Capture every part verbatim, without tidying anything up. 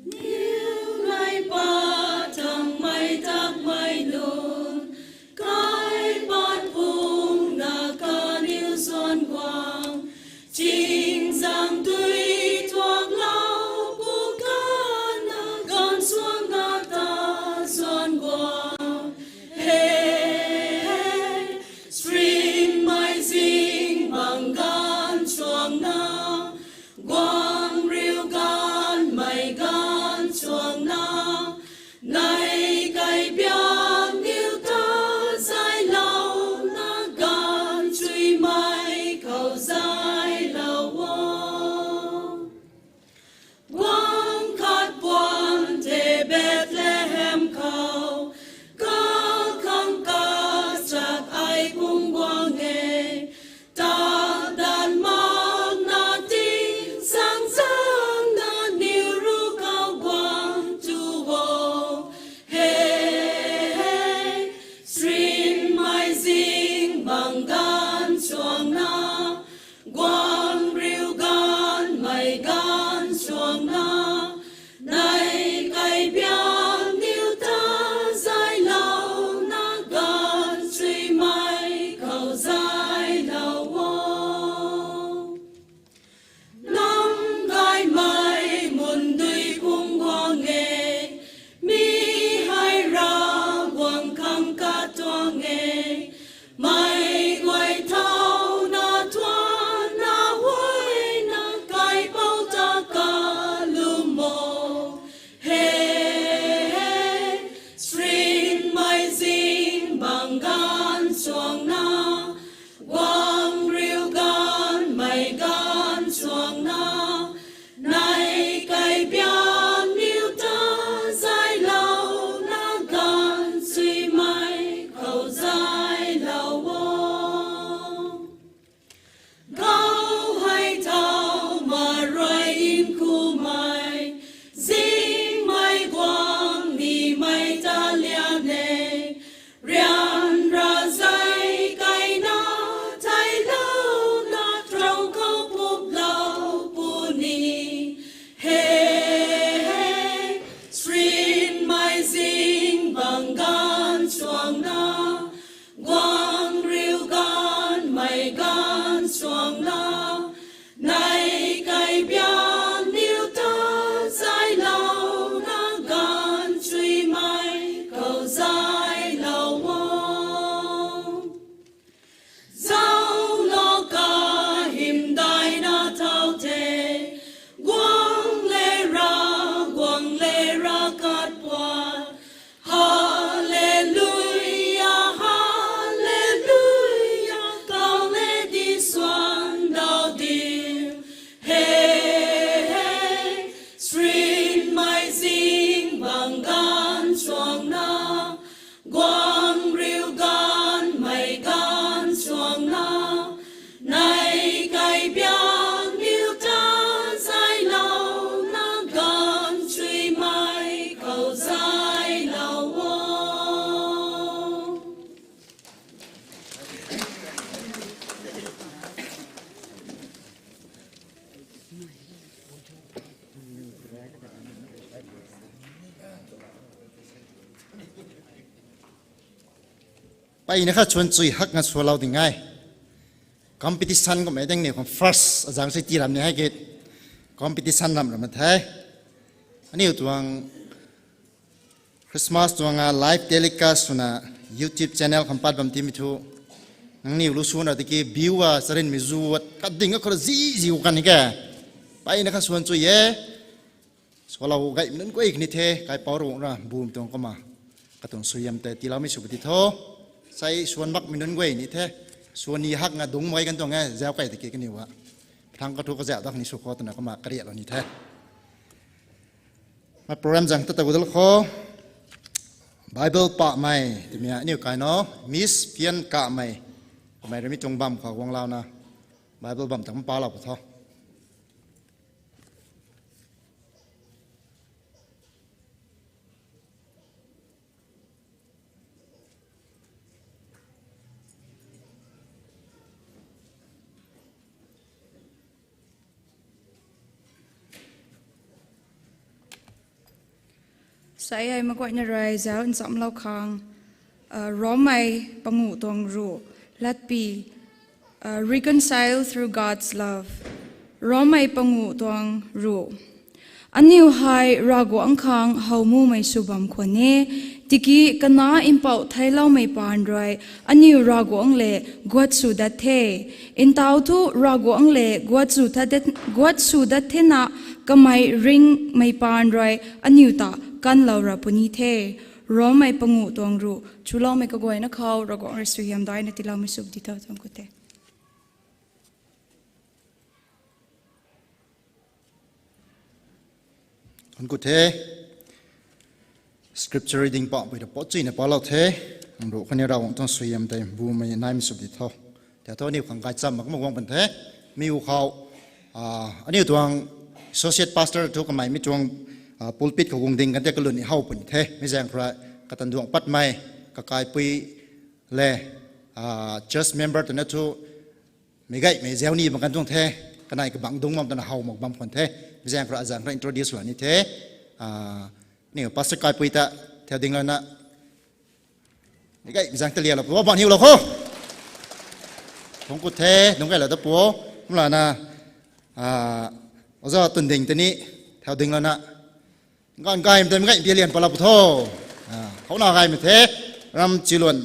Niw nai pa tangmei takmei nunc, kaipat phungna kaniw zuan guang, chingzang dui tuaklou pu kana ganv suangna ta zuan guang. He, Srinmei zing bang ganv suangna, guang riu ganvmei ganv suangna, nai kaibiak niw ta zaylouna ganv chuimei khou zaylou o. Guang khat puan tei Bethlehem khou, kakhang kachak ai kung guang e, takdanv makna tingsaengzaengna niw ruc khou guang tu o. He, Srinmei zing bang ganv suangna, guang riu ganvmei ganv suangna, nai kaibiak niw ta zaylouna ganv chuimei khou zaylou o. Nang gaymei mundui kung guang e, mi hei Ravguangc khang katuang e, mei guay thauna tuanna huayna kaipouc ta kalum o. He, Srinmei zing bang ganv suangna, guang riu ganvmei ganv suangna, nai kaibiak niw ta zaylouna ganv chuimei khou zaylou o. Gau hei thau maruai nkumei, zingmei guang nimei ta lian e, ryanra zei kaina, theilouna trow khou puplou puni. He, Srinmei zing bang ganv suangna, guang riu ganvmei ganv suangna, nai kaibiak niw ta zaylouna ganv chuimei khou zaylou o. Zauclou kahymdaihna thau the, guang le ra, guang le ra khat puan, Haleluia, haleluia, kau le di suan dau diu. He, Srinmei zing bang ganv suangna, guang riu ganvmei ganv suangna, nai kaibiak niw ta zaylouna ganv chuimei khou zaylou o. Mpeyna kha suan chui hakna sualou ding e. Competition kummei ding ni khang first azang si tii ram ni hei ki. Competition ram ram the. Aniu tuang Christmas tuang a live telecast swna YouTube channel khang pat bam timei thu, nangniw lu suna tiki view a charynmei zu a kading a khou zi zi kan ni ke. Mpeyna kha suan chui e. Sualou gaymei nunc guay ni the, kaipouc ruc ra bum tuang kumna katuang suaihiam tei tiiloumei sw pw di tho. Sai suan makmei nunc guay ni the. Suan ni hakna dungc mak kan tuang e, zauc key tiki kaniw a thangc kathu kazauh dak ni sw khou twna kumna kariaklou ni the. Mei program zang ta ta gu dal khou, Bible pamei twmei aniu kai no, Miss Pian Kamei, kamei rui mi tuang bam khou guanglouna Bible bam tang palou pw tho. Sa ai maguayna rui zauc nchamlou khang, uh, Rommei panguh tuang ruh, latpy, uh, Reconcile through God's love. Rommei panguh tuang ruh. Aniu hei Ravguangc khang how mumei sw bam khwan e, tiki kanac mpouh theicloumei paan rui aniu Ravguangc le guat sw dat the. Ntau thu Ravguangc le guat sw dat, guat sw dat thena kamei ringmei paan rui aniu ta kanlou ra puni the. Rommei panguh tuang ruh. Chuloumei kaguayna khou Ravguangc rui suaihiam daina tiiloumei sw di tho, thuanc ku the. Thuanc ku the. Scripture reading pahpui ta pat chuina palou the. Nang ruh khou ni Ravguangc tuang suaihiam tei bumei naimei sw di tho. Tei thu aniu khang gaychamv mak mak guang pan the. Mi u khou, ah, aniu tuang associate pastor thu kamei mi tuang, ah, pulpit khou guang ding kan the kalun ni how puni the. Mi zaeng khou rui katanduang patmei, kakaipui le, ah, church member twna thu meic gaymei zauc ni bam kan tuang the, kanei kabangc dungc bam twna how mak bam khwan the. Mi zaeng khou rui azaeng khou rui introduce la ni the. Ah, aniu pastor kaipui ta thau dinglouna, meic gaymei zaeng ta lialou pu, bam hiulou khou. Thuanc ku the, dungc gaylou ta pu, kumlana, ah, oja Tunding ta ni thau dinglouna, ganv gaymei ta meic gaymei pi lian palou pu tho. Ah, houna gaymei the, Ramchiluan,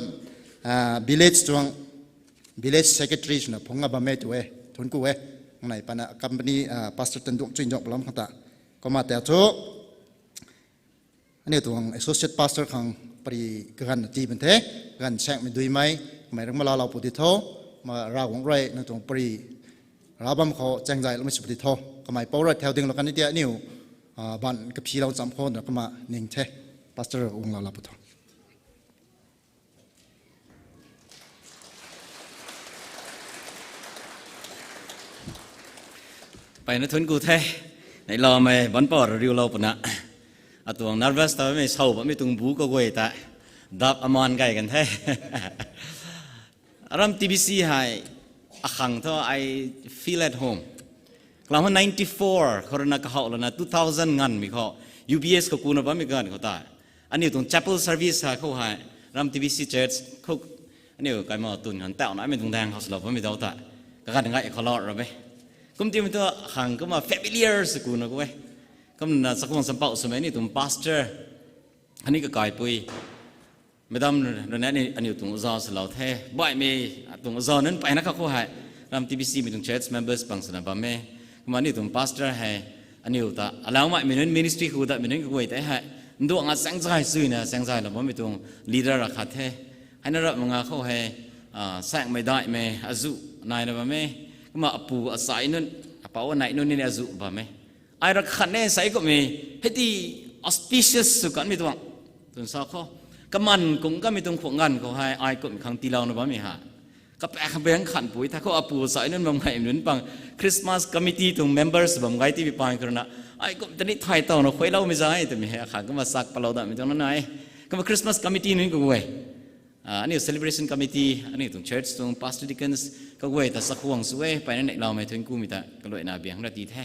ah, village tuang, village secretary swna phungc a bam e tu e, thuanc ku e. Nai pana company, ah, pastor tanduang chuinduang palam khang ta. Kumna tei thu, aniu tuang associate pastor khang pary kaganv na tii pan the, kaganv saengmei duimei, kamei rui malalou pu di tho, ma Ravguangc rui nang tuang pary, Rav bam khou chaengzayloumei sw pu di tho, kamei pou rui thau dinglou kan ni tia aniu, ah, ban kaphilou cham khou na kumna ning the, pastor guanglou la pu tho. Mpeyna thuanc ku the, neihloumei banpou rui riulou puna. Atuang nervous ta mei sau bammei tuang bu kaguay ta, dap aman gay kan the. Aram T B C hei, akhang thu I feel at home. Kalam khou ninety four khou rui na kahouh lana two thousand nganvmei khou, U B S khou kuna bammei ganv khou ta, aniu tuang chapel service hei khou hei, Aram T B C church khou, aniu kaima tun khang tauh namei tuang daeng khou swlou bammei dau ta, kaganv gay khou lou ra e. Kum timei thu khang kumna familiar sw kuna khou e. Kumna chakhwang champouh swmei aniu tuang pastor, khatni kakaipui, madam rui na aniu tuang oja swlou the. Baihmei tuang oja nunc mpeyna kha khou hei, Aram T B C mei tuang church members pang swna bam e. Kumna aniu tuang pastor hei, aniu ta alaumeimei nunc ministry khou datmei nunc kaguay tei hei, nduangna chaengzay chuina chaengzaylou bammei tuang leader ra khat the. Heina rap manga khou hei, ah, saengmei daihmei azuh naina bam e. Kumna apu achai nunc, apou anei nunc ni azuh bam e. Ai ra khat ne sei kumhmei, hei ti auspicious sw kanmei tuang, twn sa khou, kaman kung kanmei tuang khwang ganv khou hei ai kumhmei khang tiilouna bammei ha. Kapaek khang baeng khanpui tha khou apu achai nunc bam gay nunc pang, Christmas committee tuang members bam gay tibi paan khou rui na, ai kum ta ni thay towna khuayloumei zay twmei hei akhang kumna sak palou datmei tuang na nai. Kumna Christmas committee nunc kaguay, ah, aniu celebration committee, aniu tuang church tuang pastor deacons kaguay ta chakhwang sw e, mpeyna neihloumei thuanc kumei ta kaluaina biang ra ti the.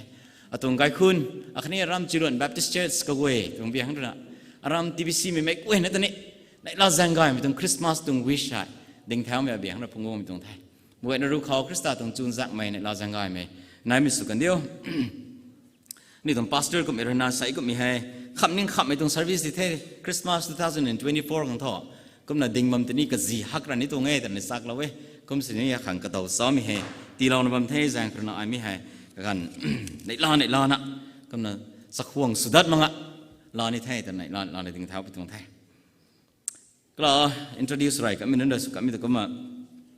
Atuang kaikhun, akhatni Aram Chiluan Baptist Church kaguay tuang biang rui na, Aram T B C mei mei guayna ta ni, neihla zaeng gaymei tuang Christmas tuang wish hei dingthaumei abiang rui phungc guangmei tuang the. Muayna ruc khou Khrista tuang chuzaenghmei neihla zaeng gaymei naimei sw kan diu. Aniu tuang pastor kumhmei rui na sei kumhmei hei, khamning khamhmei tuang service di the, Christmas two thousand and twenty-four khang thu. Kumna ding bam tini kazi hak ra ni tuang e twna saklou e. Kum sini akhang kadaw samei hei, tiilouna bam the zaeng khou rui na ai mi hei, kaganv, neihla neihlana, kumna chakhwang sw dat manga, la ni the twna neihla neihla dingthau pi tuang the. Kala introduce rey kamei nunc rui sw kamei tu kumna,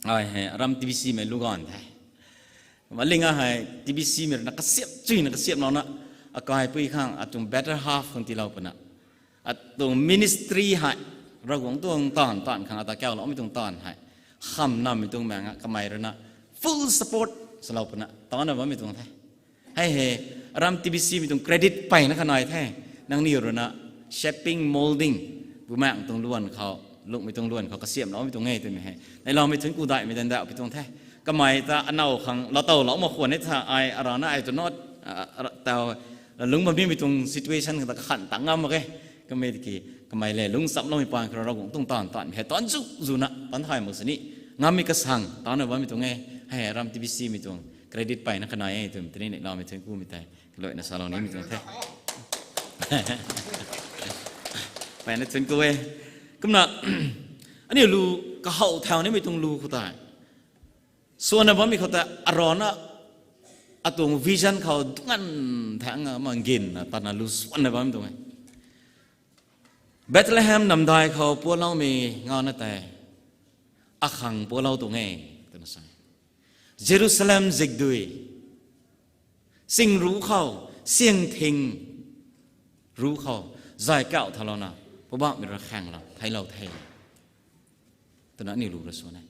ai hei Aram T B C mei lu ganv the. Kumna linga hei T B C mei rui na kasiamh chuina kasiamhlouna, akaipui khang atuang better half khang tiilou puna, atuang ministry hei, Ravguangc tuang taanv taanv khang ata kauloumei tuang taanv hei, khamnammei tuang maeng a kamei rui na full support swlou puna tana bammei tuang the. Hei hei, Aram T B C mei tuang credit mpeyna kha nai the. Nangniw rui na shaping, moulding, bumaengc tuang luan khou, lungmei tuang luan khou kasiamhloumei tuang e twmei hei neihloumei thuanc ku daihmei dan dauh pi tuang the. Kamei ta anow khang laatowlou mak khwan e tha ai arana ai tu not, ah, ah, taw, lungc bam nimei tuang situation khang ta kakhan tang ngam mak e. Kamei tiki, kamei le lungcham loumei paan khou Ravguangc tuang taanv taanmei hei tan zu zuna tan thay mak sini, ngammei kasang taanna bammei tuang e. Hei Ram T B C mei tuang credit peyna kanai e twmei tini neihlamei thuanc kumei tei kaluaina salou nimei tuang the. Peyna thuanc ku e. Kumna aniu lu kahaw thau nimei tuang lu khou tei, swanna bammei khou tei arana atuang vision khou dungc nganv thangc ma nginna tatna lu swanna bammei tuang e. Bethlehem namdai khou pualoumei ngana tei akhang pualou tuang e twna sa. Jerusalem zikdui, ching ru khou, syang thing ru khou zay kauh thalouna, Poubauhmei rui khaenglou theilou the twna aniu lu ra swan e.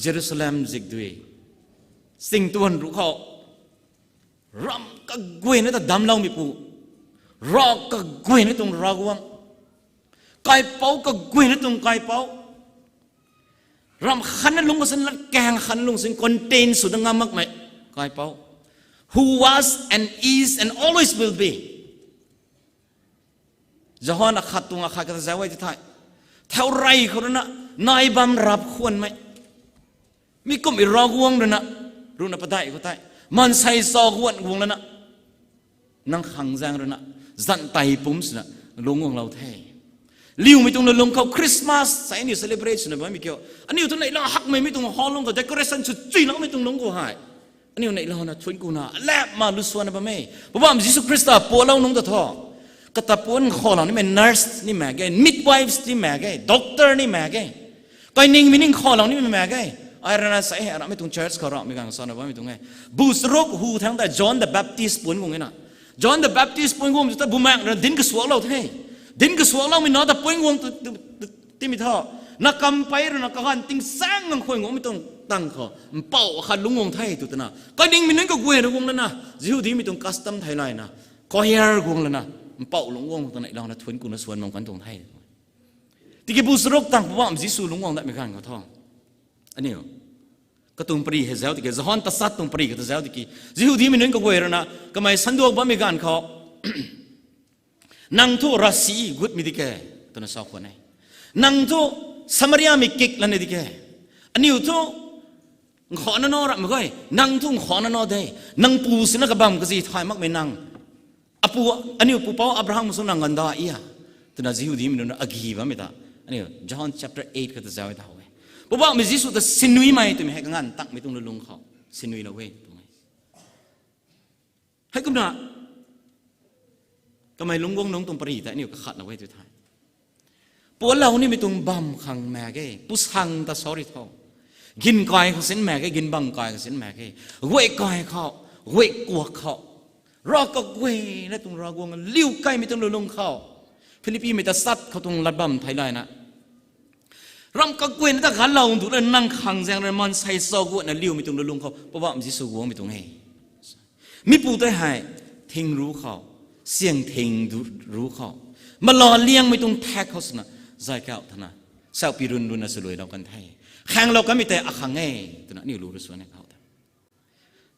Jerusalem zikdui, ching tuan ru khou, ram kaguayna ta damcloumeipu, Rav kaguayna tuang Ravguangc, kaipouc kaguayna tuang kaipouc, ram khanna lungc kasin, latkaeng khanna lungc sin contain sw dat ngam makmei kaipouc, who was and is and always will be. Johan akhat tuang akhat kata zauc e ti thei, thau rey khou ruina nai bam rap khwanmei, mi kumhmei Ravguangc ruina, ruina padeih khou tei maansei sa guan guang lana, nang khang zaeng ruina, zanh tei pumc swna lungc guanglou the. Liumei tuang lungc khou Christmas sa aniu celebrate swna bammei kiu, aniu tu neihla hakmei mi tuang hall lungc khou decoration sw chuiloumei tuang lungc khou hei, aniu neihlouna thuanc kuna lap ma lu swanna bam e. Poubauhmei Jisu Khrista pualou nungc ta thu, kata puan khalou nimei nurse ni mak ge, midwives ni mak ge, doctor ni mak ge, kainingmei ning khalou nimei mak ge. Ai rana sa e, aramei tuang church khou ramei ganv swanna bammei tuang e. Bu charuk hu thangc tei John the Baptist puan guang e na. John the Baptist puan guang ta bumaengh rui dinc kasuaklou the. Dinc kasuakloumei na ta puan guang timei thu, na kampei ruina kaganv tingsaeng nganv khuay guangmei tuang tang khou mpouh khat lungc guang the tw twna, kainingmei nunc kaguay rui guang lana, Jihudimei tuang custom theilayna, choir guang lana, mpouh lungc guang twna neihlouna thuanc kuna swan bam kan tuang the. Tiki bu charuk tang Poubauhmei Jisu lungc guang datmei ganv khou thu, aniu katuang pary hei zauc tiki, Johan tasat tuang pary kata zauc tiki, Jihudimei nunc kaguay ruina kamei sanduak bammei ganv khou, nang thu ravsic gutmei di ke, twna sa khwan e. Nang thu Samariamei kik lani di ke. Aniu thu nkhauna na ramhmei ge, nang thu nkhauna na de. Nang pu sina kabamv kazi thay makmei nang, apu, aniu pupouc Abraham sung nang ganda ia, twna Jihudimei nunc agi bammei ta aniu John chapter eight kata zauc e ta how e. Poubauhmei Jisu ta sinuimei twmei hei kanganv takmei tuang lulung khou sinuilou e tuang e. Heikumna kamei lungc guang nungc tuang pary tei aniu kakhatlou e tw thei, pualou nimei tuang bam khang mak ge, pusang ta sorry tho. Gin kai khou sin mak ge, gin bang kai khou sin mak ge, guay kai khou, guay kuak khou, Rav kaguayna tuang Ravguangc liu kaimei tuang lulung khou, Philippimei tasat khou tuang lat bam theilayna, ram kaguayna ta ganlou du la nang khang zaeng rui maansei sa guatna liumei tuang lulung khou Poubauhmei Jisu guangmei tuang e. Mipu tei hei thing ru khou, syang thing du ru khou, malou liangmei tuang thak khou swna zay kauh thana, saupi run runna swluailou kan the. Khaenglou kanmei tei akhang e twna aniu lu ra swan e khou the.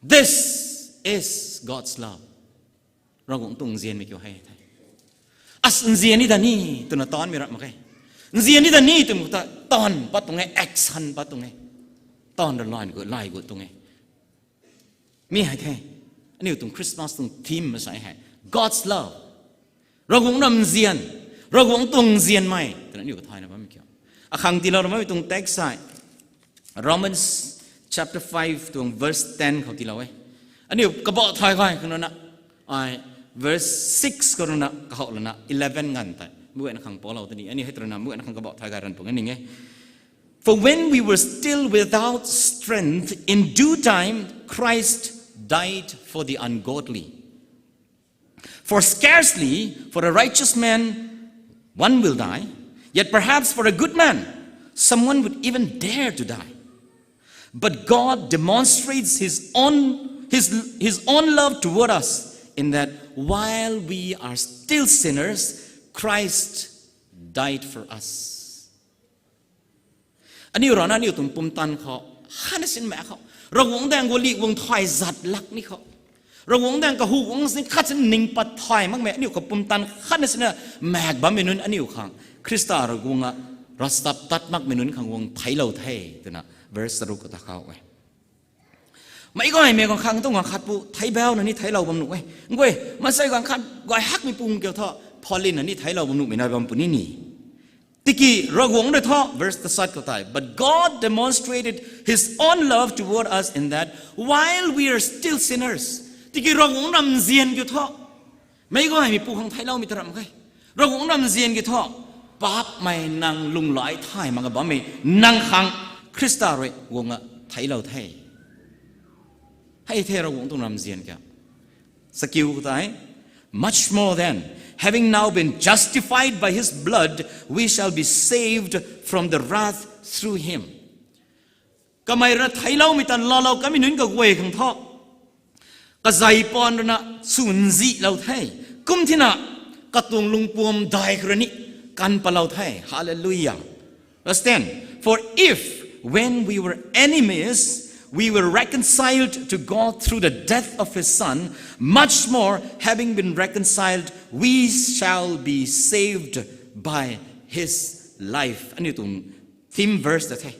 This is God's love. Ravguangc tuang nzianmei kiu hei the. As nzian ni da ni twna taanmei ram mak ge. Nzian ni da ni twmei ta taanv pat tuang e, action pat tuang e. Taanv ra lan gu, lai gu tuang e. Mi hei the, aniu tuang Christmas tuang theme masa hei, God's love. Ravguangc ram nzian, Ravguangc tuang nzianmei twna aniu kathayna bammei kiu. Akhang tiilou ra bammei tuang text hei Romans chapter five tuang verse ten khou tiilou e. Aniu kabauh thay gay khang ruina, ai verse six khou ruina kahouh lana eleven nganv tei meic guayna khang paulou tini. Aniu hei tw ruina meic guayna khang kabauh thay gay ran pung ning e. For when we were still without strength, in due time Christ died for the ungodly. For scarcely for a righteous man one will die, yet perhaps for a good man someone would even dare to die. But God demonstrates his own, his, his own love toward us in that while we are still sinners, Christ died for us. Aniu rana aniu tuang pumtan khou, hana sinmei khou, Ravguangc daeng guali guang thay zat lak ni khou, Ravguangc daeng kahu guang sin khat sin ning pat thay makmei aniu kapumtan khatna sina maek bammei nunc aniu khang Khrista rui guang a ravchaptat makmei nunc khang guang theiclou the twna verse charuk kata khou e. Meic gaymei guang khang tuang guang khat pu theic bauna ni theiclou bam nuh e. Nguay, maansei guang khat gay hakmei pung kiu thu, phalina ni theiclou bam nuhmei nai bam puni ni. Tiki Ravguangc rui thu, verse tasat khou tei, "But God demonstrated his own love toward us in that, while we are still sinners," tiki Ravguangc ramzian kiu thu, meic gaymei pu khang theicloumei ta ram khe. Ravguangc ramzian kiu thu, paapmei nang lunghlaic thay mak a bammei nang khang Khrista rui guang a theiclou the. Hei the Ravguangc tuang ramzian kiu. Sakiu khou tei, "Much more then, having now been justified by his blood, we shall be saved from the wrath through him." Kamei rui theicloumei tan laalou kamei nunc kaguay khang thu, kazei pan ruina swnzihlou the. Kum thina, katuang lungpuam dai khou rui ni kan palou the. Hallelujah. Verse ten, "For if, when we were enemies, we were reconciled to God through the death of his Son, much more, having been reconciled, we shall be saved by his life." Aniu tuang theme verse ta the.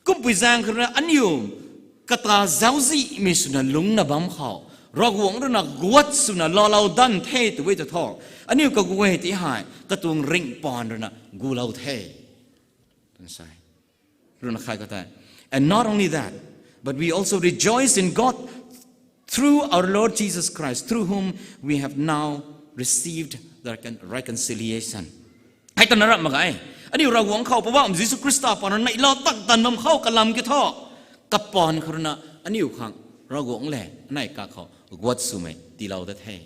Kumpui zaeng khou rui aniu kata zauczihmei swna lungcna bam khou, Ravguangc ruina guat swna laalou dan the tw e ta thu, aniu kaguay ti hei katuang ringh pan ruina gulou the. Tw sa e. Ruina khai khou tei, "And not only that, but we also rejoice in God through our Lord Jesus Christ, through whom we have now received the recon-, reconciliation." Hei ta na ramh mak ge. Aniu Ravguangc khou Poubauhmei Jisu Khrista pan rui neihlou tak tan bam khou kalam kiu thu, kapaan khou ruina aniu khang Ravguangc le anei kakhou guat swmei tiilou dat the.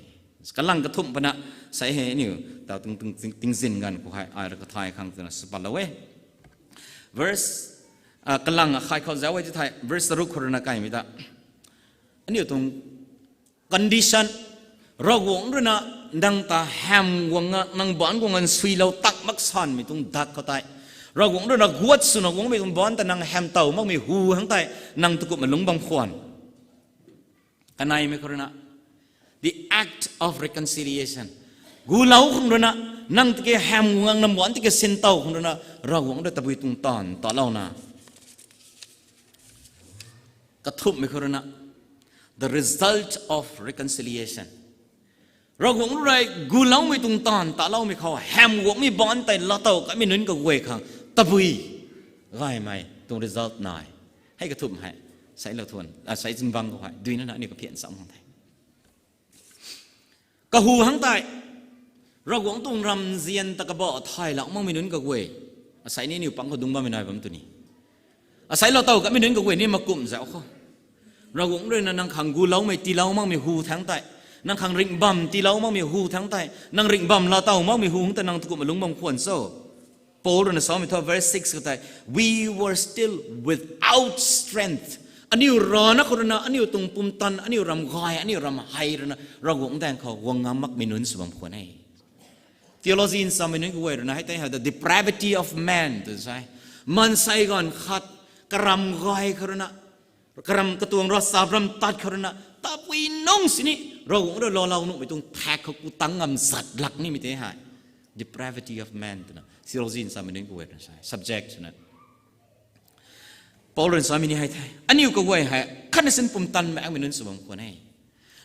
Kalang kathumh pana, sa e hei aniu taw tuang, tuang, tingzin ganv khou hei ai rui kathay khang twna sw patlou e. Verse, ah, kalang akhai khou zauc e ti thei, verse charuk khou ruina kaimei ta, aniu tuang condition, Ravguangc ruina nang ta ham guang a, nang baanc guang a nsuilou tak mak sanmei tuang dak khou tei, Ravguangc ruina guat swna guangmei tuang baanc ta nang ham tow makmei hu hang tei, nang tu kumhna lungc bam khwan. Kaneimei khou ruina, the act of reconciliation. Gulou khang ruina, nang tiki ham guang a, nang baanc tiki sin tow khang ruina, Ravguangc rui tabui tuang taanv talouna. Kathumhmei khou ruina, the result of reconciliation. Ravguangc rui guloumei tuang taanv taloumei khou, ham guangmei baanc tei laatow kamei nunc kaguay khang tabui gaymei tuang result nai. Hei kathumh hei, seiclou thuan, a, sei zingbangc khou hei duinana aniu kaphian cham khang the. Kahu hang tei, Ravguangc tuang ramzian ta kabah thaylou makmei nunc kaguay, asei ni aniu pang khou dungc bammei nai bam tw ni. Asei laatow kamei nunc kaguay ni makumh zauc khou, Ravguangc ruina nang khang guloumei tiilou makmei hu thangc tei, nang khang ringh bam tiilou makmei hu thangc tei, nang ringh bam laatow makmei hu hang tei nang tu kumhna lungc bam khwan cho. Paul ruina samei thu verse six khou tei, "We were still without strength." Aniu rana khou ruina, aniu tuang pumtan, aniu ram gay, aniu ram hei ruina, Ravguangc daeng khou guang ngam makmei nunc sw bam khwan e. Theology nsamei nunc kaguay ruina hei tei hei the depravity of man tw sa e. Maansei ganv khat, karam gay khou ruina, karam katuang ravchap ram tat khou ruina, tabui nungc sini, Ravguangc rui laalou nuhmei tuang thak khou ku tang ngam zat lak nimei tei hei depravity of man twna theology nsamei nunc kaguay ruina sa e. Subject swna Paul ruina samei ni hei the, aniu kaguay hei khatna sin pumtan makmei nunc sw bam khwan e.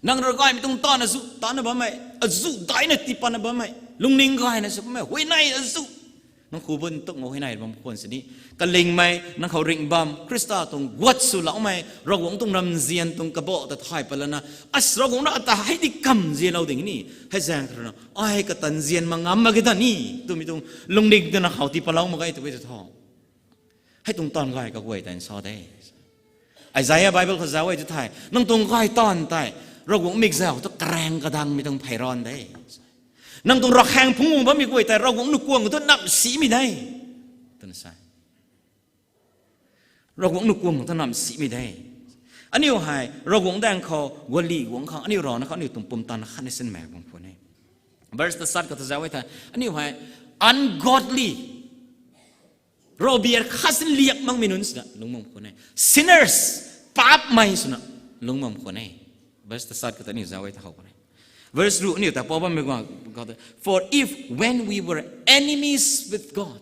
Nang rui gaymei tuang taanv azuh tana bammei, azuh daina tii patna bammei, lungning gayna sw bammei, huayney azuh, nang khou bun tuk nga huayney bam khwan sini, kalingmei, nang khou ringh bam, Khrista tuang guat swloumei, Ravguangc tuang ramzian tuang kabah ta thay patlana, as Ravguangc na ata hei di kamzianlou ding ni, hei zaeng khou ruina, ai katan zian mak ngam mak ge ta ni, twmei tuang lungning twna khou tii patlou mak ge tw e tw tho. Hei tuang taanv gay kaguay tei nsa de. Isaiah Bible khou zauc e ti thei, nang tuang gay taanv tei, Ravguangc mikzau tu karaeng kadangmei tuang phey ran de. Nang tuang ravkhaeng phungc guang bammei guay tei, Ravguangc nuh kuang tu namh simei de. Twna sa e. Ravguangc nuh kuang tu namh simei de. Aniu hei, Ravguangc daeng khou, guali guang khang, aniu rana khou, aniu tuang pumtan khatna sin mak bam khwan e. Verse tasat khou ta zauc e thei, aniu hei, ungodly, ravbiar khat sin liak makmei nunc swna lungc bam khwan e. Sinners, paapmei swna lungc bam khwan e. Verse ta sat kata ni zauc e ta how puni. Verse ruh aniu ta pau bammei guang, For if when we were enemies with God,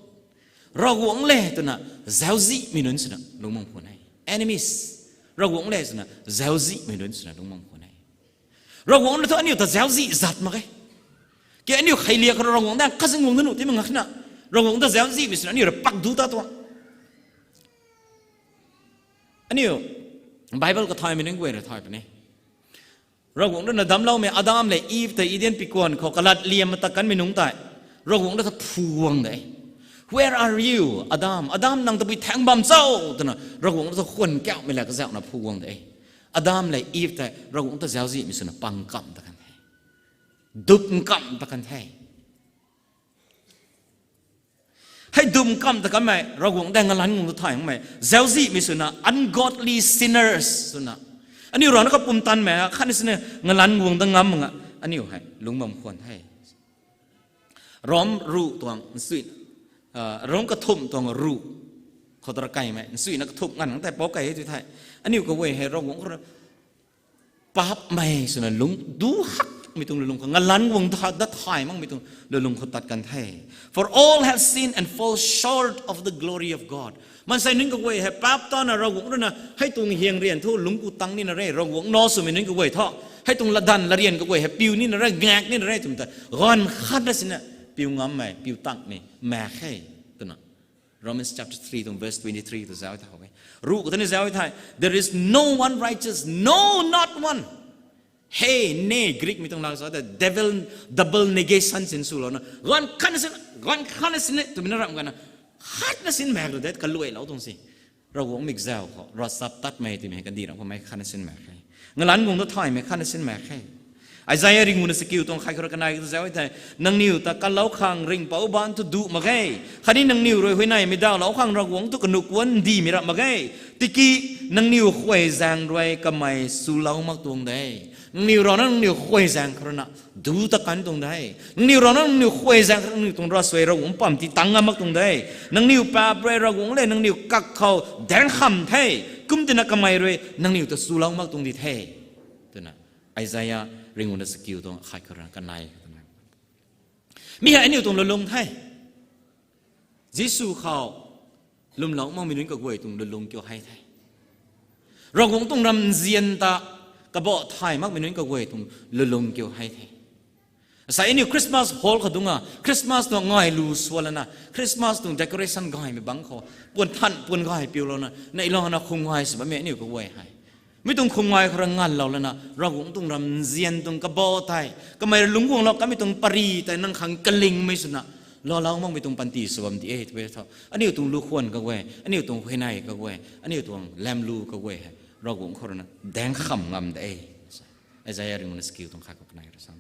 Ravguangc le twna zauczihmei nunc swna lungc bam khwan e. Enemies. Ravguangc le swna zauczihmei nunc swna lungc bam khwan e. Ravguangc na thu aniu ta zauczih zat mak e. Ke aniu kheiliak khou Ravguangc ta kazing guang da nuh ti mak nga khana. Ravguangc ta zauczihmei swna aniu ra pak du ta tuang. Aniu Bible kathaymei nunc guay ra thay puni. Ravguangc rui na damcloumei Adam lev Eve ta Eden pikuan khou kalat liam tat kanmei nungc tei, Ravguangc rui ta phu guang de. Where are you, Adam? Adam, nang tabui thaeng bam cho? Twna Ravguangc rui ta khwan kauhmei la kazauhna phu guang de. Adam lev Eve tei Ravguangc ta zauczihmei swna pang kamv ta kan the. Dup kamv ta kan the. Hei dup kamv ta kanmei, Ravguangc ta ngalanc guang ta thay makmei, zauczihmei swna, ungodly sinners swna. Aniu rana kapumtanmei khatni sini ngalanc guang ta ngam nga, aniu hei lungc bam khwan the. Rom ruh tuang nsui, Rom kathumh tuang ruh khou ta ra kaimei, nsuina kathumh nganv tei pou kei e tu the. Aniu kaguay hei Ravguangc khou paapmei swna lungc du hakmei tuang lulung khou, ngalanc guang ta dat thay makmei tuang lulung khou tat kan the. For all have sinned and fall short of the glory of God. Maansei nunc kaguay hei paap tana Ravguangc rui na hei tuang hiang rian thu lungc ku tang nina re, Ravguangc nac swmei nunc kaguay thu hei tuang latdanv latryan kaguay hei piu nina re, ngak nina re twmei ta ganv khatna sini piu ngammei, piu tangmei mak khe twna Romans chapter three tuang verse twenty three tu zauc ta how e. Ruh kata ni zauc the, There is no one righteous, no, not one. Hei ne Greekmei tuang lak sa ta devil, double negation sin swlouna, ganv khatna sin, ganv khatna sin e twmei na ramh gana, khatna sin mak lu de kaluailou tuang si. Ravguangc mikzau khou ravchaptatmei twmei kandih ramh khou mei khatna sin mak khe. Ngalanc guang ta thaymei khatna sin mak khe. Isaia ringuna chakiu tuang khat khou rui kanei kata zauc e the, Nangniw ta kalou khang ringhpouc baanc thu duh mak ge, khatni nangniw rui huayneymei dawlou khang Ravguangc thu kanuk kuan ndihmei ramh mak ge. Tiki nangniw khuay zaeng rui kamei chulou mak tuang de. Nangniw rana nangniw khuay zaeng khou rui na duc ta kan tuang de. Nangniw rana nangniw khuay zaeng khou rui nangniw tuang ravsuai Ravguangc pam ti tang ngam mak tuang de. Nangniw paap rui Ravguangc le nangniw kak khou daeng kham the. Kumtina kamei rui nangniw ta chulou mak tuang di the, twna Isaia ringuna chakiu tuang khat khou rui kanei kata na. Mi hei aniu tuang lulung the. Jisu khou lwmlou makmei nunc kaguay tuang lulung kiu hei the. Ravguangc tuang ramzian ta kabah thay makmei nunc kaguay tuang lulung kiu hei the. Asei aniu Christmas hall khou dunga Christmas tuang ngai lu sua lana, Christmas tuang decoration gaymei bangc khou puan than puan gay piulouna neihlouna khum ngai sw bammei aniu kaguay hei, mi tuang khum ngai khou rui nganlou lana Ravguangc tuang ramzian tuang kabah tei, kamei rui lungc guanglou kamei tuang pary tei nang khang kalingmei swna laalou makmei tuang panty sw bam di e tw e tho. Aniu tuang lukhwan kaguay, aniu tuang huayney kaguay, aniu tuang lamlu kaguay hei Ravguangc khou rui na daeng kham ngam de e. Isaia ringuna chakiu tuang khat khou kanei ra sa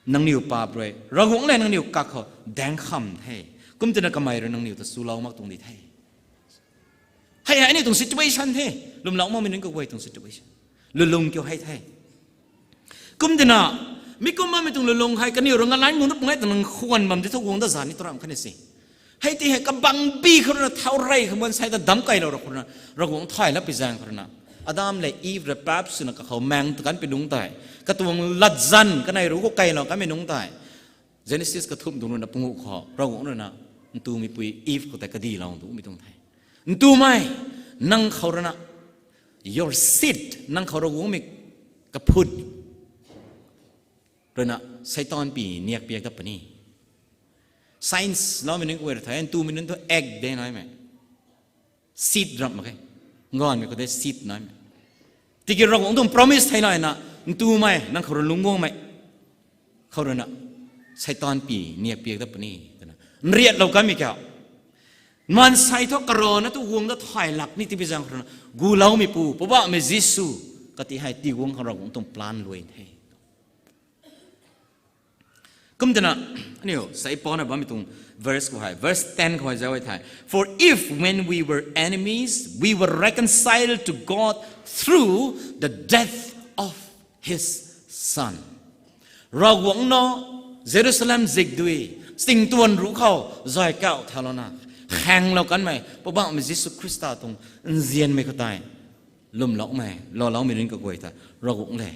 Nangniw paap rui Ravguangc le nangniw kak khou daeng kham the. Kumtina kamei rui nangniw ta chulou mak tuang di the. Hei hei aniu tuang situation the. Lwmlou makmei nunc kaguay tuang situation, lulung kiu hei the. Kumtina mi kum bammei tuang lulung hei kaniw rui ngalanc guang ta pung e twna nang khwan bam di thu guang da za ni tw ramh khatni se. Hei ti hei kabangbi khou rui na thau rey khou maansei ta damc keylou ra khou rui na, Ravguangc thay lat pi zaeng khou rui na, Adam lev Eve rui paap swna kakhou maeng ta kanmei nungc tei, katuang latzan kanei ruc khou keylou kanmei nungc tei, Genesis kathumh tuang rui na panguh khou Ravguangc rui na ntumeipui Eve khou tei kadilou ducmei tuang the. Ntumei, nang khou rui na, your seed, nang khou Ravguangc mei kaphut rui na Seitaan pi niak piak dat puni. Science loumei nunc kaguay rui thei ntumei nunc thu egg de naimei, seed ramh mak khe. Nganvmei khou de seed naimei. Tiki Ravguangc tuang promise thei naina, ntumei nang khou rui lungc guangmei khou rui na Seitaan pi niak piak dat puni twna nriatlou kanmei kiu. Maansei thu karana tu guang dat thay lak ni tipi zaeng khou rui na, guloumeipu Poubauhmei Jisu kati hei tii guang khang Ravguangc tuang plan luai the. Kumtina, aniu sa ipana bammei tuang verse khou hei, verse ten khou hei zauc e thei, For if when we were enemies, we were reconciled to God through the death of his son. Ravguangc na Jerusalem zikdui, singtuan ruc khou zay kauh thalouna, khaenglou kanmei Poubauhmei Jisu Khrista tuang nzianmei khou tei lwmloumei, loloumeiniw kaguay ta Ravguangc le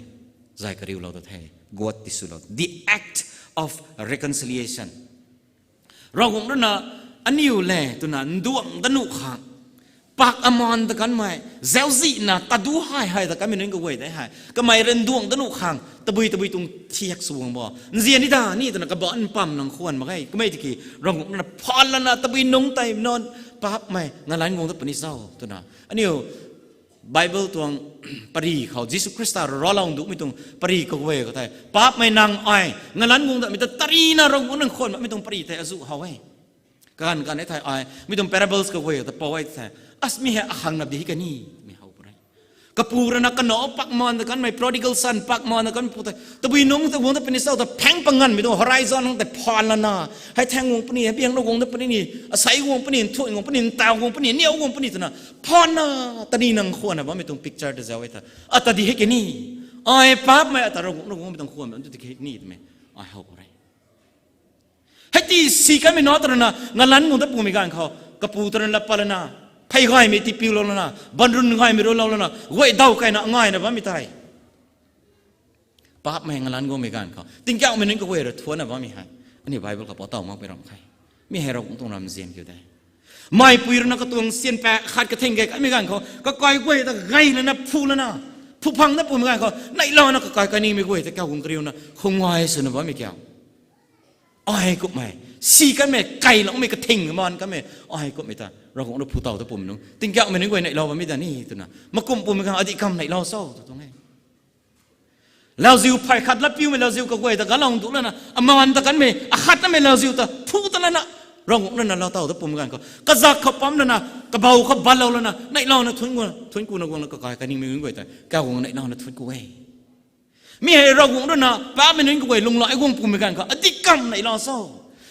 zay kariulou ta the, guat tiswlou the. The act of reconciliation. Ravguangc rui na aniu le twna nduangc ta nuh khang, pak amaan ta kanmei, zauczihna tadu hei hei ta kanmei nunc kaguay tei hei kamei rui nduangc ta nuh khang tabui tabui tuang thiak sw guang bo, nzian ni da ni twna kaba npam nang khwan mak ge. Kamei tiki Ravguangc rui na phaan lana tabui nungc tei nunc paapcmei ngalanc guang dat puni cho twna aniu Bible tuang pary khou Jisu Khrista rui raclou nduhmei tuang pary kaguay khou tei, paapcmei nang ai ngalanc guang datmei ta tarina Ravguangc nang khwan bammei tuang pary tei azuh how e. Kaganv kan e thei ai mi tuang parables kaguay ta pou e thei, as mi hei akhang nap di hei kani, mi how pary. Kapu rui na kanac pakmaan ta kanmei, prodigal son pakmaan ta kanmei pu tei tabui nungc ta guang dat puni cho ta phaeng panganmei tuang horizon hang tei phaan lana, hei thaeng guang puni, hei biang na guang dat puni ni, asei guang puni, nthuih guang puni, ntaw guang puni, niw guang puni twna phaanna, tani nang khwanna bammei tuang picture ta zauc e ta, ata di hei kani, ai paapcmei ata Ravguangc na guangmei tuang khwan bam tu di hei ni twmei ai how pary. Hei ti si kanmei na ta rui na ngalanc guang dat pumei ganv khou kapu ta rui na pat lana, phey gaymei tipiulou lana, banrun gaymei rulou lana guay daw kaina ngaina bammei tei, paapcmei ngalanc guangmei ganv khou tingkauhmei nunc kaguay rui thuanna bammei hei aniu Bible khou pou taw makpui ram khe. Mi hei Ravguangc tuang ramzian kiu de. Meipui rui na katuang syan pak khat kathing key kanmei ganv khou kakai guay ta gay lana phu lana, phu phang dat pumei ganv khou neihlouna kakai kaningmei guay ta kauc guang kariuna khou ngai swna bammei kiu. Ai kumhmei, si kanmei, kailoumei, kathing maan kanmei, ai kumhmei ta Ravguangc rui phu taw dat pumei nunc tingkauhmei nunc guay neihlou bammei da ni twna makumh pumei ganv adih kam neihlou cho tu tuang e. Lauziu phey khat latpiumei lauziu kaguay ta galou duc lana, amaan ta kanmei akhat namei lauziu ta phu ta lana, Ravguangc rui na lou taw dat pumei ganv khou kazak khou pam lana, kabou khou balou lana, neihlouna thuanc kuna guangna kakai kaningmei nunc guay ta kauc guang neihlouna thuanc ku e. Mi hei Ravguangc rui na paapcmei nunc kaguay lunghlaic guang pumei ganv khou adih kam neihlou cho.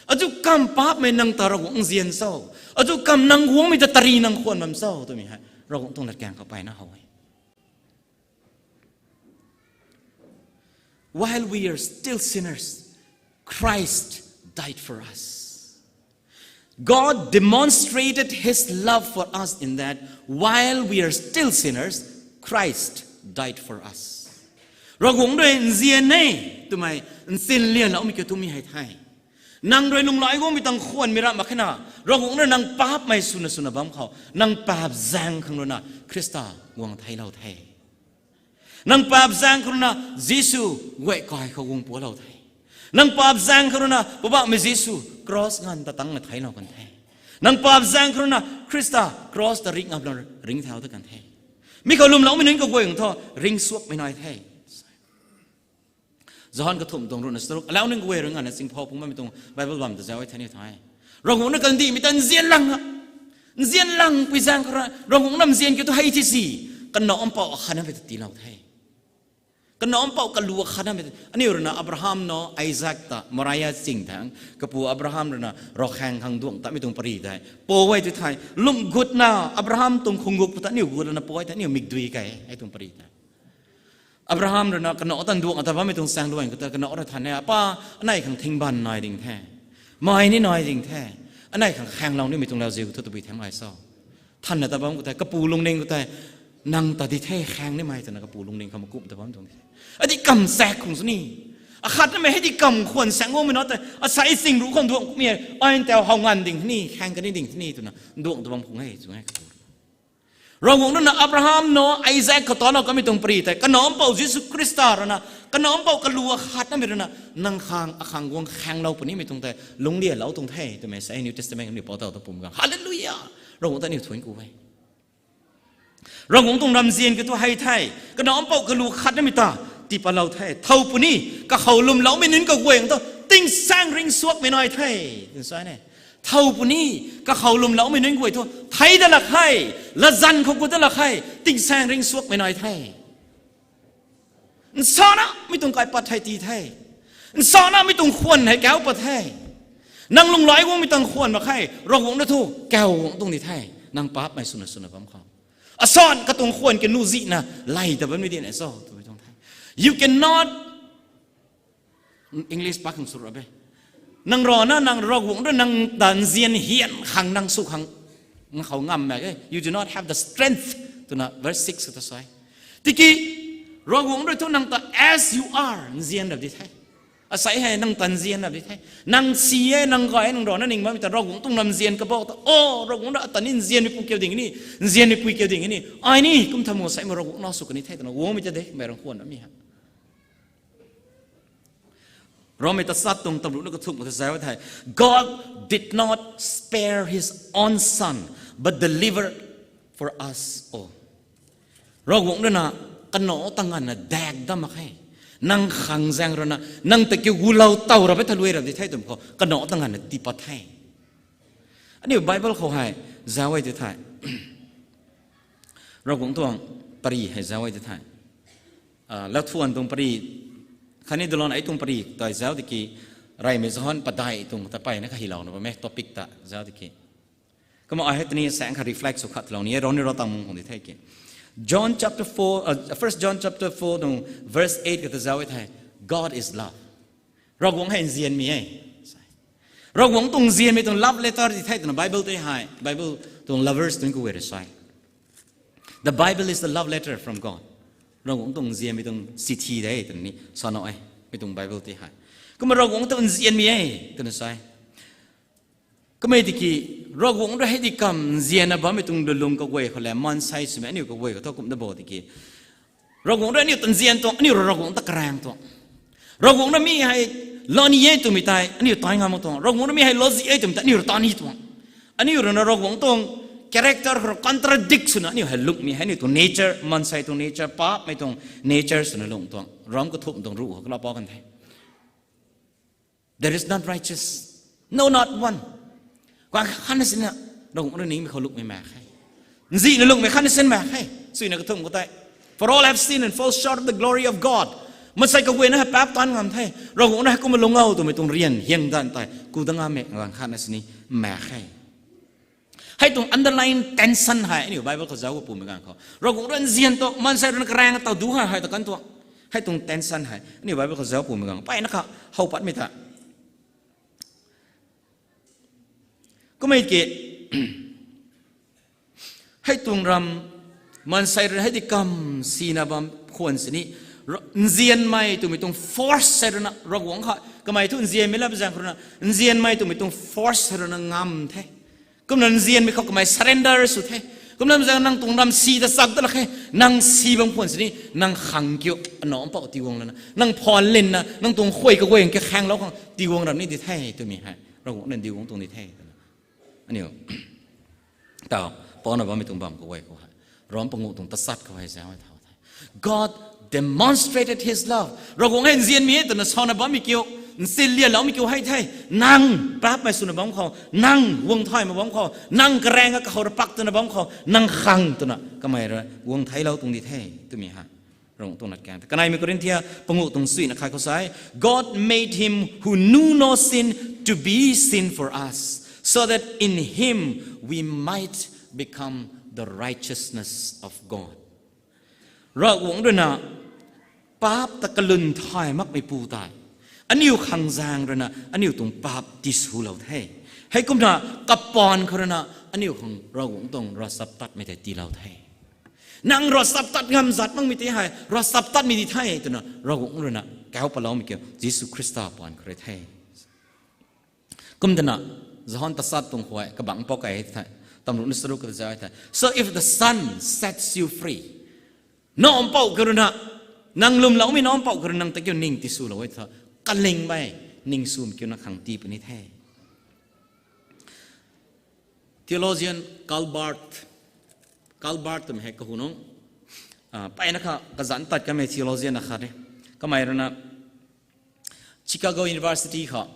Azu kam paapcmei nang ta Ravguangc nzian cho. Azu kam nang guangmei ta tari nang khwan bam cho twmei hei Ravguangc tuang latkaeng khou peyna how e. While we are still sinners, Christ died for us. God demonstrated his love for us in that while we are still sinners, Christ died for us. Ravguangc rui nzian e twmei nchin lianloumei kiu twmei hei the. Nang rui lunghlaic guangmei tang khwanmei ram mak khe na, Ravguangc rui nang paapcmei swna swna bam khou nang paap zaeng khang rui na Khrista guang theilou the. Nang paap zaeng khou rui na Jisu guay kai khou guang pualou the. Nang paap zaeng khou rui na Poubauhmei Jisu cross nganv ta tangna theilou kan the. Nang paap zaeng khou rui na Khrista cross ta ringh ngam lana ringcthau ta kan the. Mi khou lwmloumei nunc kaguay khang thu ringcsuakmei nai the. Johan kathumh tuang ruhna charuk, alau nunc kaguay rui nganvna chingphou phung bammei tuang Bible bam ta zauc e the ni the. Ravguangc na kandihmei ta nzian lang a, nzian lang pui zaeng khou rui Ravguangc na nzian kiu tu hei thi si, kanac mpouh akhat namei ta tiilou the. Kanac mpouh kalu akhat namei ta, aniu rui na Abraham na Isak ta Moria ching thangc kapu Abraham rui na ravkhaeng khang duangc tatmei tuang pary tei pou e tu thei, lwm gutna Abraham tuang khungguk pu ta aniu gut lana pou e thei aniu mikdui key e tuang pary tei. Abraham rui na kanac ta nduangc ta bammei tuang chaeng luan khou ta kanac rui than e, apa, anei khang thingban nai ding the, mei ni nai ding the, anei khang khaenglou nimei tuang lauziu thu tabui thaeng ai cho. Thanna ta bam khou tei kapu lungning khou tei, nang ta di the khaeng nimei twna kapu lungning khou makumh ta bam tuang di the. Adih kam chaek khang sw ni, akhat namei hei dih kam khwan saeng guangmei na tei asei ching ruh khang duangc kummei e, ai ntau how nganv ding the ni, khaeng kani ding the ni twna duangc ta bam khang e chu e kapu. Ravguangc rui na Abraham na Isak khou talou kamei tuang pary tei kanac mpouh Jisu Khrista rui na, kanac mpouh kalu akhat namei rui na nang khang akhang guang khaenglou punimei tuang tei lunglialou tuang the twmei sa e New Testament aniu pou taw ta pum gang. Hallelujah! Ravguangc ta aniu thuanc ku e. Ravguangc tuang ramzian kiu tu hei the, kanac mpouh kalu khat namei ta tiipatlou the. Thow puni, kakhou lwmloumei nunc kaguay khang thu tingsaeng ringcsuakmei nai the, twna sa e. Thow puni, kakhou lwmloumei nunc guay thu thei dat lak khe, latzan khou gut dat lak khe, tingsaeng ringcsuakmei nai the. Nsanamei tuang kaipat hei tii the. Nsanamei tuang khwan hei kauc pat the. Nang lunghlaic guangmei tang khwan mak khe, Ravguangc na thu kauc guang tuang di the. Nang paapcmei swna swna bam khou, asan katuang khwan ki nuhzihna lay ta bammei di na cho twmei tuang the. You cannot, English pa khang sw ra e, nang rui na nang Ravguangc rui nang ta nzian hian khang nang sw khang khou ngam mak e. You do not have the strength to twna verse six khou ta sa e. Tiki Ravguangc rui thu nang ta as you are nzian rap di the. Asei hei nang ta nzian rap di the. Nang si e, nang gay e, nang rana ning bammei ta Ravguangc tuang lam nzian kabau ta, o, Ravguangc rui ata ni nzianmei pu kiu ding ni, nzianmei pui kiu ding ni, ai ni kum thamu sei ma Ravguangc na sw kani the twna guangmei ta de, mei rang khwan mi ha. Romei ta sat tuang tamruh na kathumh khou ta zauc e thei, God did not spare his own son, but delivered for us all. Ravguangc rui na kanac ta nganvna dak dam mak khe. Nang khang zaeng rui na, nang ta kiu gulou tow rap e tha luai rap di the twmei khou kanac ta nganvna tii pat the. Aniu Bible khou hei zauc e ti thei, Ravguangc tuang pary hei zauc e ti thei, a, Lauthuan tuang pary, khatni Dalon Ei tuang pary ta zauc tiki, Reymei Johan padeih tuang ta peyna kha hylouna bam e topic ta zauc tiki. Kumna ai hei tini saeng kha reflect sw khat lou ni e, rau ni rau tang mung khang di the ki. John chapter four, uh, First John chapter four tuang verse eight khou ta zauc e thei, God is love. Ravguangc hei nzianmei e. Ravguangc tuang nzianmei tuang love letter di the twna Bible tei hei, Bible tuang lovers tuang kaguay rui sa e. The Bible is the love letter from God. Ravguangc tuang nzianmei tuang chithi de twna ni sa na e, mi tuang Bible tei hei. Kumna Ravguangc tuang nzianmei e twna sa e. Kamei tiki, Ravguangc rui hei di kam nzianna bammei tuang lulung kaguay khou le, maansei swmei aniu kaguay khou thu kum da bo tiki, Ravguangc rui aniu ta nzian tuang, aniu rui Ravguangc ta karaeng tuang. Ravguangc rui mi hei lani e twmei tei aniu tai ngam mak tuang. Ravguangc rui mi hei lozi e twmei tei aniu rui ta ni tuang. Aniu rui na Ravguangc tuang character khou contradict swna aniu hei lungmei hei aniu tuang nature, maansei tuang nature, paapmei tuang nature swna lung tuang. Rom kathumh tuang ruh khou kalapou kan the. There is none righteous, no, not one. Guang khatna sina, Ravguangc rui ningmei khou lungmei mak khe. Nzihna lungmei khatna sin mak khe. Suina kathumh khou tei, For all have sinned and fall short of the glory of God. Maansei kaguayna hei paap taanv ngam the. Ravguangc rui hei kumna lung o twmei tuang rian hiang danv tei ku da ngammei guang khatna sini mak khe. Hei tuang underlying tension hei aniu Bible khou zauc pumei ganv khou, Ravguangc rui nzian tuang, maansei rui na karaeng taw du hei hei ta kan tuang. Hei tuang tension hei aniu Bible khou zauc pumei ganv peyna kha how patmei ta. Kumei ki, hei tuang ram, maansei rui hei di kam sina bam khwan sini, nzianmei twmei tuang force hei rui na Ravguangc kha kamei thu nzianmei la zaeng khou rui na, nzianmei twmei tuang force hei rui na ngam the. Kumna nzianmei khou kamei surrender sw the. Kumna zaeng nang tuang ram si ta chak ta lak khe, nang si bam khwan sini, nang khang kiu, anac mpouh tiiguang lana, nang phaan linna, nang tuang khuay kaguay kakhaenglou khang tiiguang ram ni di the twmei hei Ravguangc na diuguang tuang di the twna aniu taw, pauna bammei tuang bam kaguay khou hei, Rom panguh tuang tachat khou hei zauc e thau the. God demonstrated his love. Ravguangc hei nzianmei e twna sana bammei kiu, nsin lialoumei kiu hei the. Nang paapmei swna bam khou, nang guang thaymei bam khou, nang karaeng kakhou rapak twna bam khou, nang khang twna kamei rui guang theilou tuang di the twmei hei Ravguangc tuang latkaeng the. Kaneimei Korinthia panguh tuang suina khat khou sa e, God made him who knew no sin to be sin for us, so that in him we might become the righteousness of God. Ravguangc rui na paap ta kalwn thay makmeipu tei aniu khang zaeng rui na aniu tuang paap tiswlou the. Heikumna kapaan khou rui na aniu khang Ravguangc tuang ravchaptatmei tei tiilou the. Nang ravchaptat ngam zat makmei tei hei ravchaptatmei di the twna Ravguangc rui na kauc paloumei kiu Jisu Khrista paan khou rui the. Kum twna, Johan tachat tuang khuay kabangc pou kei the, tamruh na charuk kata zauc the. So if the Son sets you free, nac mpouh kha rui na, nang lwmloumei nac mpouh kha rui nang ta kiu ning tiswlou e thu, kalingmei ningswmei kiu na khang tii puni the. Theologian Karl Barth, Karl Barth twmei hei kahunungc, peyna kha kazanc tat kamei theologian na khat e. Kamei rui na Chicago University khou,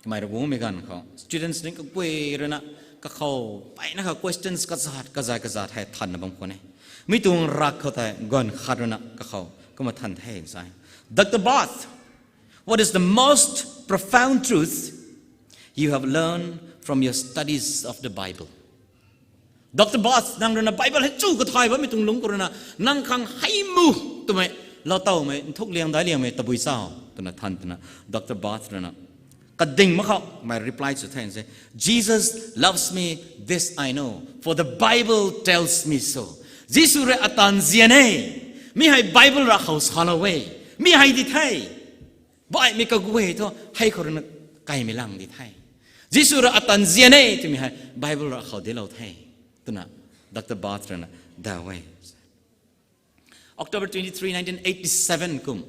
kamei rui guangmei ganv khou students nunc kaguay rui na kakhou peyna kha questions kazat kazat kazat hei thanna bam khwan e. Mi tuang rak khou tei ganv khat rui na kakhou kumna than the sa e, Doctor Barth, what is the most profound truth you have learned from your studies of the Bible? Doctor Barth, nang rui na Bible hei chu kathay bammei tuang lungc khou rui na nang khang hei mu twmei, lautowmei, nthuk liang daic liangmei tabui cho twna than twna Doctor Barth rui na kading mak khou kamei reply sw the se, Jesus loves me, this I know, for the Bible tells me so. Jisu rui atan zian e. Mi hei Bible ra khou salou e. Mi hei di the. Baihmei kaguay thu hei khou rui na kaimei lang di the. Jisu rui atan zian e twmei hei Bible ra khou dilou the, twna Doctor Barth rui na daw e. October twenty-three, nineteen eighty-seven kum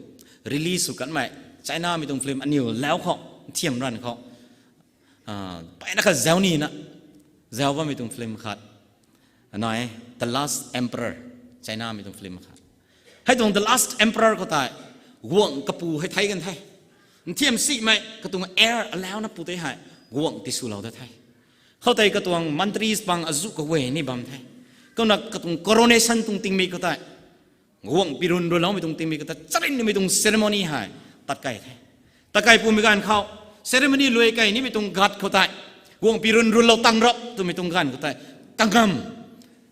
release sw kanmei China mei tuang film aniw lau khou, thiam ran khou, mpeyna khat zau nina zau bammei tuang film khat nai, The Last Emperor, China mei tuang film khat. Hei tuang The Last Emperor khou tei guangc kapu hei thei kan the. Nthiam simei katuang heir alauna pu tei hei guangc tiswlou da the. Khoutei katuang mantris pang azuh kaguay ni bam the. Kumna katuang coronation tuang tingmik khou tei, guangc pirun ruloumei tuang tingmik khou tei charynmei tuang ceremony hei tat kei the. Tat kei pumei ganv khou, ceremony luai kei nimei tuang gat khou tei, guangc pirun runlou tang rap twmei tuang ganv khou tei, kangam,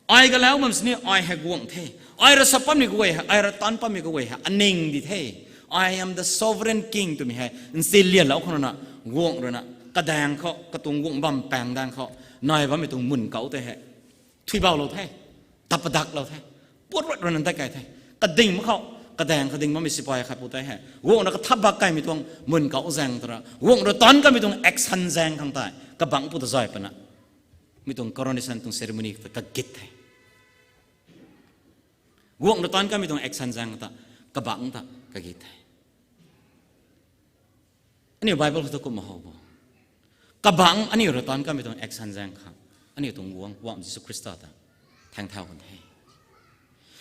ai galau bam sini ai hei guangc the. Ai ra sa pammei kaguay hei, ai ra taanc pammei kaguay hei aning di the. I am the sovereign king twmei hei nsi lianlou khou na, guangc rui na kadaeng khou, katuang guangc bam paeng daeng khou nai bammei tuang mun kau tei hei thuibauhlou the, tapadak lou the, puat ruat rui na dat kei the. Kading mak khou, kadaeng kading bammei sipai khat pu tei hei guangc rui kathap bak kaimei tuang mun kau zaeng tara, guangc rui taanc kamei tuang action zaeng khang tei kabangc pu ta zay pana, mi tuang coronation tuang ceremony ta kagit the. Guangc rui taanc kamei tuang action zaeng ta, kabangc ta kagit the. Aniu Bible khou ta kumna how bo. Kabangc aniu rui taanc kamei tuang action zaeng khang, aniu tuang guangc Poubauhmei Jisu Khrista ta thaeng thau kan the.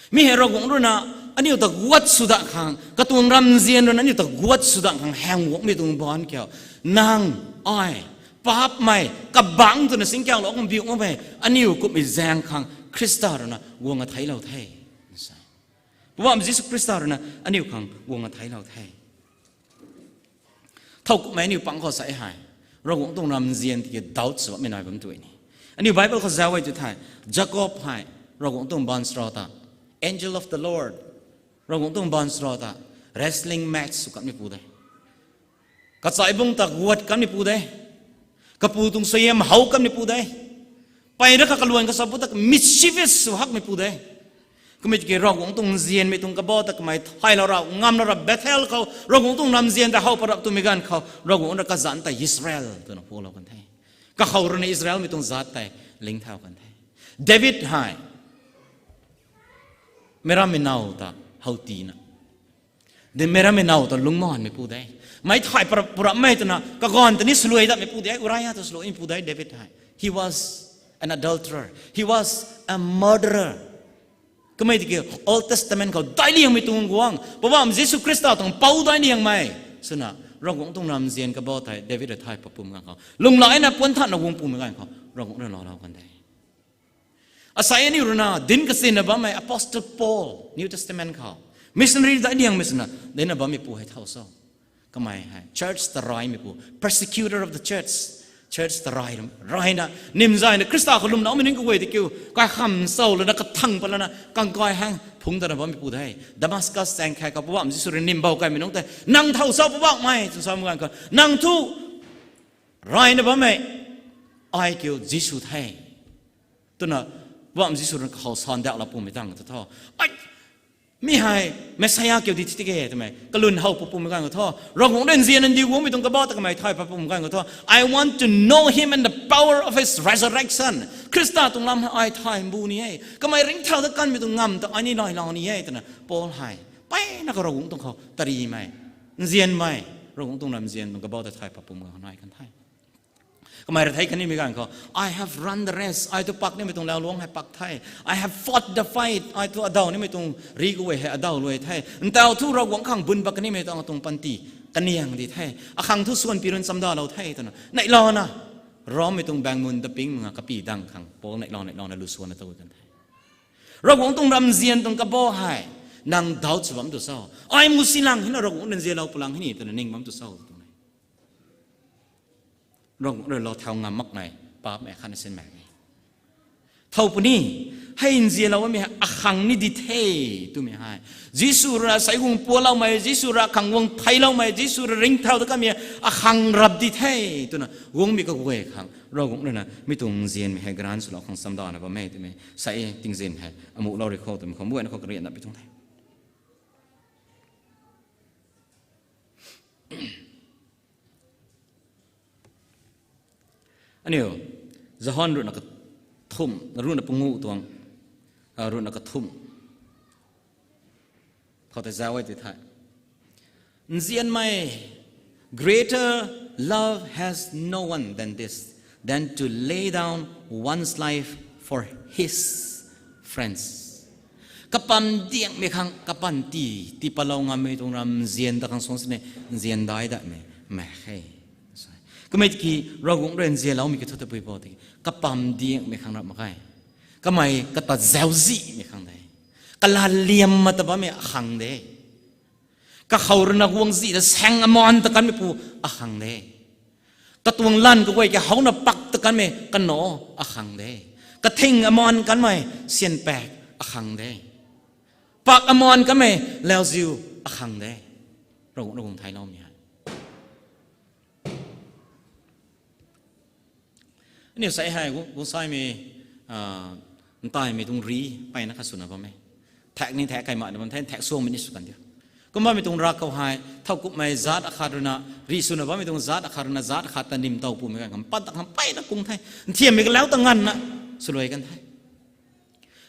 Mi hei Ravguangc rui na aniu ta guat sw dat khang, katuang ramzian rui na aniu ta guat sw dat khang haeng guangmei tuang baanc kiu, nang, ai, paapmei, kabangc twna singkianglou khang biu makmei aniu kumhmei zaeng khang Khrista rui na guang atheilou the. Poubauhmei Jisu Khrista rui na aniu khang guang atheilou the. Thowkumhmei aniu pang khou sa e hei, Ravguangc tuang ramzian tiki doubt sw bammei nai bam tu ni. Aniu Bible khou zauc e tu thei, Jacob hei Ravguangc tuang baanchara ta, angel of the Lord, Ravguangc tuang baanchara ta wrestling match sw kamei pu de. Kachaibung ta guat kamei pu de. Kapu tuang suaihiam how kamei pu de. Peyna kha kaluan kasa pu ta mischievous sw hakmei pu de. Kumhmei tiki Ravguangc tuang nzianmei tuang kabau ta kamei thaylou ra, ngamlou ra, Bethel khou Ravguangc tuang ramzian ta how pat rap twmei ganv khou Ravguangc rui kazanc ta Israel twna pulou kan the. Kakhou rui na Israelmei tuang zaat tei ling thau kan the. David hei meic rammei now ta how tina, de meic rammei now ta lungcmaanvmei pu de. Meic thay pra-, purammei twna kaganv ta ni swluai datmei pu de, Uriah ta swluaimei pu de, David hei. He was an adulterer. He was a murderer. Kumhmei tiki Old Testament khou daic liangmei tuang guangc, Poubauhmei Jisu Khrista tuang pou daic liangmei swna Ravguangc tuang ramzian kabau tei David rui thay pat pum ganv khou, lunghlaic na puanthanna guang pumei ganv khou Ravguangc rui laalou kan de. Asei aniu rui na dinc kasinna bammei Apostle Paul, New Testament khou missionary daic liangmei swna dinna bammei pu hei thau so. Kamei hei church ta raymei pu, persecutor of the church. Church ta ray, rayna nimzayna Khrista khou lwmloumei nunc kaguay tei kiu kaikham sou lana, kathang pat lana, kangkai hang phungc tana bammei pu de. Damascus chaeng khat khou Poubauhmei Jisu rui nimbau kaimei nunc tei, nang thow cho Poubauhmei twna samei ganv khou, nang thu rayna bammei ai kiu Jisu the, twna Poubauhmei Jisu rui khou sandak la pumei tang ta tho. Ai, mi hei Messiah kiu di tike twmei kalun how pat pumei ganv khou tho, Ravguangc rui nzian ndiu guangmei tuang kabau ta kamei thay pat pumei ganv khou tho, I want to know him and the power of his resurrection. Khrista tuang lam hei ai thay mbu ni e. Kamei ringcthau dat kanmei tuang ngamv ta ai ni laylou ni e twna Paul hei peyna kha Ravguangc tuang khou tarimei, nzianmei, Ravguangc tuang ramzian tuang kabau ta thay pat pumei ganv khou nai kan the. Kamei rui thei kanimei ganv khou, I have run the race. Ai thu pak nimei tuang lau luangc hei pak the. I have fought the fight. Ai thu adaw nimei tuang ri kaguay hei adaw luai the. Ntau thu Ravguangc khang bun pat kanimei tuang, tuang panty kaniang di the. Akhang thu swan pirun chamdalou the twna neihlouna, Rommei tuang baengmun ta ping mak nga kapy dang khang Paul neihlouna, neihlouna lu swanna ta kan the. Ravguangc tuang ramzian tuang kabau hei nang doubt sw bam tu cho? Ai mu si lang hina Ravguangc nzianlou pu lang hini twna ning bam tu cho twmei Ravguangc rui lou thau ngam makmei paapmei khatna sinmei e. Thow puni, Hei nzianlou bammei hei akhang ni di the twmei hei, Jisu rui na sei guang pualoumei, Jisu rui akhang guang theiloumei, Jisu rui ringcthau ta kamei akhang rap di the twna guangmei kaguay khang Ravguangc rui na mi tuang nzianmei hei grant swlou khang chamdana bam e twmei sei tingzin hei amuhlou rui khou twmei khou mbuayna khou karianna pi tuang the. Aniu John ruhna kathumh, ruhna panguh tuang, ruhna kathumh khou tei zauc e ti the. Nzianmei, greater love has no one than this, than to lay down one's life for his friends. Kapam diangmei khang kapanty tiipalou ngammei tuang ram nzian ta khang suang sini nzian dai datmei mak khe. Kumei tiki Ravguangc rui nzianloumei kathu tabui bo tiki kapam diangmei khang rap mak khe. Kamei kata zauczihmei khang de. Kala liam ma ta bammei akhang de. Kakhou rui na guangzihna saeng amaan ta kanmei pu akhang de. Katuang lanv kaguay kahowna pak ta kanmei kanac akhang de. Kathing amaan kanmei syan pak akhang de. Pak amaan kanmei lauziu akhang de. Ravguangc rui guang theiloumei hei. Aniu sei hei gu- guangsaimei, ntaimei tuang ri peyna khat swna bam e. Thak ni thak kaimana bam the, thak suangmei ni sw kan diu. Kumbammei tuang ravkhou hei thowkumhmei zaat akhat rui na, ri swna bammei tuang zaat akhat rui na zaat akhat ta nimtow pumei ganv kham pat ta kham peyna kung the. Nthiammei kalau ta nganvna swluai kan the.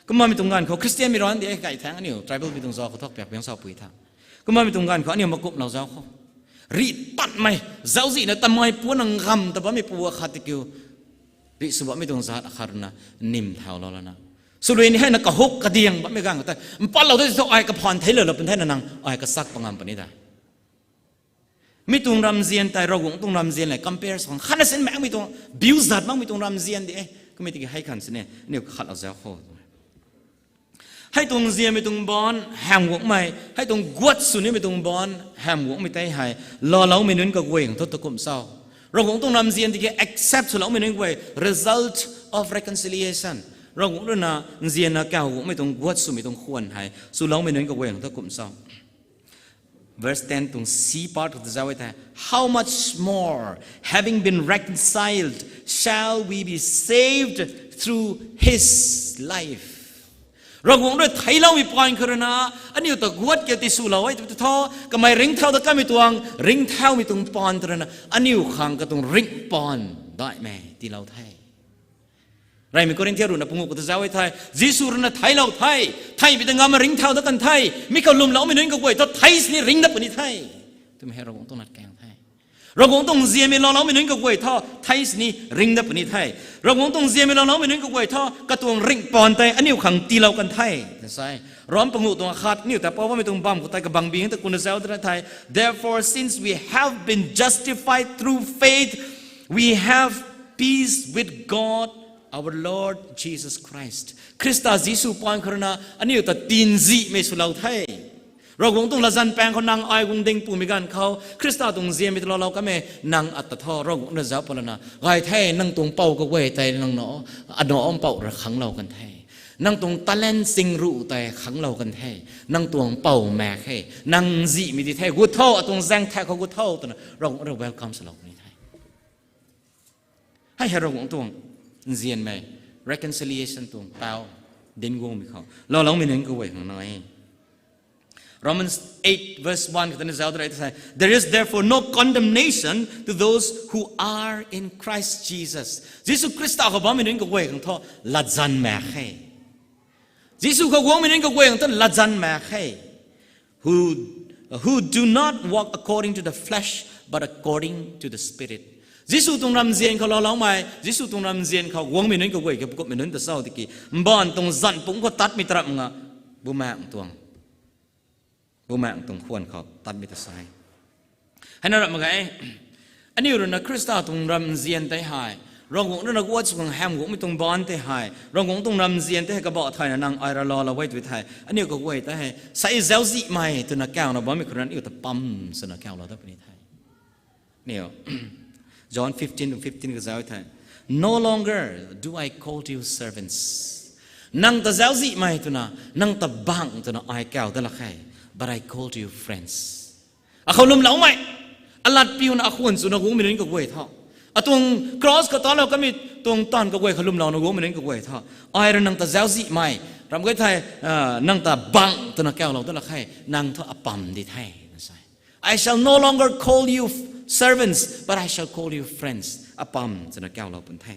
Kumbammei tuang ganv khou Christianmei rui ndi e kai thang aniu tribalmei tuang zauc khou thak piak piang saupui tha. Kumbammei tuang ganv khou aniu makumhlou zauc khou, ri tanmei, zauczihna tamei puanang ngam ta bammei pu akhat ti kiu, ri sw bammei tuang zaat akhat rui na nim thaulou lana, swluai ni hei na kahuk kadiang bammei ganv khou tei mpatlou tei thu ai kaphaan theiloulou pun thena nang ai kasak pangam puni de. Mi tuang ramzian tei Ravguangc tuang ramzian le compare sw khang khatna sin makmei tuang, biu zat makmei tuang ramzian di e. Kumei tiki hei khang sini aniu kakhatlou zauc khou, hei tuang nzianmei tuang baanv hamh guangmei, hei tuang guat sw nimei tuang baanv hamh guangmei tei hei laaloumei nunc kaguay khang thu takumh cho? Ravguangc tuang ramzian tiki accept swloumei nunc kaguay, result of reconciliation. Ravguangc rui na nzianna kauh guangmei tuang guat swmei tuang khwan hei swloumei nunc kaguay khang thu kum cho? Verse ten tuang C part khou ta zauc e the, how much more, having been reconciled, shall we be saved through his life? Ravguangc rui theicloumei paan khou rui na, aniu ta guat ke tiswlou e tw thu, kamei ringcthau ta kamei tuang, ringcthaumei tuang paan ta rui na aniu khang katuang ringh paan daihmei tiilou the. Reymei Korinthia ruhna panguh khou ta zauc e the, Jisu rui na theiclou the, theihmei ta ngamna ringcthau dat kan the, mi khou lwmloumei nunc kaguay thu thei sini ringc dat puni the twmei hei Ravguangc tuang latkaeng the. Ravguangc tuang nzianmei laaloumei nunc kaguay thu thei sini ringc dat puni the. Ravguangc tuang nzianmei laaloumei nunc kaguay thu katuang ringh paan tei aniu khang tiilou kan the. Sa e, Rom panguh tuang akhat, aniu ta pou bammei tuang bam khou tei kabang bing ta kuna zauc ta the. Therefore, since we have been justified through faith, we have peace with God, our Lord Jesus Christ. Khrista Jisu paan khou rui na aniu ta tinzihmei swlou the. Ravguangc tuang latzan paeng khou nang ai guang ding pumei ganv khou Khrista tuang nzianmei ta laalou kanmei nang ata tho Ravguangc na zauc patlana gay the. Nang tuang pou kaguay tei nang na, anac mpouh ra khangclou kan the. Nang tuang talent sing ruh tei khangclou kan the. Nang tuang pou mak khe, nang nzihmei di the, gut tho, atuang zaeng thak khou gut tho twna Ravguangc rui welcome swlou puni the. Hei hei Ravguangc tuang nzianmei, reconciliation tuang pou dinc guangmei khou laaloumei nunc kaguay khang nai e. Romans eight verse one khou tei na zauc da rei ta sa, there is therefore no condemnation to those who are in Christ Jesus. Jisu Khrista khou bammei nunc kaguay khang thu latzan mak khe. Jisu khou guangmei nunc kaguay khang thu latzan mak khe. Who, who do not walk according to the flesh, but according to the Spirit. Jisu tuang ramzian khou laaloumei, Jisu tuang ramzian khou guangmei nunc kaguay khe, pakumhmei nunc ta cho tiki, mbaanv tuang zanc pungc khou tatmei tarap nga, Bumaengh tuang, Bumaengh tuang khwan khou tatmei ta sa e. Heina rap mak ge, aniu rui na Khrista tuang ramzian tei hei, Ravguangc rui na guat sw khang hamh guangmei tuang baanv tei hei, Ravguangc tuang ramzian tei hei kabah thayna nang ai rui laalou e tw thei, aniu kaguay tei hei sei zauczihmei twna kauna bammei khou rui aniu ta pam swna kaulou dat puni the. Aniu John fifteen to fifteen kazauc the, no longer do I call you servants, Nang ta zauczihmei twna, nang ta bang twna ai kau dat lak khe. But I called you friends. Akhou lwmloumei. Alat piuna akhwan chwna guangmei nunc kaguay tho. Atuang cross khou talou kamei tuang taanv kaguay khou lwmlouna guangmei nunc kaguay tho. Ai rui nang ta zauczihmei. Ram gay thei, nang ta bang twna kaulou dat lak khe. Nang thu apam di the, na sa. I shall no longer call you servants, but I shall call you friends. Apam twna kaulou pun the.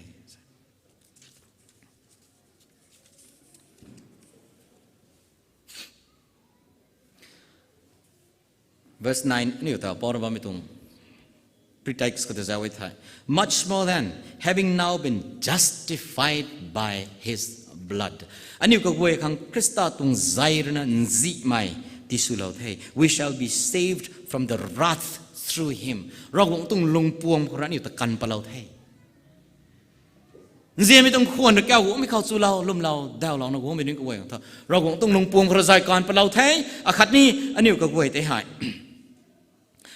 Verse nine, aniu ta pau ra bammei tuang pretext khou ta zauc e thei. Much more then, having now been justified by his blood. Aniu kaguay khang Khrista tuang zay rui na nzihmei tiswlou the. We shall be saved from the wrath through him. Ravguangc tuang lungpuam khou rui aniu ta kan palou the. Nzianmei tuang khwan rui kauguangmei khou chulou, lwmlou, daulouna guangmei nunc kaguay tho. Ravguangc tuang lungpuam khou rui zay kan palou the, akhatni aniu kaguay tei hei.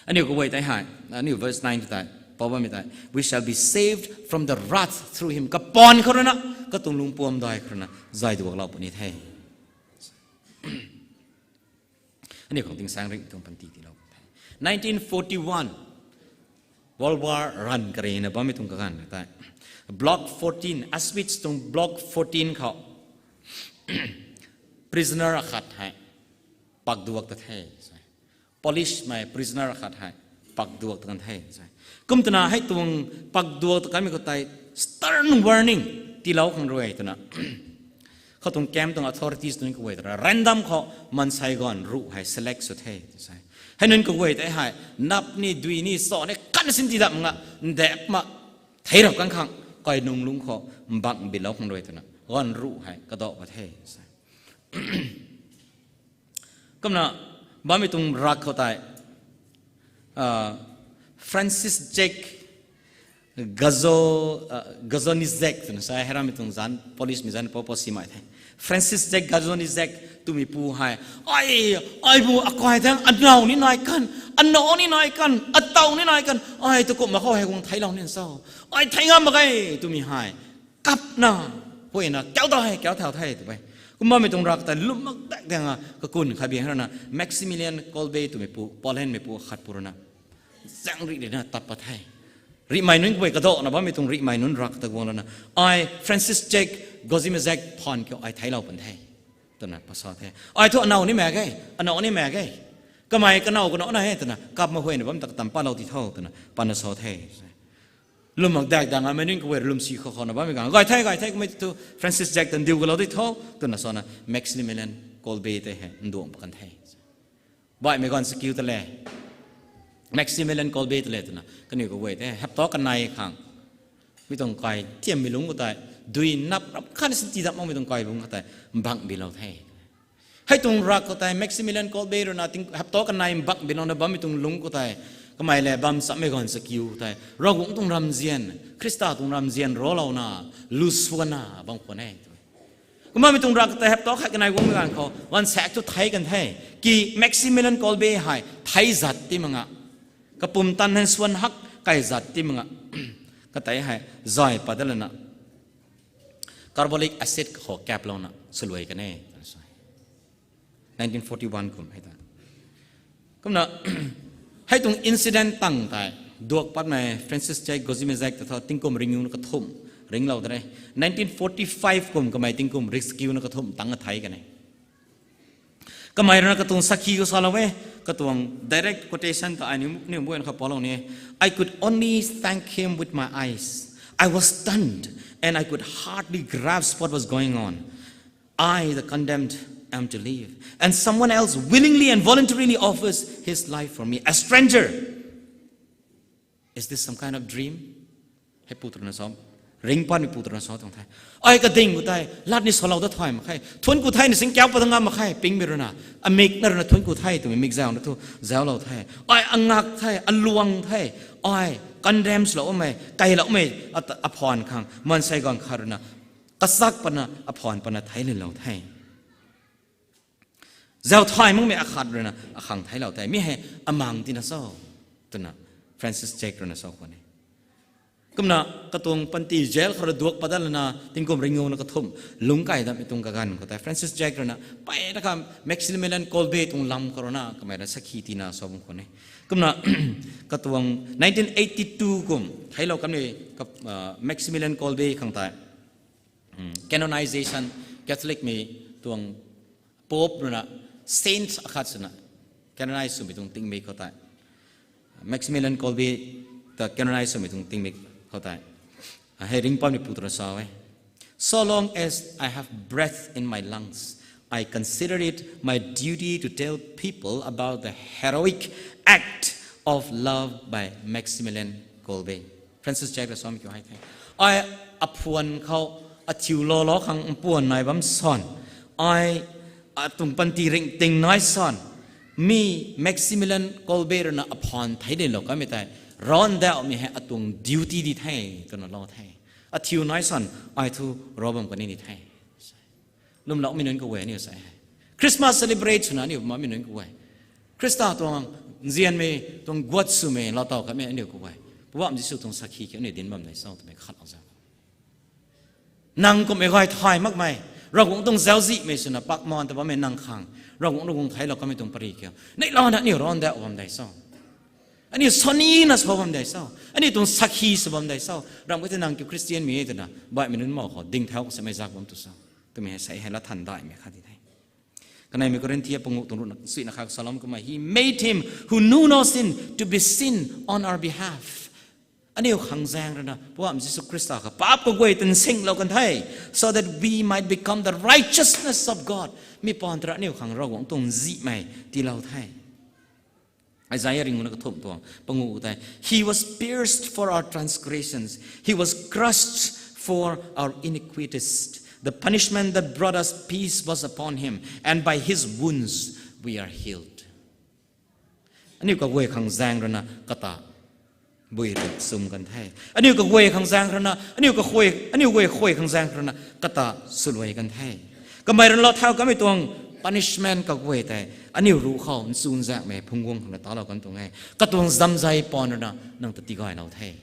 Aniu kaguay tei hei, aniu verse nine tei, pau bammei tei. We shall be saved from the wrath through him. Kapaanv khou rui na, katuang lungpuam dai khou rui na, zay duaklou puni the. Aniu khang tingsaeng ringh tuang panty tiilou the. Nineteen forty-one, World War ranv karina bammei tuang kaganv tei. Block fourteen, Auschwitz tuang Block fourteen khou prisoner akhat hei pakduak ta the. Polish mei prisoner akhat hei pakduak ta kan the. Kum twna hei tuang pakduak ta kanmei khou tei stern warning tiilou khang rui twna khou tuang camp tuang authorities nunc kaguay ta random khou maansei ganv ruh hei select sw the. Hei nunc kaguay tei hei nap ni, dui ni, sa ni, kan sin ti dap nga, ndap ma, thei rap kan khang, kai nung lungc khou mbak bilou khang rui twna ganv ruh hei kadauh pat the. Kumna bammei tuang rak khou tei Francis Jacques Gazonizek twna sa, hei ramei tuang zanc, Polish mei zanc pou pou simei the. Francis Jacques Gazonizek twmei pu hei, ai, ai bu akai thang, anow ni nai kan, anow ni nai kan, atow ni nai kan, ai tu kumna khou hei guang theiclou ni cho, ai thei ngam mak ge twmei hei kapna, huayna kau ta hei kau thau the tw e. Kumna mei tuang rak tei lwm mak dak dang a kakun khat bi hei rui na Maximilian Kolbe twmei pu, Poland mei pu khat pu rui na zaeng rih rina tat pat the. Rihmei nunc kaguay kadauhna bammei tuang rihmei nunc rak ta guang lana, ai Francis Jacques Gozimazek phaan kiu ai theiclou pan the twna pa sa the. Ai thu anow ni mak ge, anow ni mak ge, kamei kanow kanow na he twna kap mak huayna bam ta katam palou ti tho twna pana sa the. Lwm mak dak dang a mei nunc kaguay lwmsi khou khou na bammei ganv gay the, gay the, kamei thu Francis Jacques ta ndiu kalou ti tho twna sana Maximilian Kolbe tei hei nduang pa kan the. Baihmei ganv sa kiu ta le, Maximilian Kolbe ta le twna kaniw kaguay tei hapta kanei khang mi tuang kai thiammei lungc khou tei, dui nap rap khatna sin ti dap makmei tuang kai bung khou tei mbak bilou the. Hei tuang rak khou tei Maximilian Kolbe rui na hapta kanei mbak bilouna bammei tuang lungc khou tei, kamei le bam chammei ganv sa kiu tei Ravguangc tuang ramzian, Khrista tuang ramzian rolouna, lu swanna bam khwan e. Kumna mei tuang rak khou tei hapta khat kanei guangmei ganv khou ganv saekc thu thei kan the, ki Maximilian Kolbe hei thei zat ti mak nga, kapumtan hei swan hak kai zat ti mak nga, katei hei zay pat dat lana carbolic acid khou kaplouna swluai kan e. Nineteen forty-one kum hei ta. Kumna hei tuang incident tang tei duak patmei Francis Jacques Gozimazek ta tho tingkum ringnuna kathumh ringlou ta re. Nineteen forty-five kum kamei tingkum rescue na kathumh tang a thei kan e. Kamei rui na katuang sakhi khou salou e, katuang direct quotation ta ai ni, ni bu na kha palou ni. I could only thank him with my eyes. I was stunned and I could hardly grasp what was going on. I, the condemned, am to leave, and someone else willingly and voluntarily offers his life for me. A stranger. Is this some kind of dream? Hei pu twna sa, ringh patmei pu twna sa tuang the. Ai kading khou tei lat ni salou dat thay mak khe. Thuanc ku the na sing kau pat ngam mak khe, pingmei rui na. Amikna rui na thuanc ku the twmei mikzauh na thu zauclou the. Ai angak the, aluang the. Ai condemn swlou mei, kailoumei, aphaan khang maansei ganv khat rui na kachak patna, aphaan patna theic lilou the. Zauc thay makmei akhat rui na akhang theiclou the. Mi hei amang tina cho twna Francis Jacques rui na sa khwan e. Kumna katuang panty jail khou rui duak pat dat lana tingkum ringngu na kathumh lungc kai datmei tuang kaganv khou tei Francis Jack rui na peyna kha Maximilian Kolbe tuang lam khou rui na kamei rui sakhi tina sa bam khwan e. Kumna katuang nineteen eighty two kum theiclou kanmei, Maximilian Kolbe khang tei canonization, Catholicmei tuang Pope rui na saint akhat swna canonize swmei tuang tingmik khou tei, Maximilian Kolbe ta canonize swmei tuang tingmik khou tei hei ringcpamnipu twna sa e: So long as I have breath in my lungs, I consider it my duty to tell people about the heroic act of love by Maximilian Kolbe. Francis Jack rui samei kiu hei the: Ai aphuan khou athiu lou lou khang mpuan nai bam san, ai atuang panty ringting nai san, mi Maximilian Kolbe rui na aphaan theic dinlou kanmei tei rav ndauhmei hei atuang duty di the, twna lou the. Athiu nai san ai thu rav bam kani ni the. Lwmloumei nunc kaguay aniu sa e, Christmas celebrate swna aniu bammei nunc kaguay, Khrista tuang nzianmei tuang guat swmei lou taw kamei aniu kaguay Poubauhmei Jisu tuang sakhi kiu aniu dinc bam de cho twmei khatlou za. Nang kumhmei gay thay makmei, Ravguangc tuang zauczihmei swna pakmaan ta bammei nang khang Ravguangc rui guang theiclou kanmei tuang pary kiu neihlouna aniu rav ndauh bam de cho? Aniu sanina sa bam de cho? Aniu tuang sakhi sw bam de cho? Ramh kha tei nang kiu Christianmei e twna baihmei nunc mou khou ding thau kasamei zak bam tu cho? Twmei hei sa e, hei lat than daihmei khat di the. Kaneimei Korinthia panguh tuang ruhna suina kha salou kumna, He made him who knew no sin to be sin on our behalf. Aniu khang zaeng rui na Poubauhmei Jisu Khrista kha paap kaguay tan singlou kan the, so that we might become the righteousness of God. Mi paan ta rui aniu khang Ravguangc tuang nzihmei tiilou the. Isaiah ringuna kathumh tuang panguh tei, He was pierced for our transgressions, He was crushed for our iniquities. The punishment that brought us peace was upon Him, and by His wounds we are healed. Aniu kaguay khang zaeng rui na kata bui rui sum kan the. Aniu kaguay khang zaeng rui na, aniu kaguay, aniu guay khuay khang zaeng rui na kata swluai kan the. Kamei rui na lou thau kamei tuang punishment kaguay tei aniu ruc khou nchunzaekmei phungc guang khang na talou kan tuang e. Katuang zamzei paan rui na nang ta tigaylou the,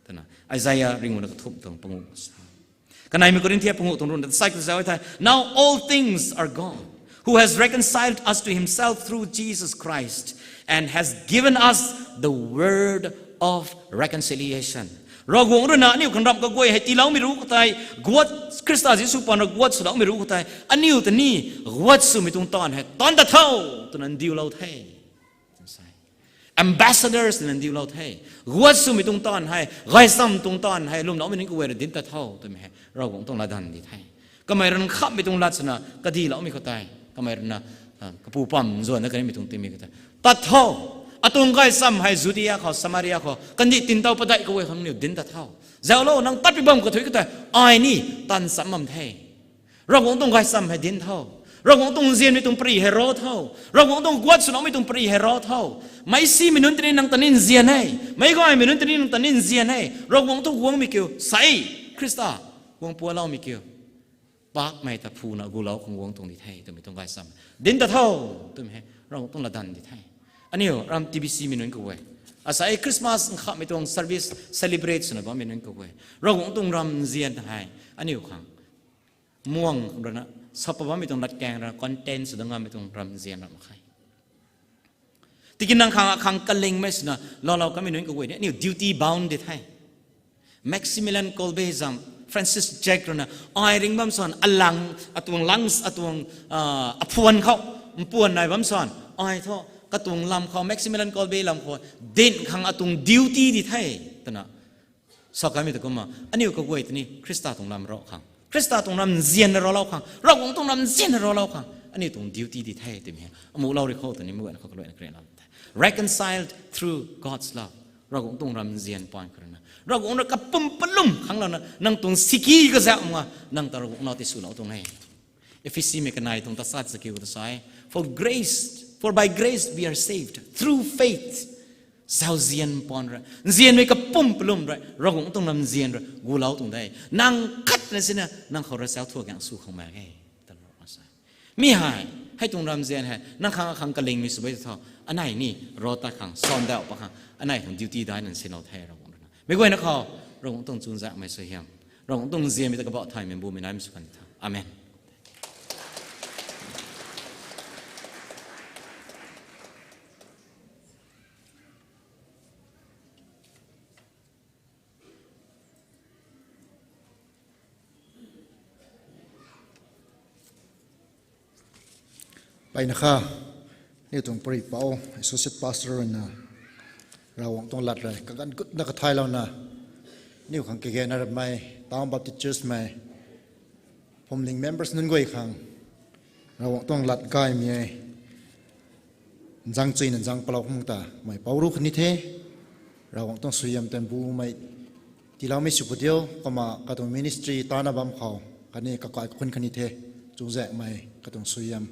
twna Isaiah ringuna kathumh tuang panguh sa. Kaneimei Korinthia panguh tuang ruhna sai kazau the, Now all things are God, who has reconciled us to Himself through Jesus Christ, and has given us the word of reconciliation. Ravguangc rui na aniu khang ramh kaguay hei tiiloumei ruc khou tei, guat, Khrista Jisu paan rui guat swloumei ruc khou tei aniu ta ni guat swmei tuang taanv hei taanc ta tho, twna ndiulou the. Ambassadors na ndiulou the. Guat swmei tuang taanv hei, gaychamv tuang taanv hei lwmloumei nunc kaguay rui dinc ta tho twmei hei Ravguangc tuang latdanv di the. Kamei rui na khamhmei tuang lat swna kadiloumei khou tei, kamei rui na kapu pam zuanna kanimei tuang tingmik khou tei, tat tho. Atuang gaychamv hei Judea khou, Samaria khou, kandih tintow padeih kaguay khang niw dinc ta tho. Zauclou, nang tat pi bam kathuic khou tei ai ni taanv cham bam the. Ravguangc tuang gaychamv hei dinc tho. Ravguangc tuang nzianmei tuang pary hei rav tho. Ravguangc tuang guat swloumei tuang pary hei rav tho. Meicsimei nunc ta ni nang ta ni nzian e. Meicgaymei nunc ta ni nang ta ni nzian e. Ravguangc tuang guangmei kiu sa e. Khrista guang pualoumei kiu, pakmei ta phuna gulou khang guang tuang di the twmei tuang gaychamv dinc ta tho twmei hei Ravguangc tuang latdanv di the. Aniu ram T B C mei nunc kaguay, asei Christmas nkhamhmei tuang service celebrate swna bammei nunc kaguay, Ravguangc tuang ramzian hei aniu khang muang rui na, sap bammei tuang latkaeng rui na content sw da ngammei tuang ramzian ram khe. Tiki nang khang akhang kalingmei swna loulou kamei nunc kaguay ni aniu duty bound di the. Maximilian Kolbe zam, Francis Jack rui na ai ringc bam san, alang, atuang lungs, atuang aphuan khou mpuan nai bam san, ai thu katuang lam khou, Maximilian Kolbe lam khou dinc khang atuang duty di the, twna sa kamei ta kumna aniu kaguay ta ni Khrista tuang lam rav khang, Khrista tuang ramzian na ravlou khang, Ravguangc tuang ramzian na ravlou khang aniu tuang duty di the twmei hei amuhlou rui khou ta ni mei guayna khou kaluaina karianlou the. Reconciled through God's love. Ravguangc tuang ramzian paan khou rui na, Ravguangc rui kapum palum khanglouna nang tuang siki kazauh nga, nang ta Ravguangc nac tiswlou tuang e. Ephesimei kanei tuang tasat sa kiu ta sa e, For grace, for by grace we are saved through faith. Zauzian paan rui, nzianmei kapum palum rui, Ravguangc tuang ramzian rui gulou tuang de. Nang khatna sina nang khou rui zauc thuak gaeng sw khang mak e, ta Ravguangc sa. Mi hei, hei tuang ramzian hei nang khang akhang kalingmei sw bei ta tho. Anei ni rav tat khang, sandauh pat khang anei khang duty dai nang sinlou the Ravguangc rui na. Mei guayna khou Ravguangc tuang chuzaenghmei suaihiam, Ravguangc tuang ziamei ta kabah thaymei bumei naimei sw kan tha. Amen. Mpeyna kha, aniu tuang pary pou, Associate Pastor ruina, Ravguangc tuang lat rui kaganv gutna kathaylouna, aniu khang kagena ramei, Town Baptist Church mei, phuamling members nunc guay khang, Ravguangc tuang lat gaymei e, nzang chuina nzang palou khang ta, mei pou ru khatni the, Ravguangc tuang suaihiam tanbumei tiiloumei sw pu diu, kumna katuang ministry tana bam khou, khatni kakai kakhun khatni the, chuzaenghmei katuang suaihiam,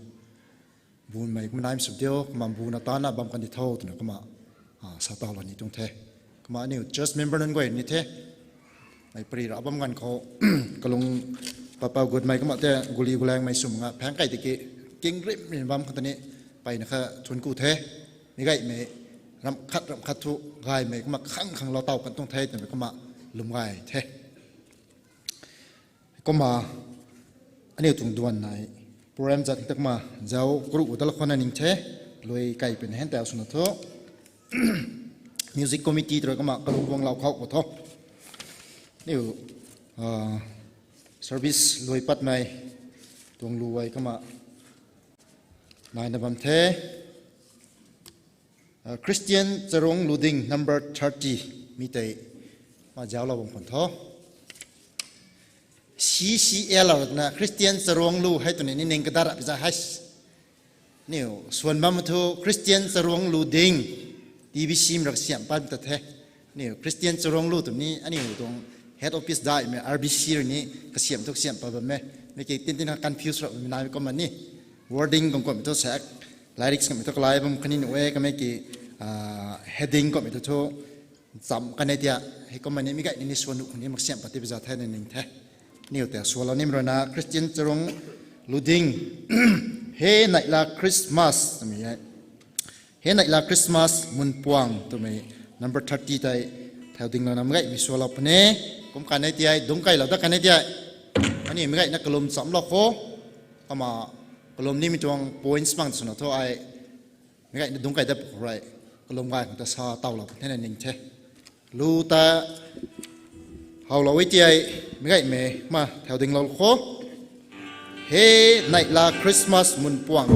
bumei kumna naimei sw diu, kumna buna tana bam khatni tho twna kumna, a, sa taulou ni tuang the. Kumna aniu church member nunc guay ni the, mei pary ra bam ganv khou, kalung papa gutmei kumna tei guli gulangmei swmei nga phaeng kai tiki, king rimh rimh bam khou tani, mpeyna kha thuanc ku the, mi gaymei, ramh khat ramh khat thu gaymei kumna khang khanglou taw kan tuang the twmei kumna lwm gay the. Kumna, aniu tuang duan nai, program zat takma, zauc karuh u dala khwanna ning the, lui kai pin hen tau swna thu, music committee tw rui kumna kalung guanglou khou khou tho. Aniu, ah, service lui patmei, tuang lu ai kumna, naina bam the. Ah, Christian Charuanglu Ding number thirty, mi tei, ma zauclou bam khwan tho. C C L na Christian Charuanglu hei twni ni ning kadara pizza hei. Aniu swan bam thu Christian Charuanglu Ding, T B C mei rui kasiam pat ta the. Aniu Christian Charuanglu twmei ni aniu tuang head office daihmei R B C rui ni kasiam thu kasiam pat bammei. Mi ki tin tin confuse ra mi naimei kumna ni. Wording kummei thu sa, lyrics kummei thu kalai bam khatni nuh e kamei ki, ah, heading kummei thu thu cham kan e tia, hei kumna ni mi gay ni ni swan nuh khang ni mak siam pat ti pizza the na ning the. Aniu tei swalou nimei ruina Christian Charuanglu Ding, He Neihla Christmas twmei e. He Neihla Christmas Munpuang twmei number thirty tei thau dinglouna mi gay mi swalou puni. Kum kan e ti ai, dungc kailou dat kan e ti ai. Aniu mi gayna kalum chamlou khou, kumna kalum nimei tuang points bang swna thu ai, mi gayna dungc kai dat khou rui, kalum gay khang ta sa tawlou thena ning the. Lu ta howlou e ti ai, mi gaymei ma thau dinglou khou. He Neihla Christmas Munpuang.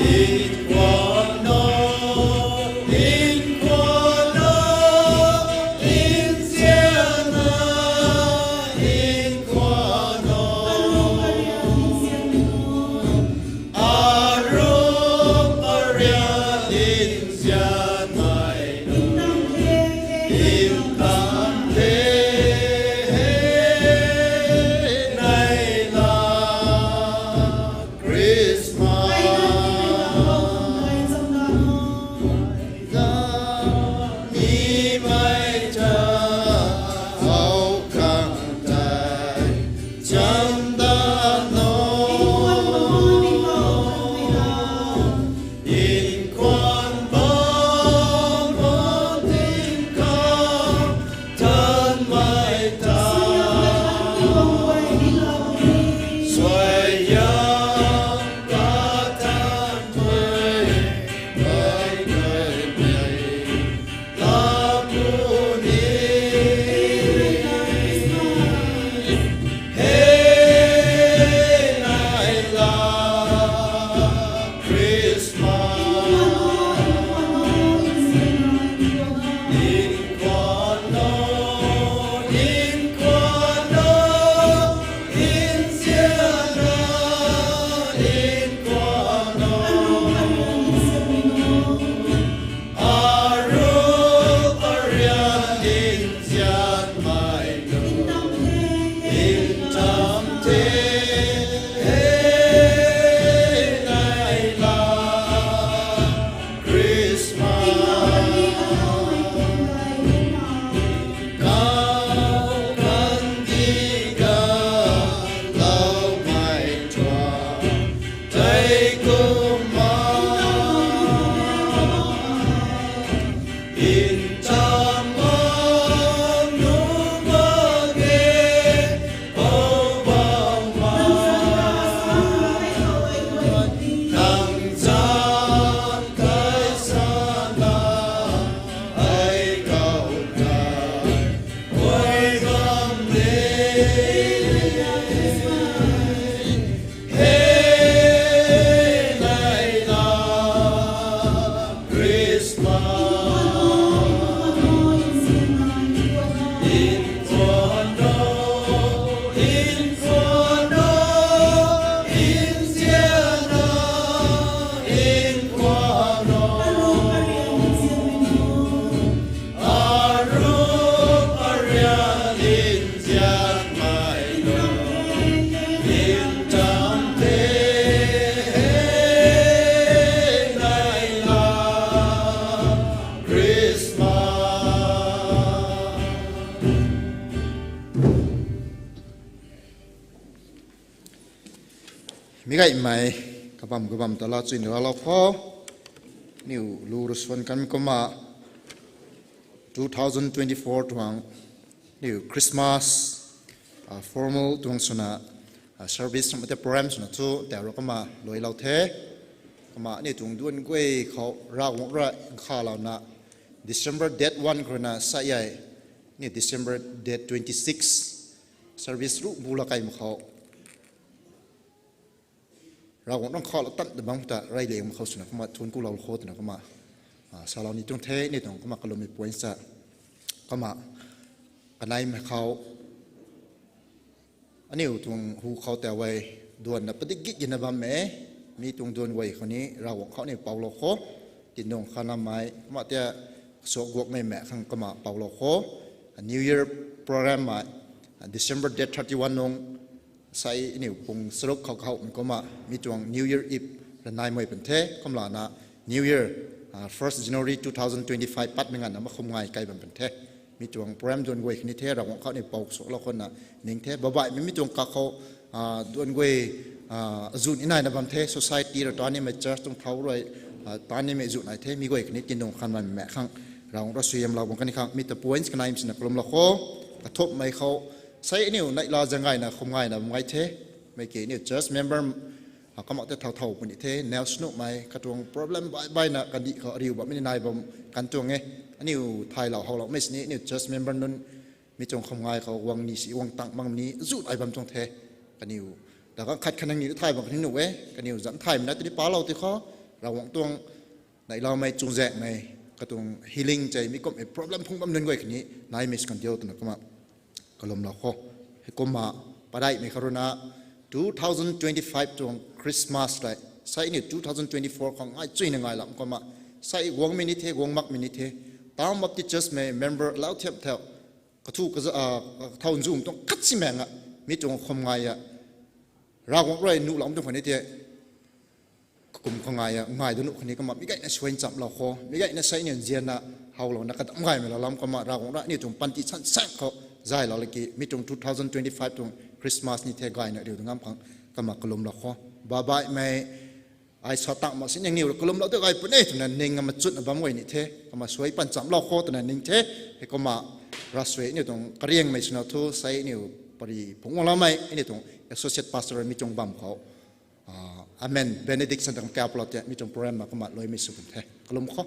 Inkuan o, inkuan o, inzian na, inkuan o. Arup arian inzianmei, intam the, hei nai la. Christmas. Mi mei ta, how can I chanda no? Inkuan bam bam tingkauh tan mei ta, suaihiam ta tan mei, mei, mei, mei, la puni. Hei nai la Christmas. Inkuan o, inkuan o, inzian na, inkuan o. Arup arian inzianmei, intam the, hei nai la Christmas. Kau kandi ga loumei tuang tei kumna, intam ma nu ma ge, o bam ma. Nang zan kai sana, ai kau kai, oi bam de. Hei nai la Christmas. Inkuan o, inkuan o, inzian na, inkuan o. Arup arian inzianmei, intam the, hei nai la Christmas. Mi gaymei, kabam kabam ta la chuina raclou kho. Niu lu rui suan kan kumna, two thousand twenty-four tuang, niu Christmas, ah, formal tuang swna, ah, service swna te program swna chu tau rui kumna luailou the. Kumna niu tuang duan guay khou Ravguangc rui nkhavlouna, December date one khou rui na sa e, niu December date twenty-six service ruh bu la kai mak khou, Ravguangc rui nkhavlou tan ta bam ta rey liang mak khou swna kumna thuanc kulou kho twna kumna, ah, salou ni tuang the, ni tuang kumna kalummei point sa. Kumna kaneimei khou, aniu tuang hu khou tau e, duanna padik gitna bam e, mi tuang duan guay khou ni Ravguangc khou ni poulou kho, tingdung khanamei, kumna tia suak guakmei mei khang kumna poulou kho, New Year program mei, December date thirty-one nung, sai aniu pung charuk khou kahowmei kumna, mi tuang New Year Eve ranaimei pan the, kumlana New Year, ah, first January two thousand twenty-five patmei nganvna makhum ngai kai bam pan the. Mi tuang program duan guay khou ni the, Ravguangc khou ni pou suaklou khona ning the, babaihmei mi tuang kakhou, ah, duan guay, ah, azun inaina bam the, society rui tanimei, church tuang thau rui, ah, tanimei zun nai the, mi guay khou ni tingdung khanamei mei khang Ravguangc rui suaihiamlou bam kan khang, mi ta points kanei sina kalumlou kho, kathumhmei khou, sai aniu neihla zaeng gayna khum ngaina bam ngai the, mei ki aniu church member, ah, kumna tei thau thau puni the, nau snuhmei, katuang problem baih baihna kandih khou ariu bammei ni nai bam kan tuang e, aniu thaylou howloumei sini, aniu church member nunc, mi tuang khum ngai khou guang ni si guang tang mang ni zut ai bam tuang the, kaniw, ta kang khat khanang ni thay bam kaniw nuh e, kaniw zan thaymei na tini palou ti khou, Ravguangc tuang neihloumei chuzaenghmei, katuang healing tei mi kumhmei problem phung bam nunc guay khatni naimei sw kan diu twna kumna kalumlou kho. Heikumna padaihmei kha ruina two thousand twenty-five tuang Christmas tei, sei aniu two thousand twenty-four khou ngai chuyna ngai lam kumna, sei guangmei ni the, guang makmei ni the, Town Baptist Churchmei member lau thiam thau, kathu kaza, kathau nzum tuang khat si mei nga, mi tuang khum ngai a, Ravguangc rui nuh lam tuang kha ni the, kakum khou ngai a, ngai da nuh khatni kumna mi gayna suai nchamlou kho, mi gayna sei aniu nzianna howlouna kadam gaymei lou lam kumna Ravguangc rui aniu tuang panty chan sang khou zaylou laki mi tuang two thousand twenty-five tuang Christmas ni the gayna riu da ngam khang kumna kalumlou kho. Babaihmei, ai sa tang mak sini aniu kalumlou de gay puni twna ning ama chutna bam guay ni the, kumna suai pan chamlou kho twna ning the. Heikumna ravsuai aniu tuang kariangmei swna thu sei aniu pary phungc guangloumei aniu tuang associate pastor mi tuang bam khou amen benediction tang kapulou tei mi tuang program ma kumna luaimei sw kan the. Kalum kho.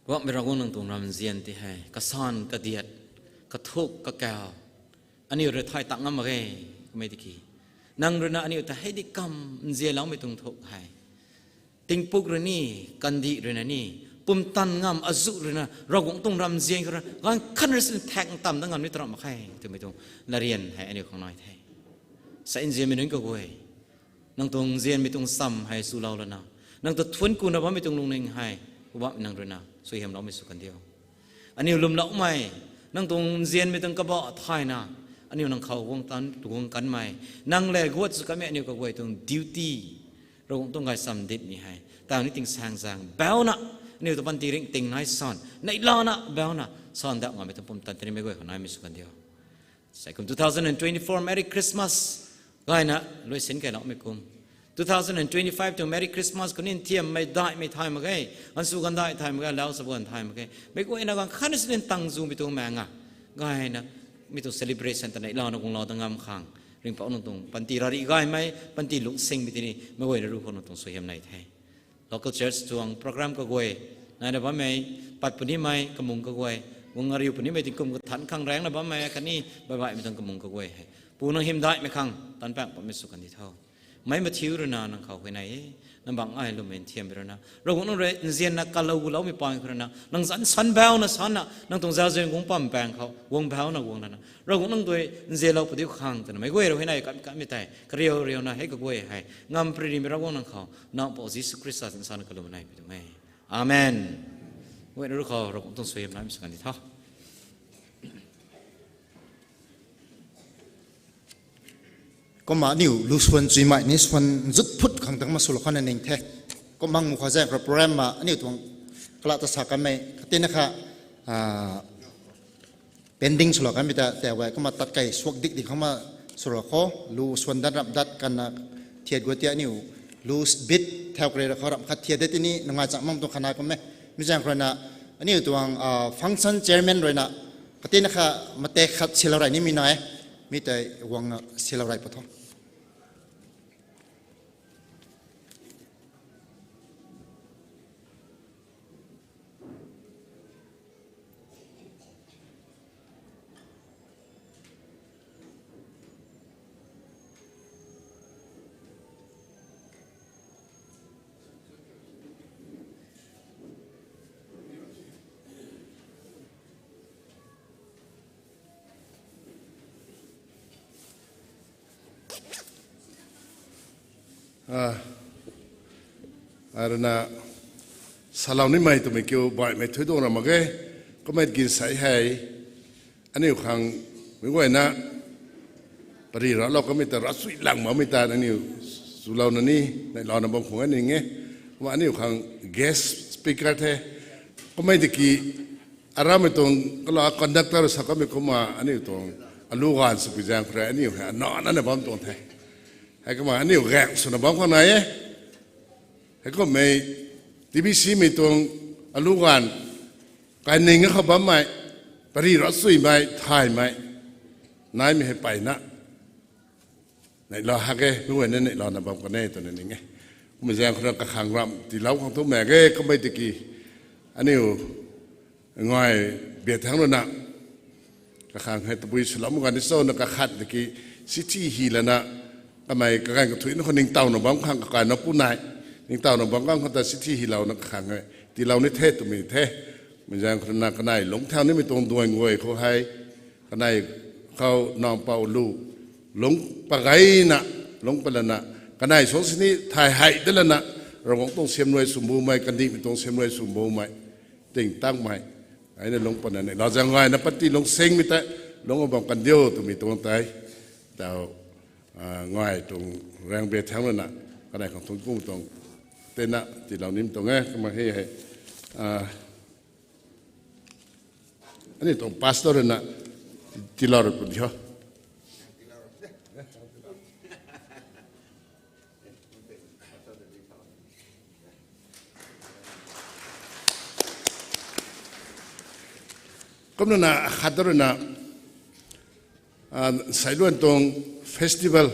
Guangmei Ravguangc, nang tuang ramzian ti hei kasan kadiat, kathuk kakau, aniu rui thay tang ngam mak ge. Kummei tiki nang ruina aniu ta hei di kam nzianloumei tuang thuk hei tingpuk rui ni, kandih ruina ni, pumtan ngam azuh ruina Ravguangc tuang ramzian khou rui ganv khat rui sin thak tam dat ngam ni taram mak khe twmei tuang latryan hei aniu khang nai the. Sa nzianmei nunc kaguay, nang tuang nzianmei tuang sam hei swlou lana, nang ta thuanc kuna bammei tuang lungning hei Poubauhmei nang ruina suaihiamloumei sw kan diu. Aniu lwmloumei, nang tuang nzianmei tuang kabah thayna, aniu nang khou guang tan, guang kanmei, nang lev guat sw kanmei aniu kaguay tuang duty, Ravguangc tuang gaychamv ditmei hei tang ni tingsaengzaeng bauna, aniu ta panty ringting nai san neihlana bauna san dap ngammei tuang pumtan tei nimei guay khou naimei sw kan diu. Sei kum two thousand and twenty-four Merry Christmas gayna luaisin kailoumei kum, two thousand and twenty-five tuang Merry Christmas khou ni nthiammei daihmei thay mak ge, ganvsw ganvdaih thay mak ge, lau sabuan thay mak ge, meic guayna ganv khatna sini tang zumei tuang maeng a, gayna mi tuang celebration ta neihlana guanglou dat ngam khang, ringhpouc nang tuang panty rari gaymei, panty lungsingmei tini meic guayna ruc khou nang tuang suaihiam nei the. Local church tuang program kaguay, naina bammei, pat punimei kamung kaguay, guang ariu punimei tingkum kathanc khang raengna bammei khatni baihbaihmei tuang kamung kaguay hei Pu nang hymdaihmei khang tanpaeng patmei sw kan di tho. Mei Mathiu rui na nang khou huayney e, nang bang ai lwmmei nthiammei rui na, Ravguangc nang rui nzianna kalou guloumei pang khou rui na, nang zanc san bauna sana, nang tuang zazuan guang pam pang khou, guang bauna guang lana, Ravguangc nang tui nzianlou padiu khang twna, meic guay rui huayney kam kammei tei, kariu riuna hei kaguay hei, ngam prirymei Ravguangc nang khou, Nac Mpouh Jisu Khrista zanc sana kalum nai pi tuang e. Amen. Guayna rui khou, Ravguangc tuang suaihiam naimei sw kan di tho. Kumna aniu lu swan chuimei ni swan zut phut khang tangc ma swlou khou na ning the. Kumna mu khou zaeng khou program ma aniu tuang kala ta sa kanmei katina kha, ah, pending swlou kanmei ta tei e, kumna tat kei suak dik di khang ma swlou khou, lu swan dat ramh dat kanna thiat guay ti aniu lu beat thau kre ra khou ramh khat thiat de tini nungai chang mang tuang khana kum e. Mi zaeng khou rui na aniu tuang, ah, function chairman rui na katina kha matek khat silou rey nimei nai e. Mi tei guangna silou rey pu tho. Ah, aruna salou nimei twmei kiu baihmei thuiduang ra mak ge. Kummei gin sei hei, aniu khang meic guayna pary raclou kamei ta, ravchui lang makmei ta aniu swlouna ni neihlouna bam khang ning e. Kumna aniu khang guest speaker the. Kummei tiki aramei tuang kala conductor sa kamei kumna aniu tuang alu ganv swpui zaeng khou rui aniu hei anana na bam tuang the. Hei kumna aniu gaeng swna bam khang nai e. Hei kummei T B C mei tuang alu ganv kaining khou bammei, pary ravchuimei, thaymei naimei hei peyna neihlou hak e, meic guayna neihlouna bam kan e twna ning e. Kummei zaeng khou rui kakhang ramh tiilou khang thu mak ge, kummei tiki aniu ngai bia thangc rui na kakhang hei tabui swlou mak ganv ni cho na kakhat tiki chithi hy lana, kamei kaganv kathuicna khou ningtowna bam khang kakai na pu nai, ningtowna bam khang khou ta chithi hylouna kakhang hei tiilou ni the twmei the. Mei zaeng khou rui na kanei lungc thau nimei tuang duan guay khou hei, kanei khou nampou lu lungc pagayna, lungc palana, kanei suang sini thay hei de lana, Ravguangc tuang siamruai swmumei, kandihmei tuang siamruai swmumei, ting tangmei, aina lungc pana ni lazaeng gayna pati lungc singmei tei lungc bam kan diu twmei tuang tei, tau, ah, ngai tuang raeng bia thangc rui na kanei khang thun kum tuang tena tiilou nimei tuang e. Kumna hei hei, ah, aniu tuang pastor rui na tiilou rui pu di ho. Kumna na khat rui na, ah, Sailuan tuang festival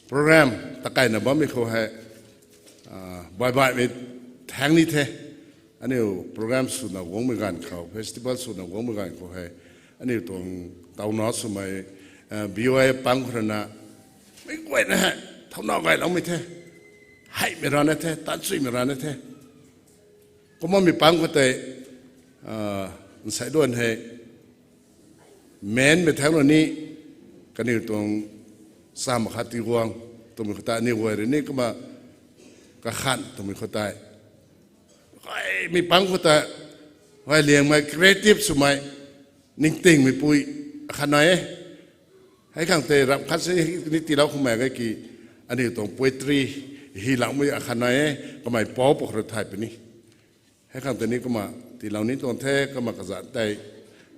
program takaina bammei khou hei, ah, baih baihmei thaeng ni the. Aniu program swna guangmei ganv khou, festival swna guangmei ganv khou hei, aniu tuang tauna swmei, ah, B Y F pang khou rui na, meic guayna hei thauna gayloumei the, heimei rana the, tanchuimei rana the. Kumna mi pang khou tei, ah, Sailuan hei, menmei thaeng rui ni, kaniw tuang cham khat ti guang twmei khou tei aniw guay rui ni kumna kakhan twmei khou tei, ai, mi pang khou tei, ai, liangmei creative swmei, ningtingmei pui akhat nai e. Hei khang tei ramh khat si ni tiilou khou mak ge ki, aniu tuang poetry hyloumei akhat nai e, kamei pou pwkhou rui thay puni. Hei khang tei ni kumna tiilou ni tuang the, kumna kazanc tei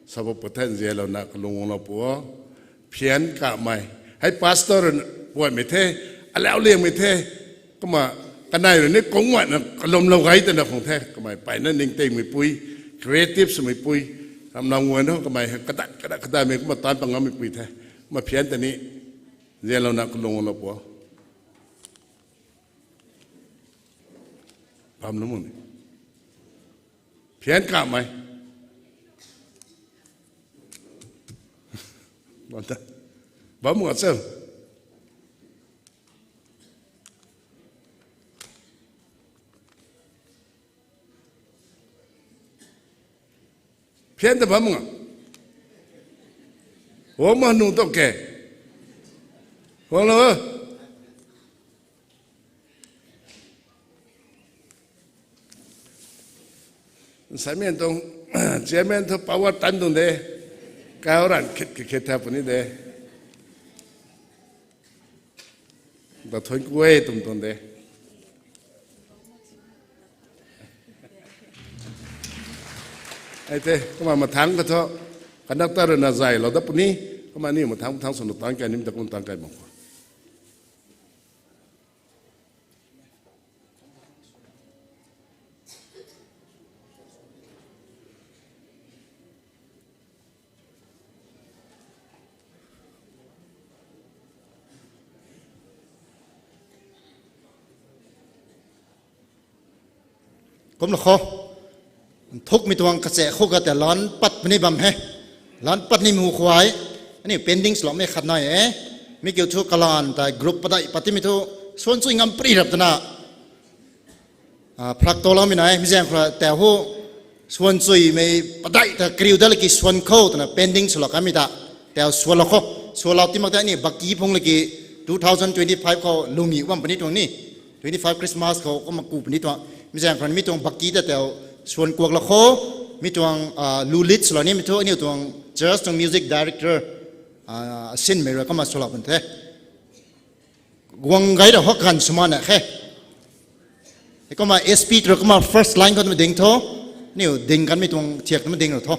sa pat the, nzianlouna kalung guanglou pu o. Phian kamei, hei pastor puaimei the, alau liangmei the, kumna kanei rui ni kungmana kalumlou gay twna khang the, kamei peyna ningtingmei pui, creative swmei pui, ramnam guan tho kamei hei kadat kadat kadaimei kumna taanc pat ngammei pui the, kumna phian tei ni nzianlouna kalung guanglou pu o. Bam na mu ni. Phian kamei. Bam ta. Bam mu a chau. Phian ta bam nga. Ho ma nu to ke. Ho lo. Saimen tuang chairman thu power tan tuang de. Kau ran khit khit khit tha puni de. Da thuan kuay tum tuang de. Ai te, kumna mathang ka thu, conductor na zay lo da puni, kumna ni mathang mathang sunu tang kai nim ta kum tang kai bang ko. Kumna kho. Nthukmei tuang kache khou ka te lan pat puni bam he. Lan pat ni mu khwai. Ani pending swloumei khat nai e. Mi kiu thu kalan ta group padai pat timei thu. Suan chui ngam pri rap tana. Ah, phrak toloumei nai, mi zaeng khou ra tau hu, suan chuimei padai ta kariu dat laki suan khou twna pending swlou kanmei ta, tau suan lou khou, suan lou ti mak ta ni baki phung laki two thousand twenty-five khou lumi bam puni tuang ni, twenty-five Christmas khou kumna ku puni tuang, mi zaeng khou ra mi tuang baki ta tau suan kuak lou khou, mi tuang, ah, lu lead swlou ni mi thu, aniu tuang church tuang music director, ah, sinmei rui kumna swlou pun the. Guang gay ra hok kan swmana khe. Kumna S P tru kumna first line khou twmei ding tho. Niu ding kanmei tuang thiak twmei ding ra tho.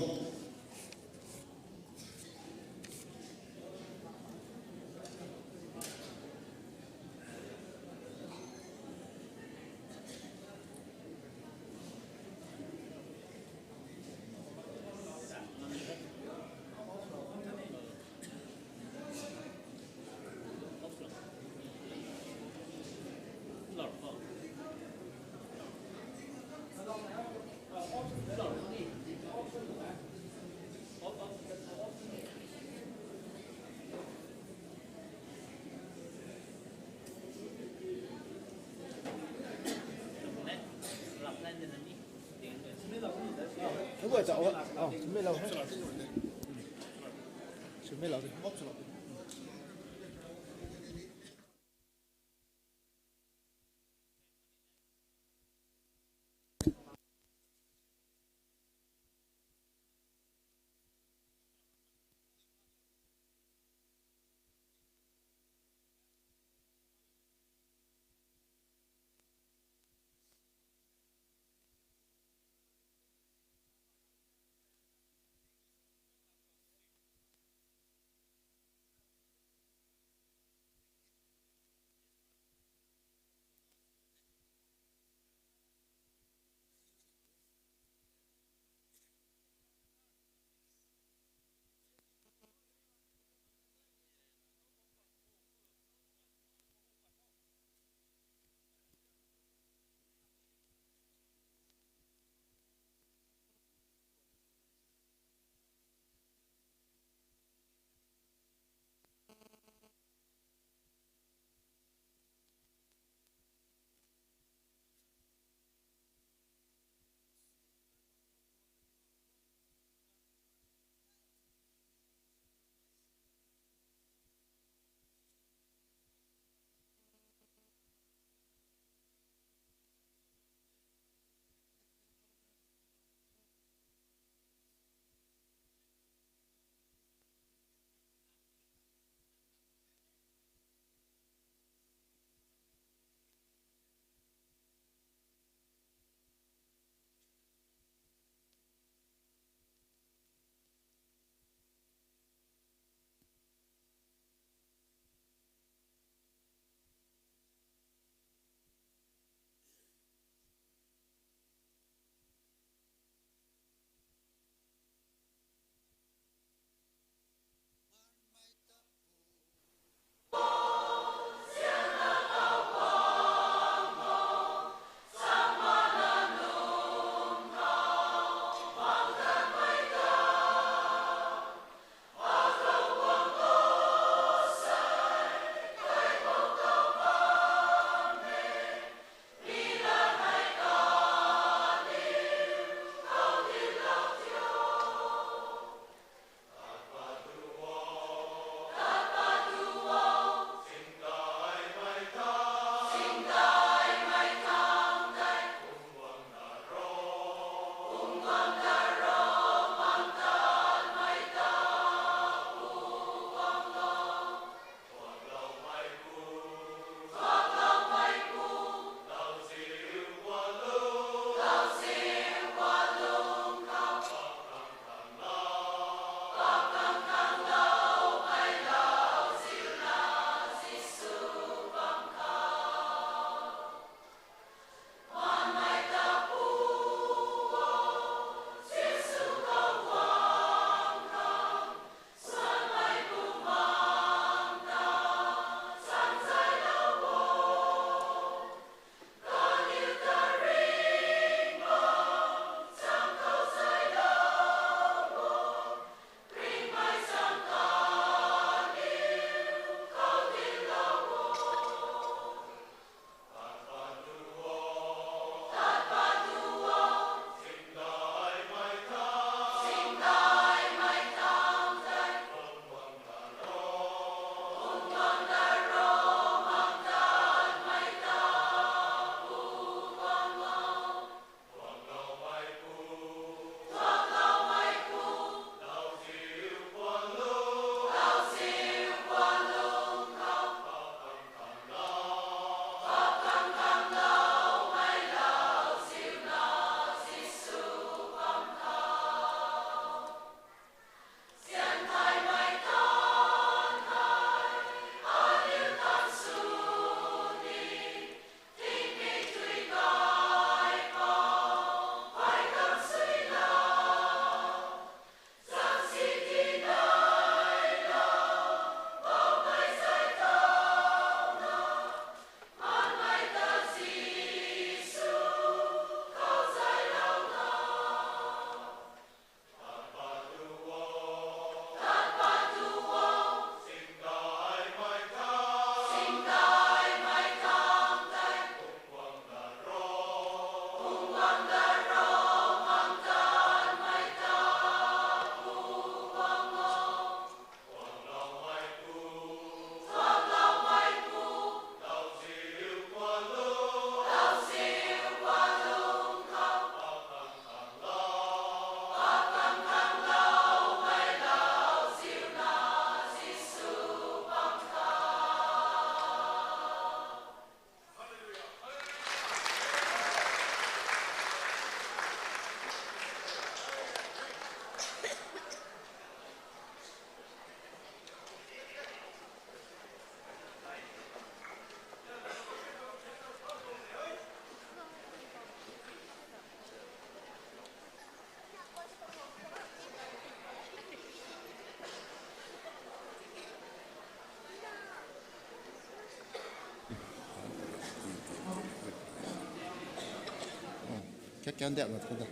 Kandek la tho da.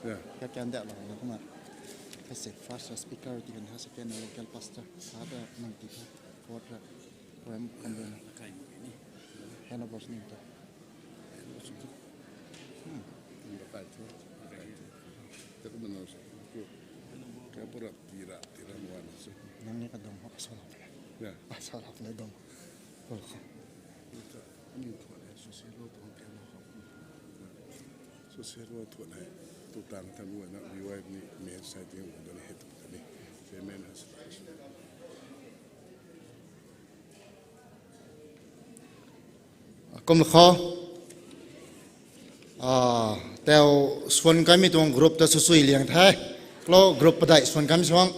Ya. Kandek la na kumna. Hei se first speaker ti kan ha, second local pastor. Third nang ti tha. Fourth program convener. Hei na boss ni ta. Hmm. Bakai tho. Bakai tho. Taku mana sa. Kaya pura tira tira mwana sa. Nang ni kadam ho sa la. Ya. Sa la na dam. Kol kha. Ni ta ni tho le so se ro tho ke na ho. So se ro tho le. Tu tang tang wo na B Y F ni main side ni wo na he tu ta ni. Chairman has. Kum kho. Ah, tau suan kamei tuang group ta sw sui liang the. Klo group padeih suan kamei suang.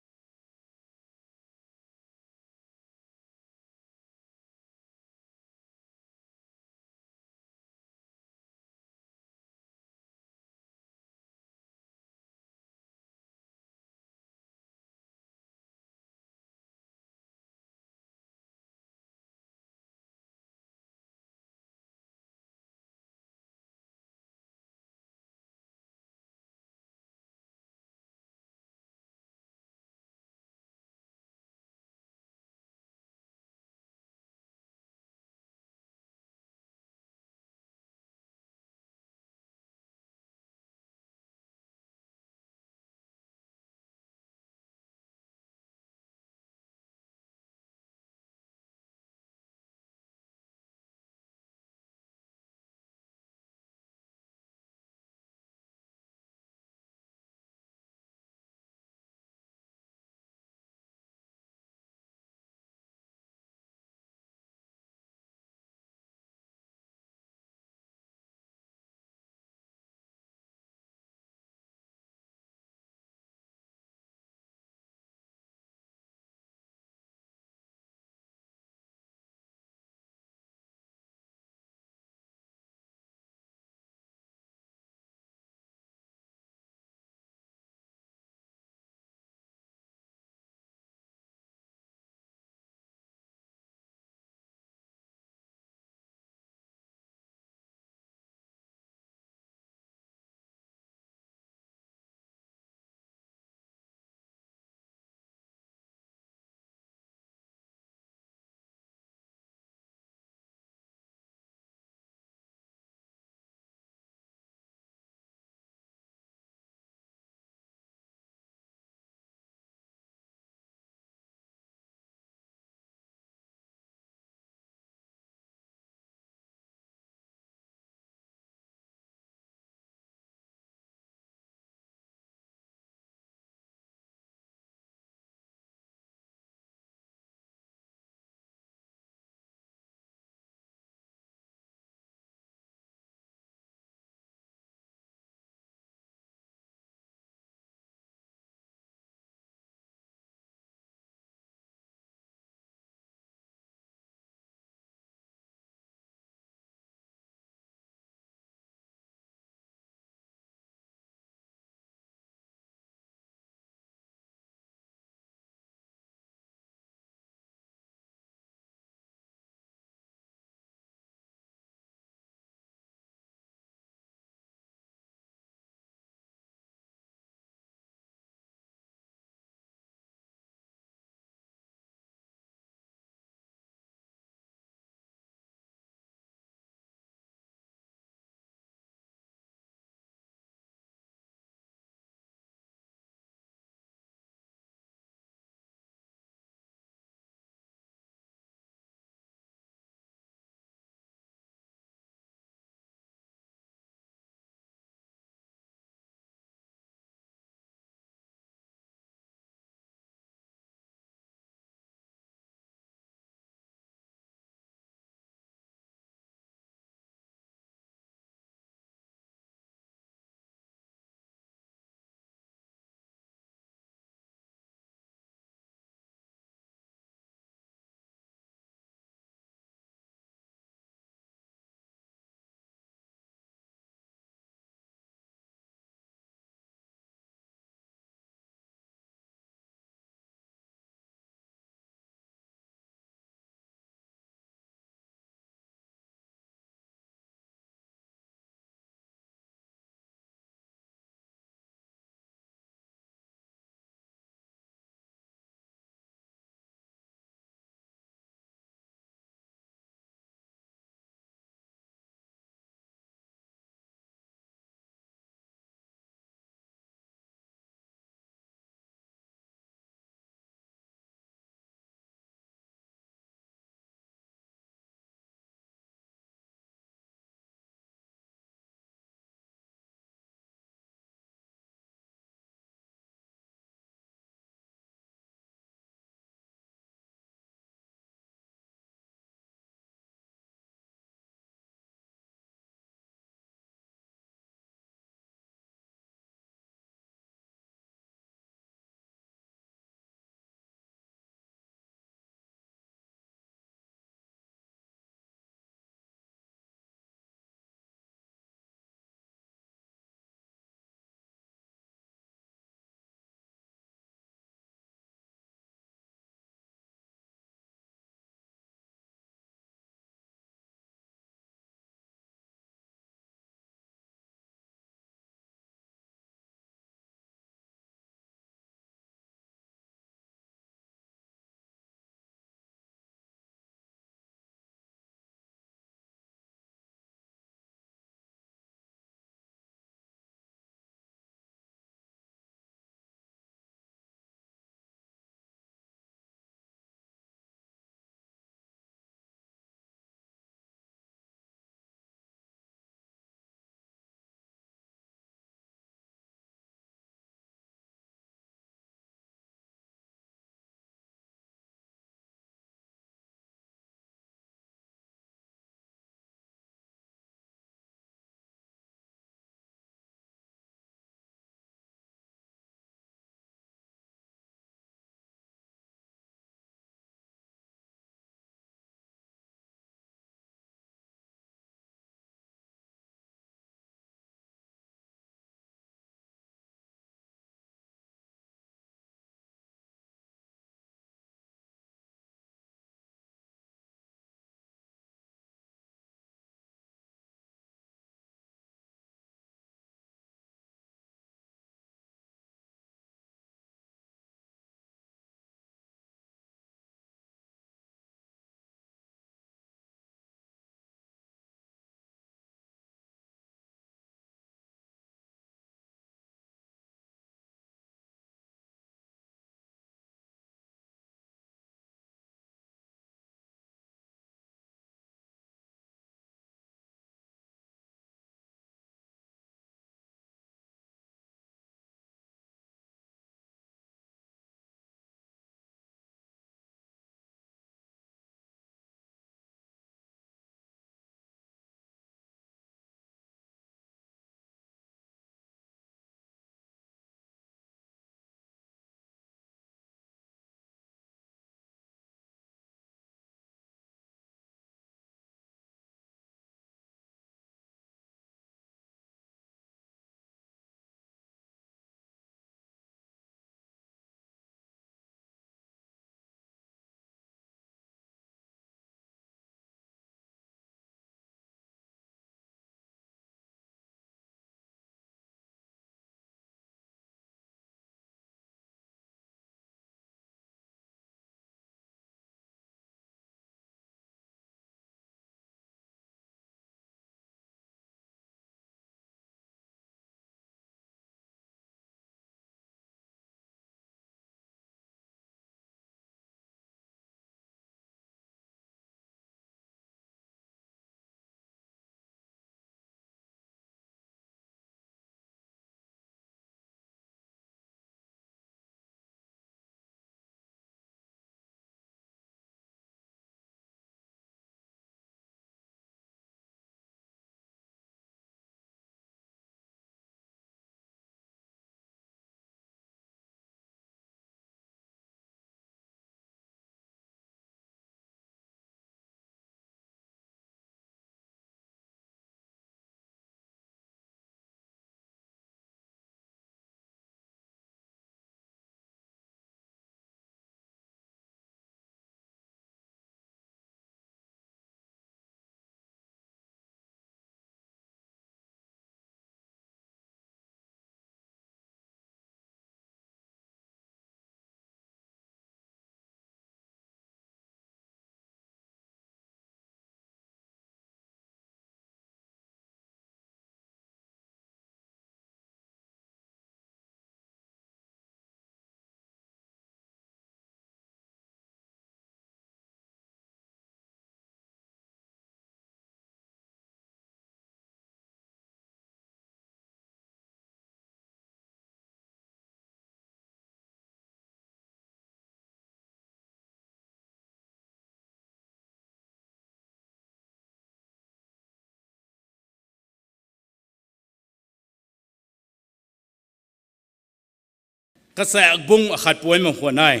Kachaek bung akhat puai mak khwan e.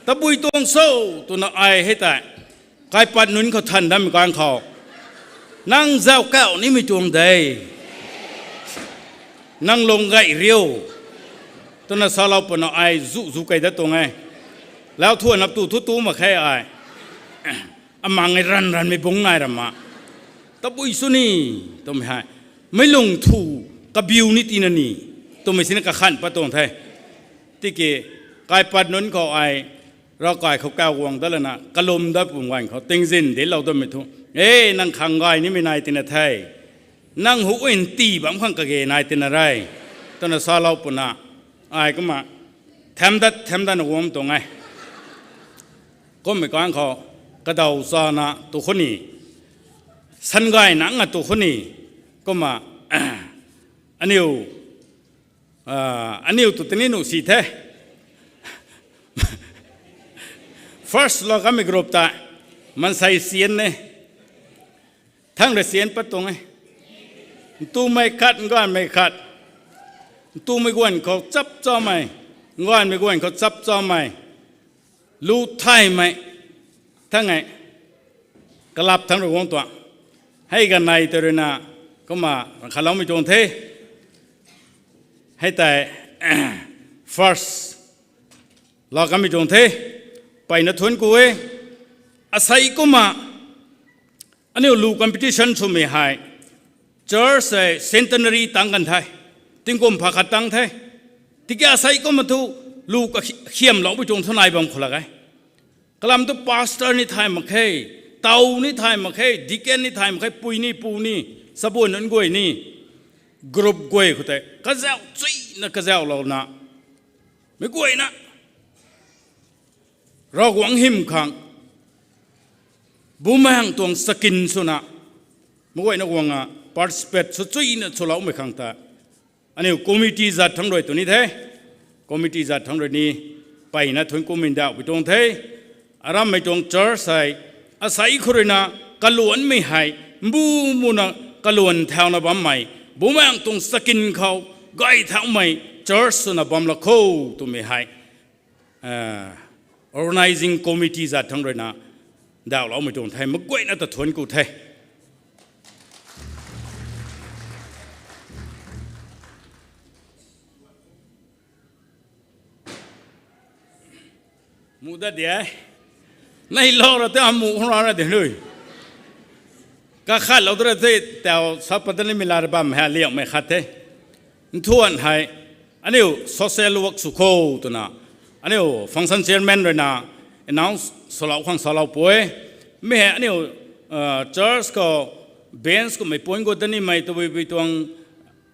Tabui tuang cho twna ai hei tei kaipat nunc khou than dammei kan khou, nang zauc kauh nimei tuang de, nang lung gay riu, twna salou pwna ai zu zu kei dat tuang e. Lau thuan nap tu thu tu mak khe ai. Amang e ranv ranvmei bungc nai ram ma. Tabui sw ni, twmei hei, meic lung thu kabiu ni tina ni, twmei sini kakhan pat tuang the. Tiki kaipat nunc khou ai ravkai khou kauc guang dat lana kalum dat pum guan khou tingzin dinclou datmei thu, e, nang khang gay nimei nai tina the, nang hu nti bam khang kage nai tina re, twna salou pwna ai kumna them dat them datna guang tuang e. Kummei kan khou kadaw chana tu khou ni, sangay nangna tu khou ni, kumna aniu, aniu tu tini nuh si the. First lou kamei group ta mansei sian e, thang rui sian pat tuang e. Ntumei khat, nganvmei khat, ntumei guan khou chap chamei, nganvmei guan khou chap chamei, lu thaymei, thang e, kalap thang rui guang tuang. Hei ganei tei ruina kumna khatloumei tuang the. Hei tei first lou kamei tuang the. Mpeyna thuanc ku e. Asei kumna aniu lu competition swmei hei church hei centenary tang kan the, tingkum pha khat tang the. Tiki asei kumna thu lu kakhiamloumei tuang thu nai bam khou lak e. Kalam thu pastor ni thay mak khe, taw ni thay mak khe, deacon ni thay mak khe, pui ni pu ni, chabuan nunc guay ni, group guay khou tei kazauh chuyna kazauhlouna, meic guayna Ravguangc hym khang, Bumaengh tuang chakin swna, meic guayna guangna participate sw chuyna swloumei khang ta aniu committee zat thangc rui tu ni the. Committee zat thangc rui ni mpeyna thuanc kumei ndauhpui tuang the. Arammei tuang church hei asei khou ruina kaluanmei hei mbu muna kaluan thauna bammei, Bumaengh tuang chakin khou gay thaumei church swna bam lak kho twmei hei organising committee zat thangc ruina ndauhloumei tuang the, meic guayna ta thuanc ku the. Muh dat de, neilou ra tei amuh khou ra ra de nui. Kakhatlou tu ra tei tau sa pat ta nimei la ra bam hei liangmei khat the. Nthuan hei aniu social work sw kho twna aniu function chairman ruina announce swlou khang saloupui. Mi hei aniu church khou bench kummei point khou ta nimei tabuibui tuang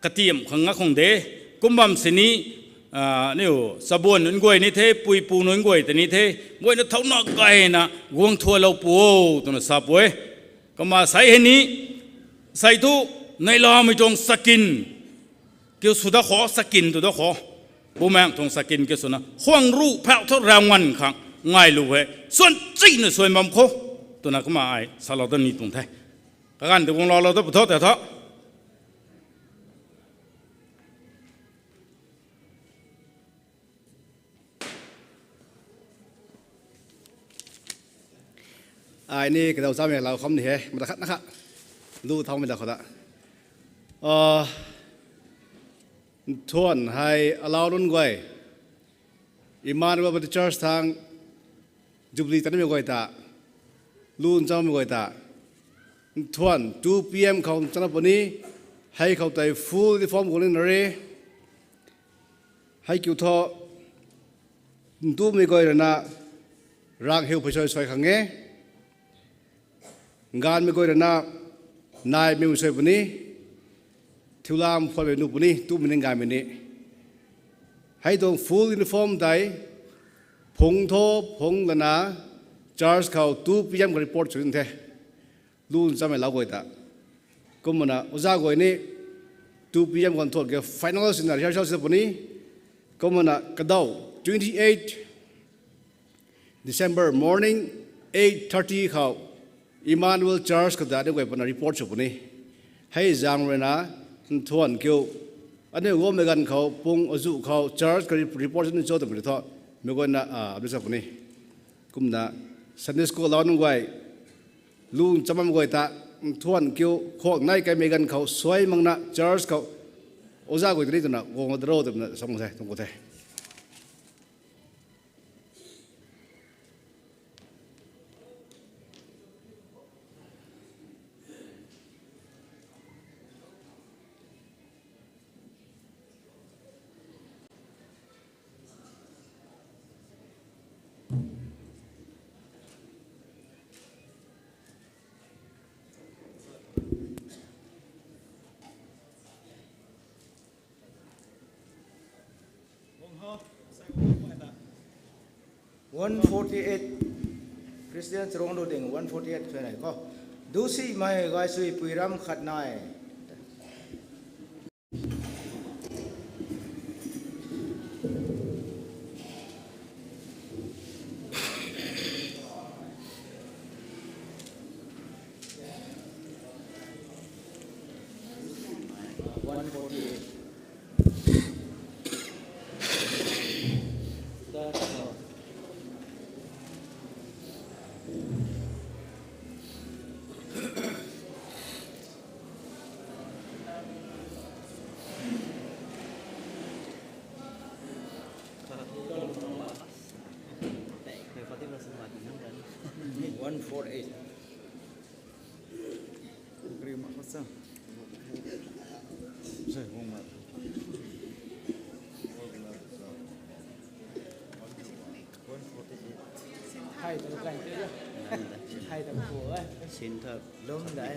katiam khang ngak khang de. Kum bam sini aniu chabuan nunc guay ni the, pui pu nunc guay ta ni the, guayna thauna gayna guang thualou pu o twna sapui. Kumna sei hei ni, sei thu neihlamei tuang chakin kiu sw da kho, chakin tu da kho. Bumaengh tuang chakin kiu swna khwang ruh phauh thu rav nganv khang ngailu hei suan china suai bam kho twna kumna ai salou dat ni tuang the. Kaganv tei guang loulou ta pu tho tei tho. Ai ni kadaw chamei lau kham ni he, mata khat na kha lu thaumei da khou ta. Nthuan hei alau nunc guay, Emmanuel Baptist Church thang Jubilee tanimei guay ta, lu nchamei guay ta, nthuan two P M khou chana puni, hei khou tei full uniform guang ni na re. Hei kiu thu, ntumei guay ruina rang hiu pheisai suai khang e. Nganvmei guay ruina naimei suai puni, thiulam phuanmei nu puni, tumei ni nganvmei ni. Hei tuang full uniform tei phungc tho, phungc lana church khou two P M khou report sw the. Lu nchamei lau guay ta. Kumna oja guay ni two P M khou nthuan ke final swna rehearsal sw puni. Kumna kadaw twenty eight December morning eight thirty khou Emmanuel Church khou ta ni guay pana report sw puni. Hei zaeng ruina nthuan kiu aniu guangmei ganv khou pung azuh khou church ka report ni cho twmei thu, mei guayna a, abisa puni. Kumna Sunday school lau nunc guay, lu chamam guay ta, nthuan kiu khuak nai kaimei ganv khou suai makna church khou oja guay tini twna guang daro twna sam the, tuang khou the. One forty eight, Christian Charong Lu Ding, one forty eight sw nai kho. Dusimei gay sui pui ram khat nai. One forty eight. One four eight. Hai ta kai te. Hai ta ko. Sin tha lum dai.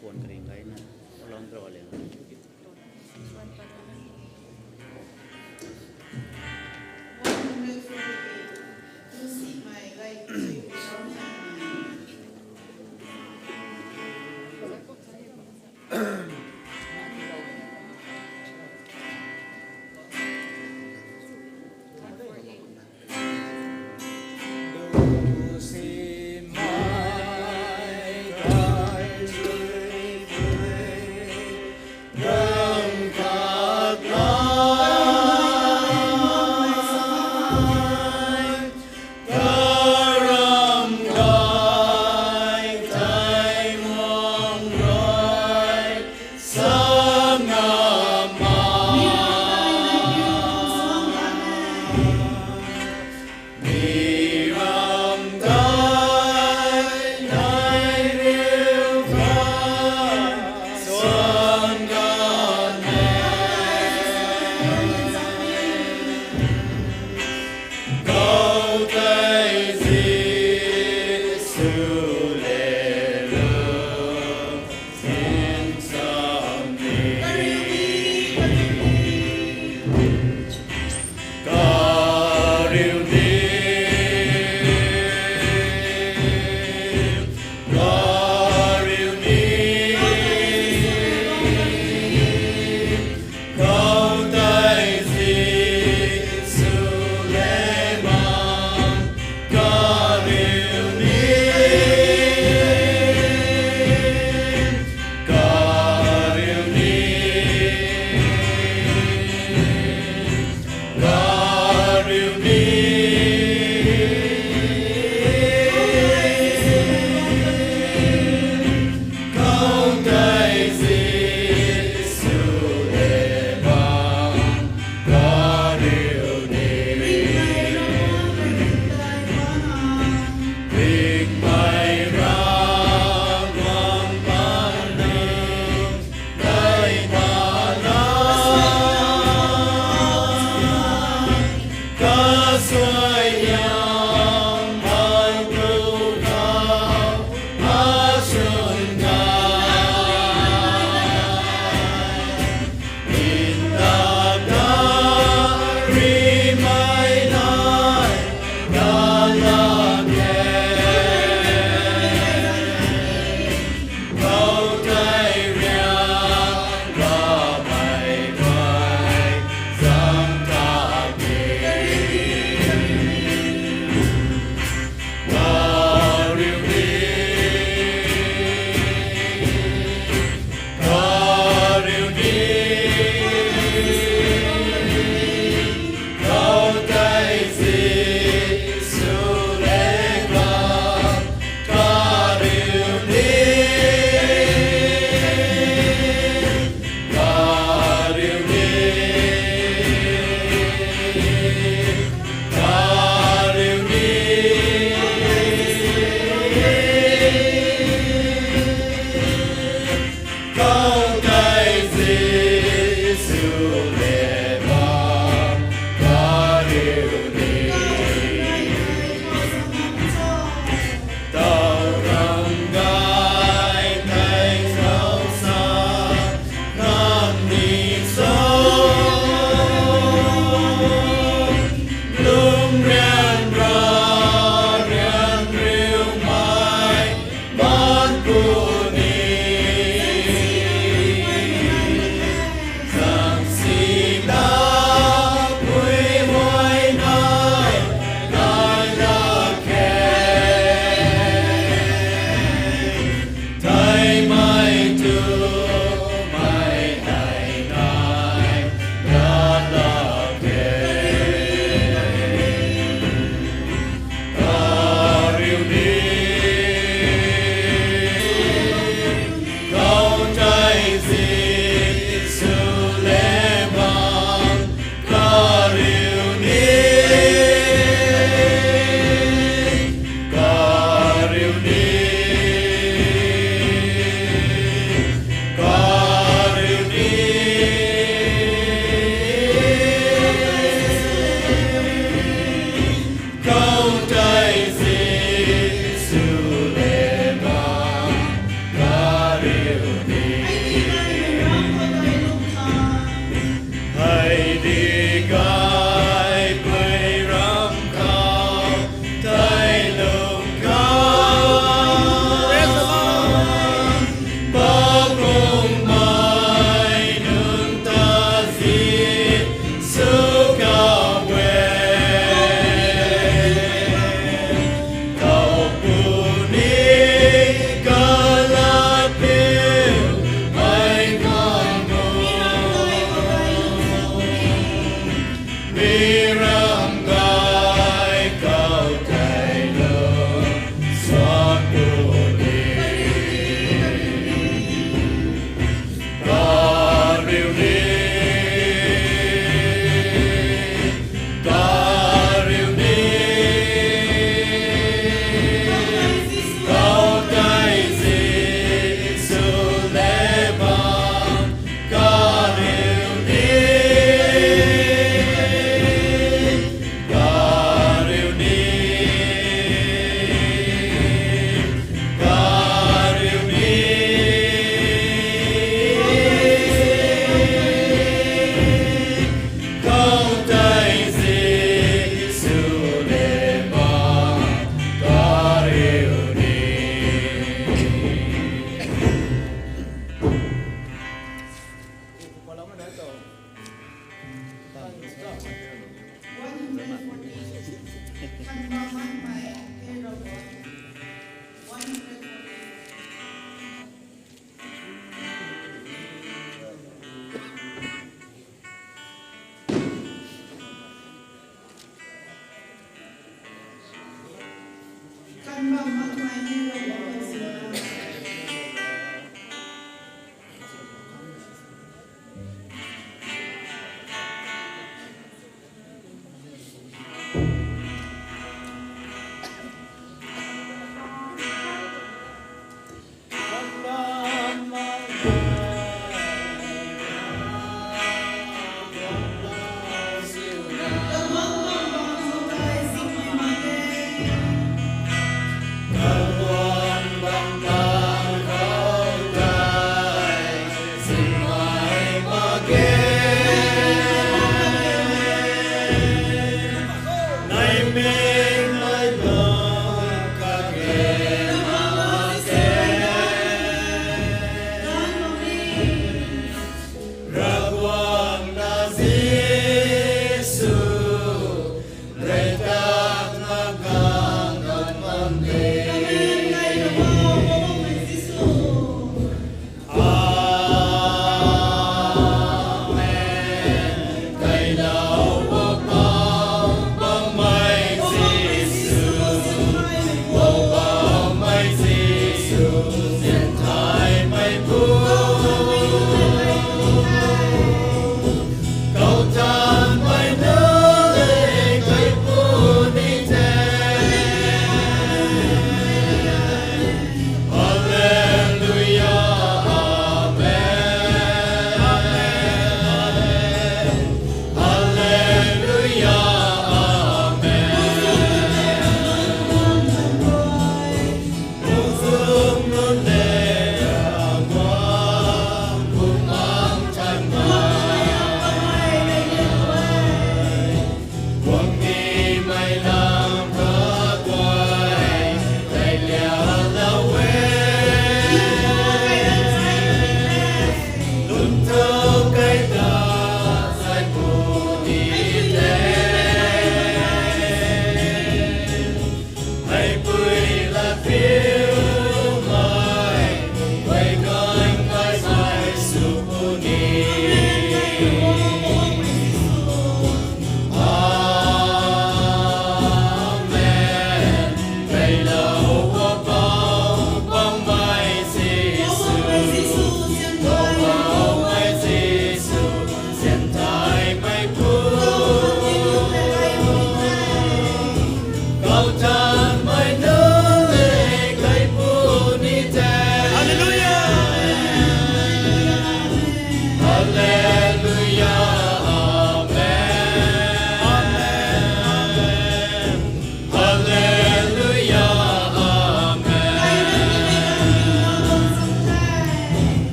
Khwan kring kai na. Lom dro le. One hundred forty. Khanbam Mangmei, Hei Ravguangc. One hundred forty. Khanbam Mangmei, Hei Ravguangc.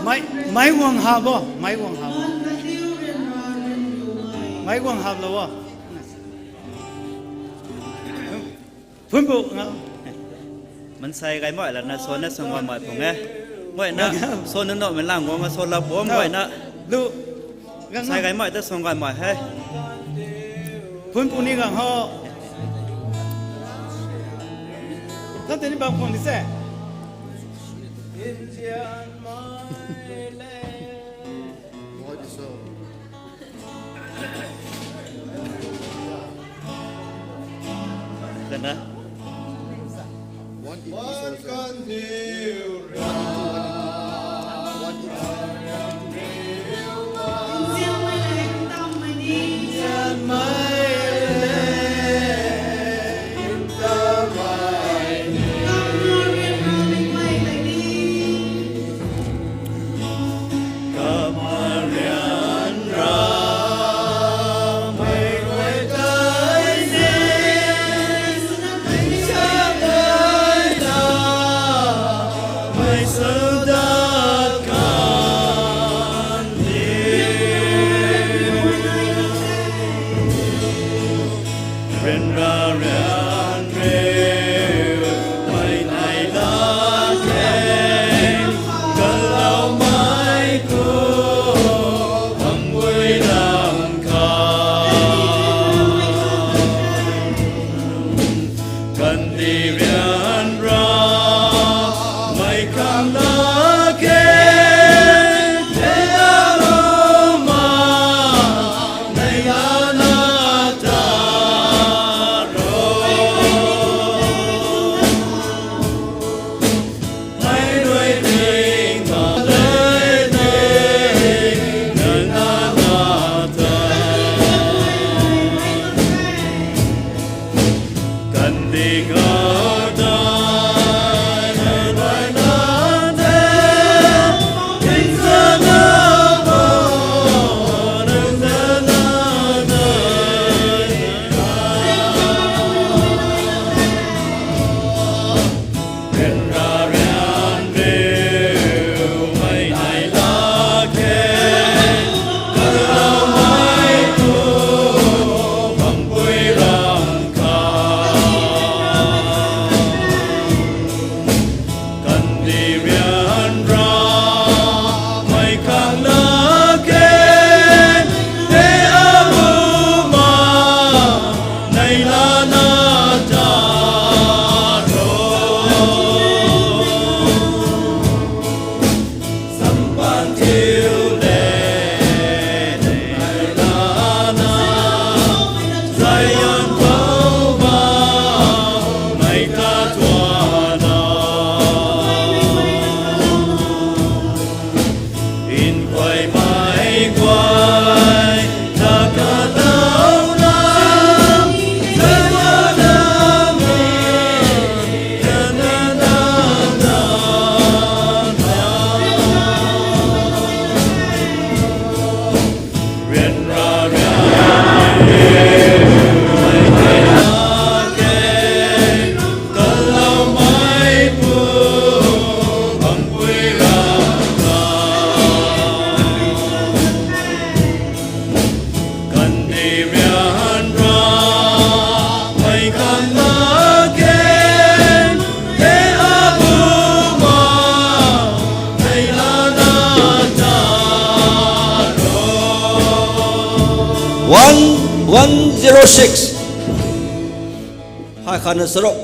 Mei, mei guang hap bo, mei guang hap. Mei guang hap lo bo. Phun bu nga. Mansei gay mai lana swan na swan gay mai pung e. Mai na swan na no mei lang guang a swan la bom mai na. Lu. Mansei gay mai ta swan gay mai he. Phun bu ni gang ho. Tat tei ni bam khwan ni se. Kana. One, one zero six. Hai khan na sarok.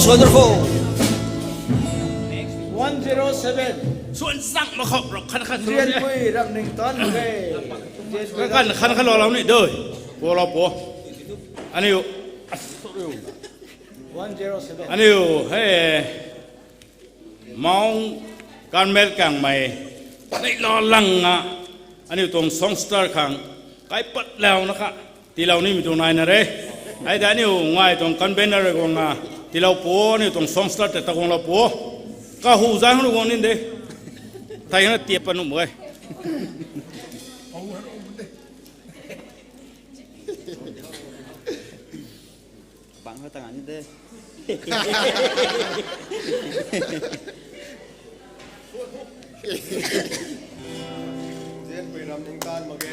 Wonderful. One zero seven. Suan sang ma khou rap khan khan Zianpui Ramningtan mak ge. Zianpui khan khan khan lou lou ni doi. Pualou pu. Aniu. One zero seven. Aniu, he. Mount Carmel kangmei. Nei lo lang a. Aniu tuang songster khang. Kaipat lau na kha. Tiilou nimei tuang nai na re. Hei ta aniu ngai tuang convener guang a. Tiilou pu, aniu tuang songster ta ta guang lou pu. Kahu zang nu guang nin de. Thei na tiap pa nuh mak e. Bang ho ta nga ni de. Zianpui Ramningtan mak ge.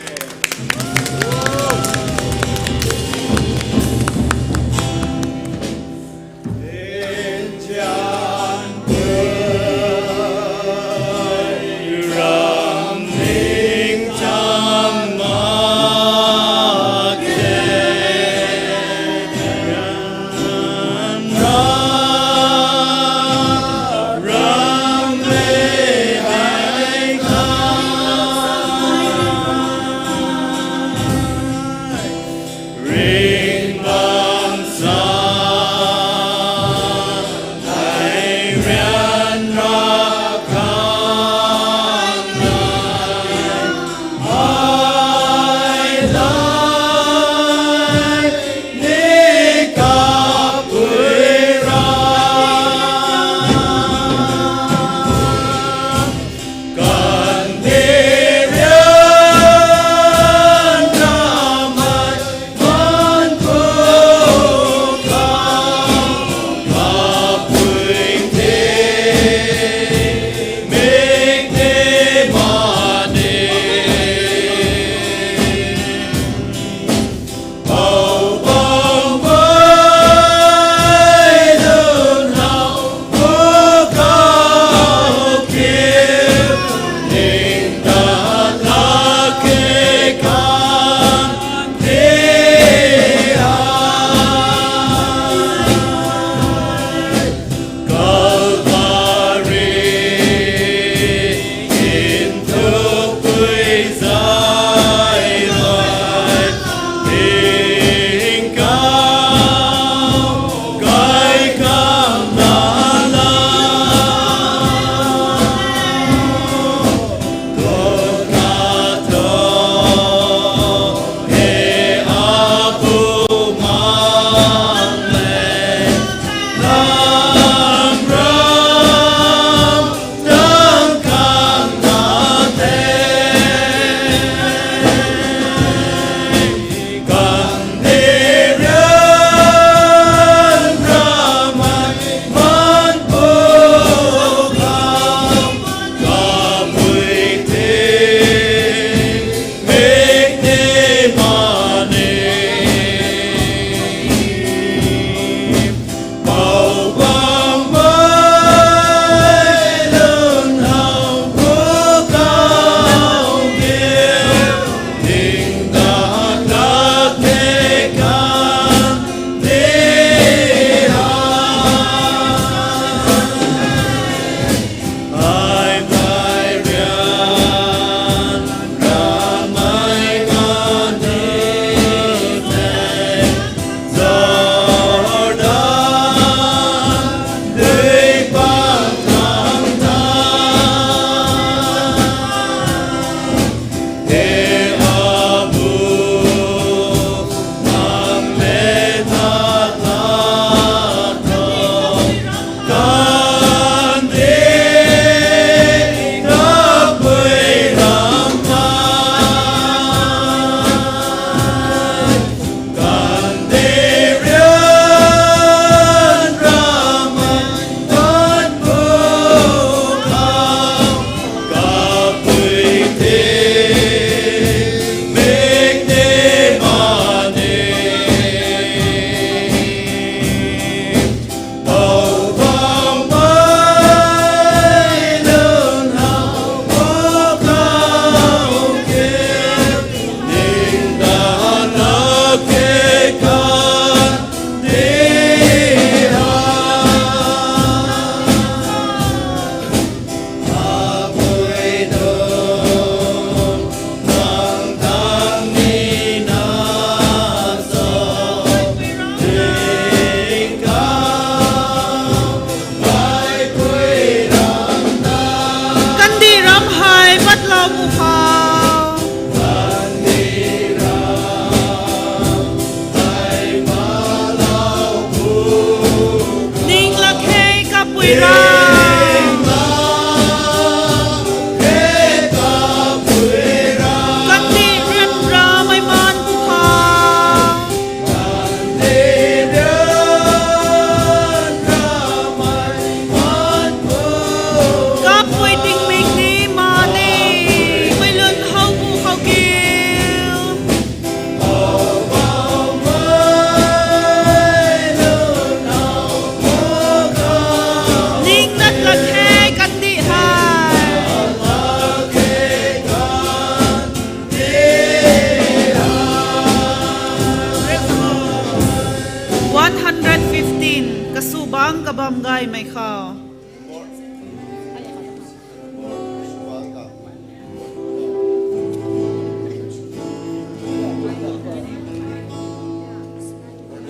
kabam gaymei khou.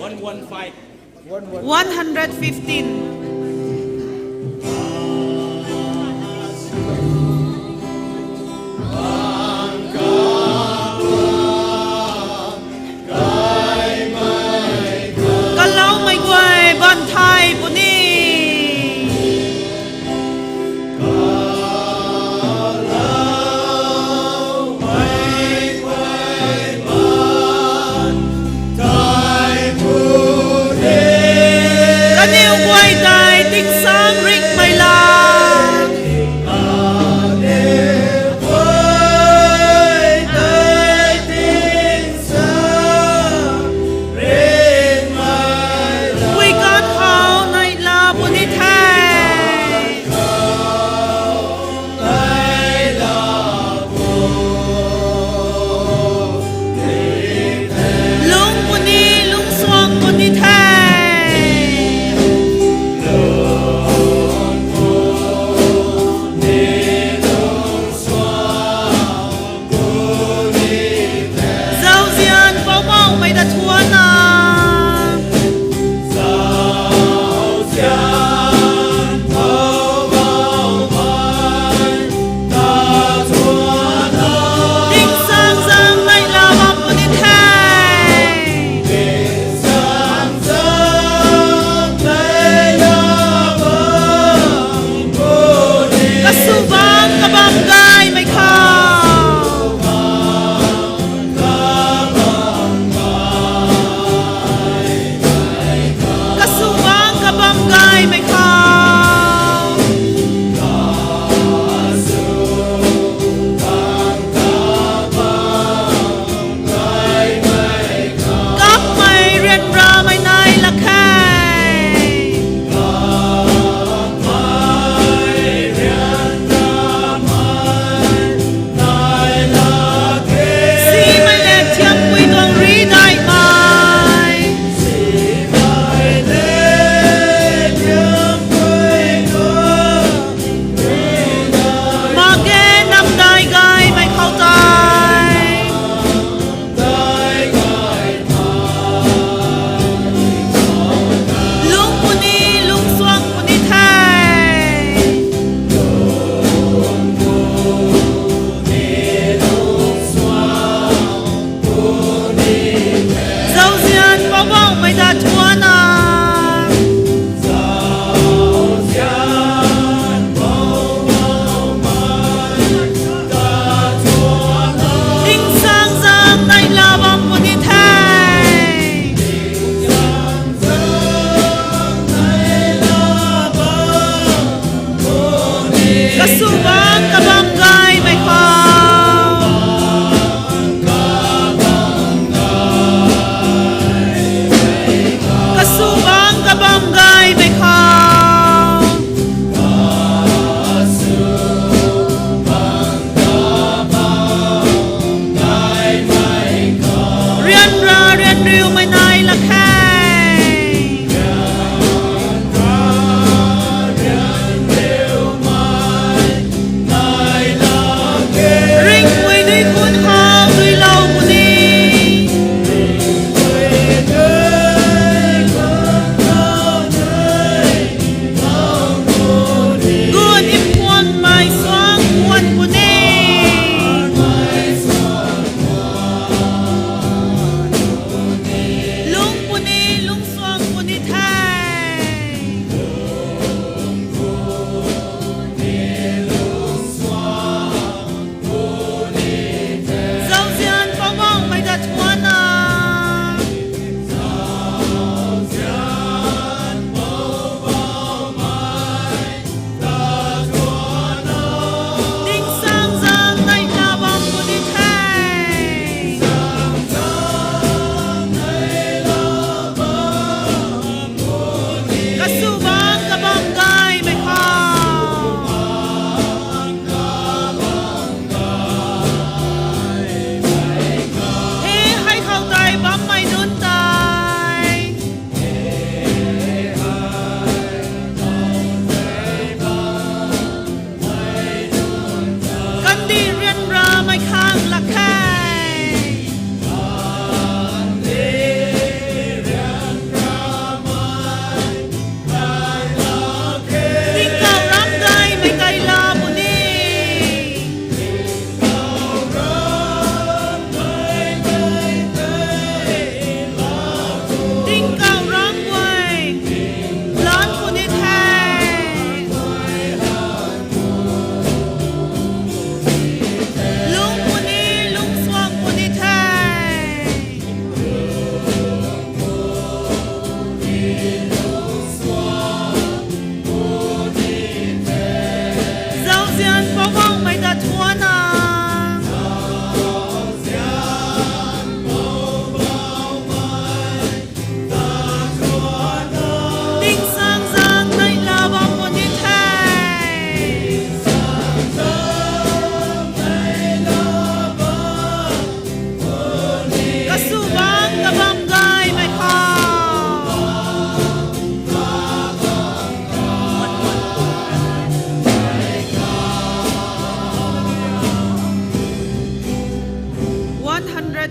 One one five. One hundred fifteen. Kaloumei guay bam thay puni. Kaniw guay ta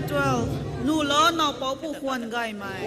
Twelve. Nulou now pou pu khwan gaymei.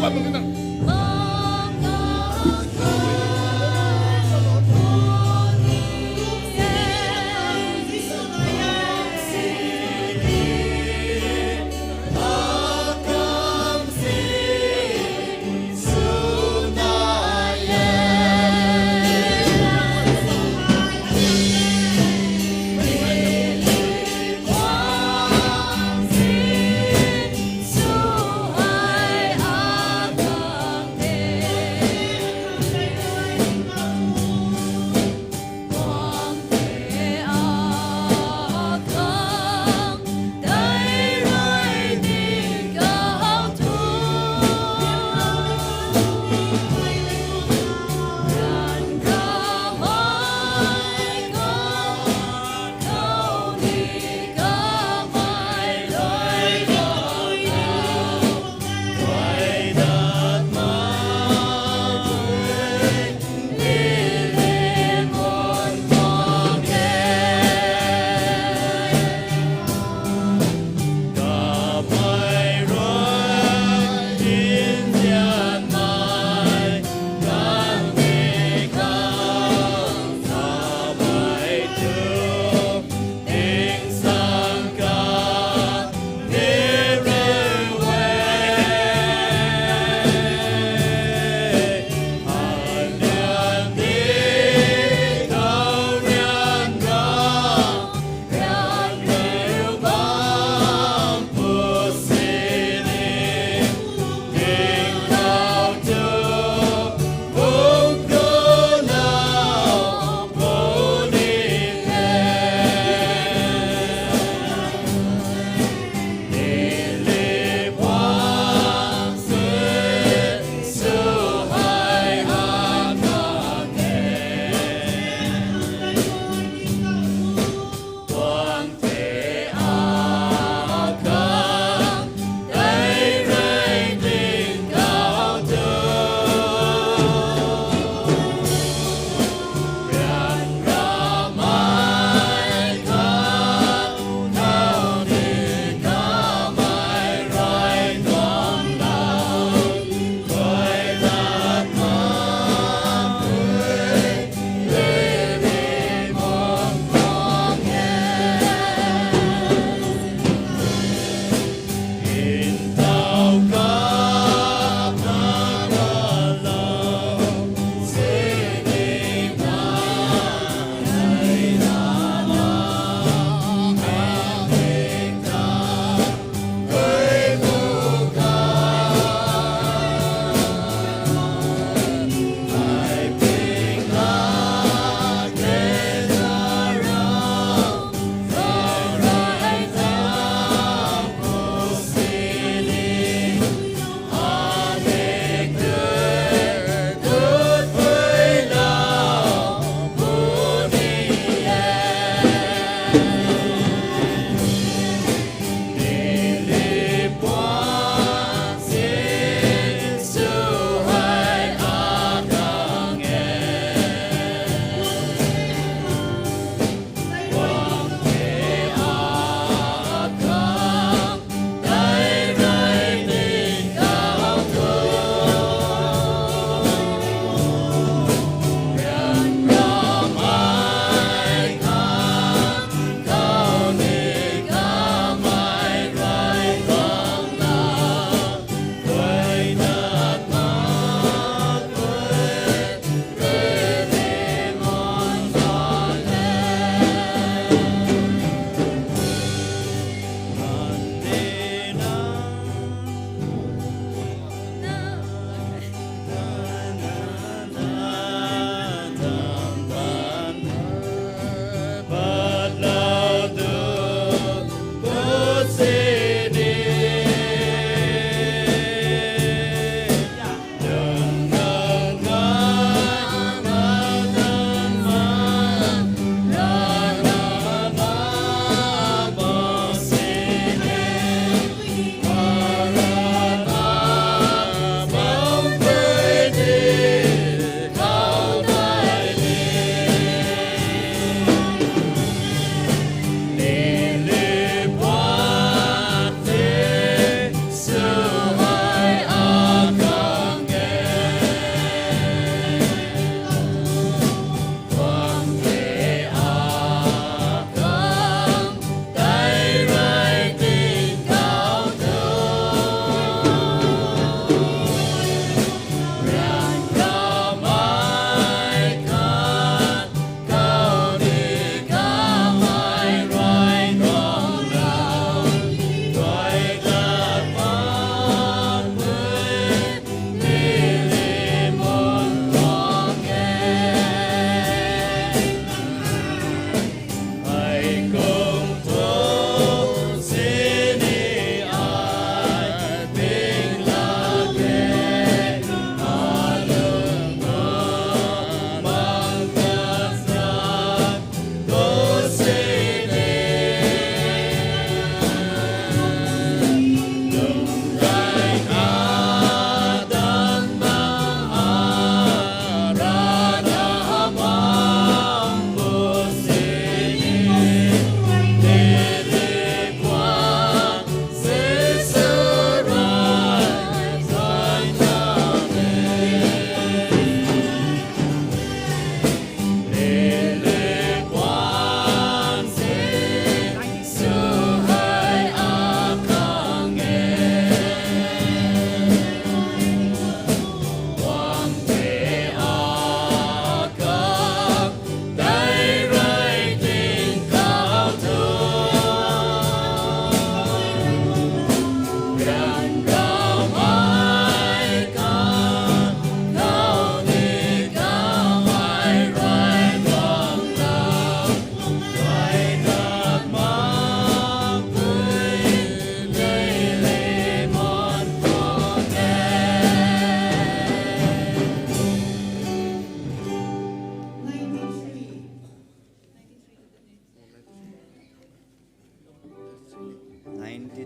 Bam mak na.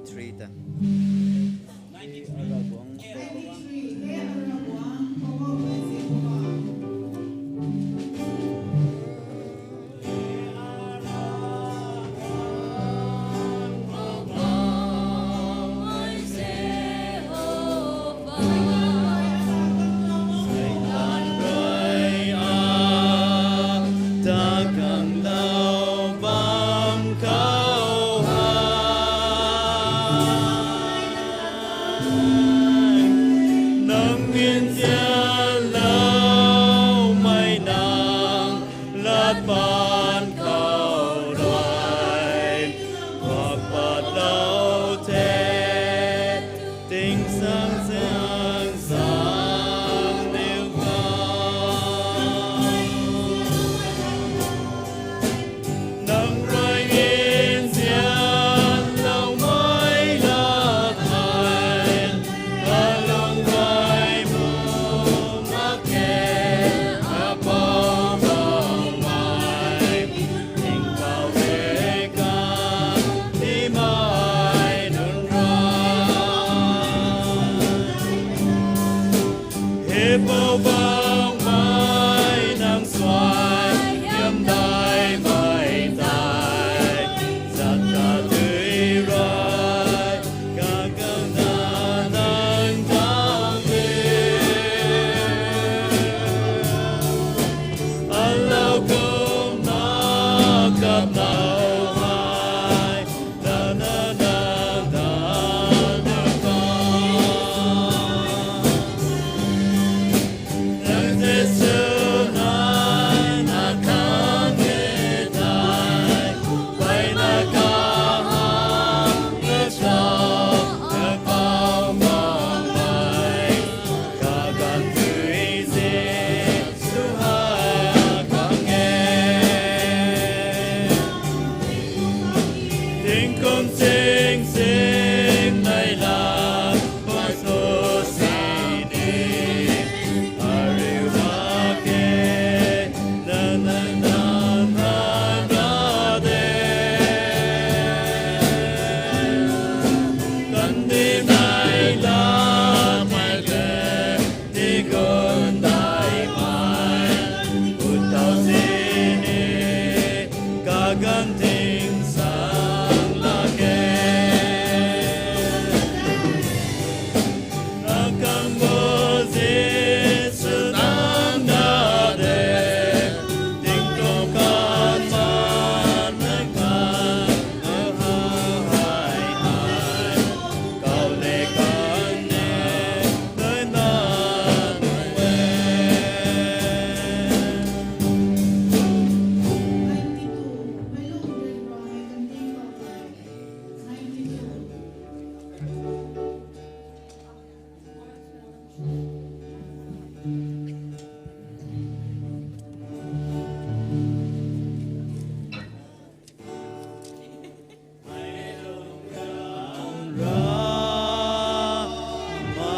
Three ta. Nang nzianloumei nang lat pan khou rui, guak patlou the, tingsaeng zaeng sang niw khou. Nang rui nzianloumei lat hei, alung rui mu mak khe, apou Poubauhmei, tingkauh e kan tiimei nunc rui. He Poubauhmei, nang suaihiam daihmei tei, zat ta tui rui, kaganv na nang tang e. Alou kumna kapnau hei, na na na na na na. Nang Jisu nai na khang e tei, mpeyna kahang na cho, na Poubauhmei, kaganv tui Jisu hei khang e. Tingkum sing sing nei la, pasu sini, ariu mak khe, na na na na na de. Kandih nei la, mei le, tigun daihmei, putau sini, kaganv tingsaeng lak khe. Akang bo Jisu nang na de, tingkauh kan man na kan, na hau hai hai, kau le kan ne, nai na nai le.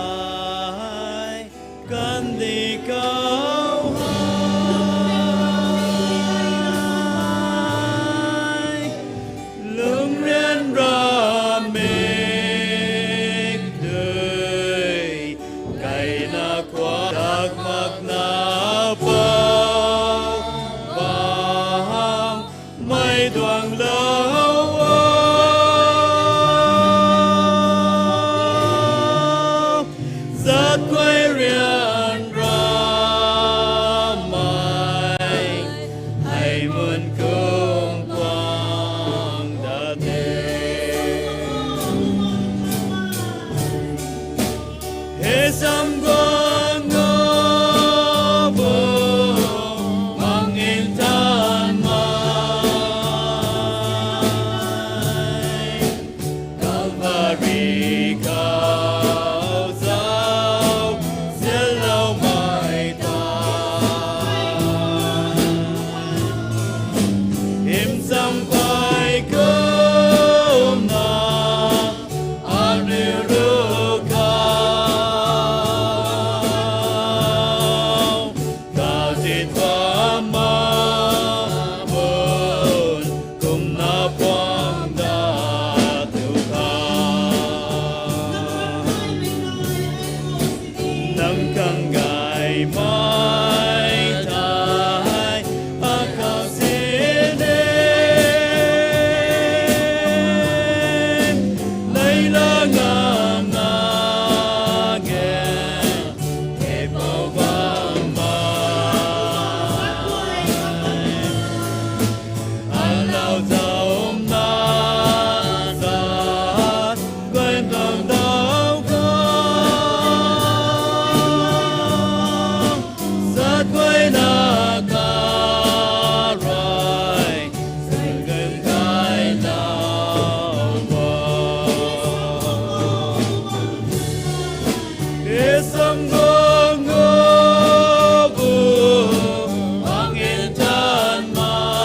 Ramei kandih kau hei, lungrian ramik dui, kaina khwan dak makna Poubauhmei, duanglou o. Zat guay rian ramei, hei mun kum guang dat e. Hei sam guang o, bu mang ntan mei, Kalvari khou zauzianloumei ta, hymchang pey kumna ariu ru khou, kazit bam ma bun kumna puang dat tu khou. Zaumna zat guay tuang dau khang, zat guayna kha rui, zat guay kai nau bo. Isam gong go bu, ang in tan mai.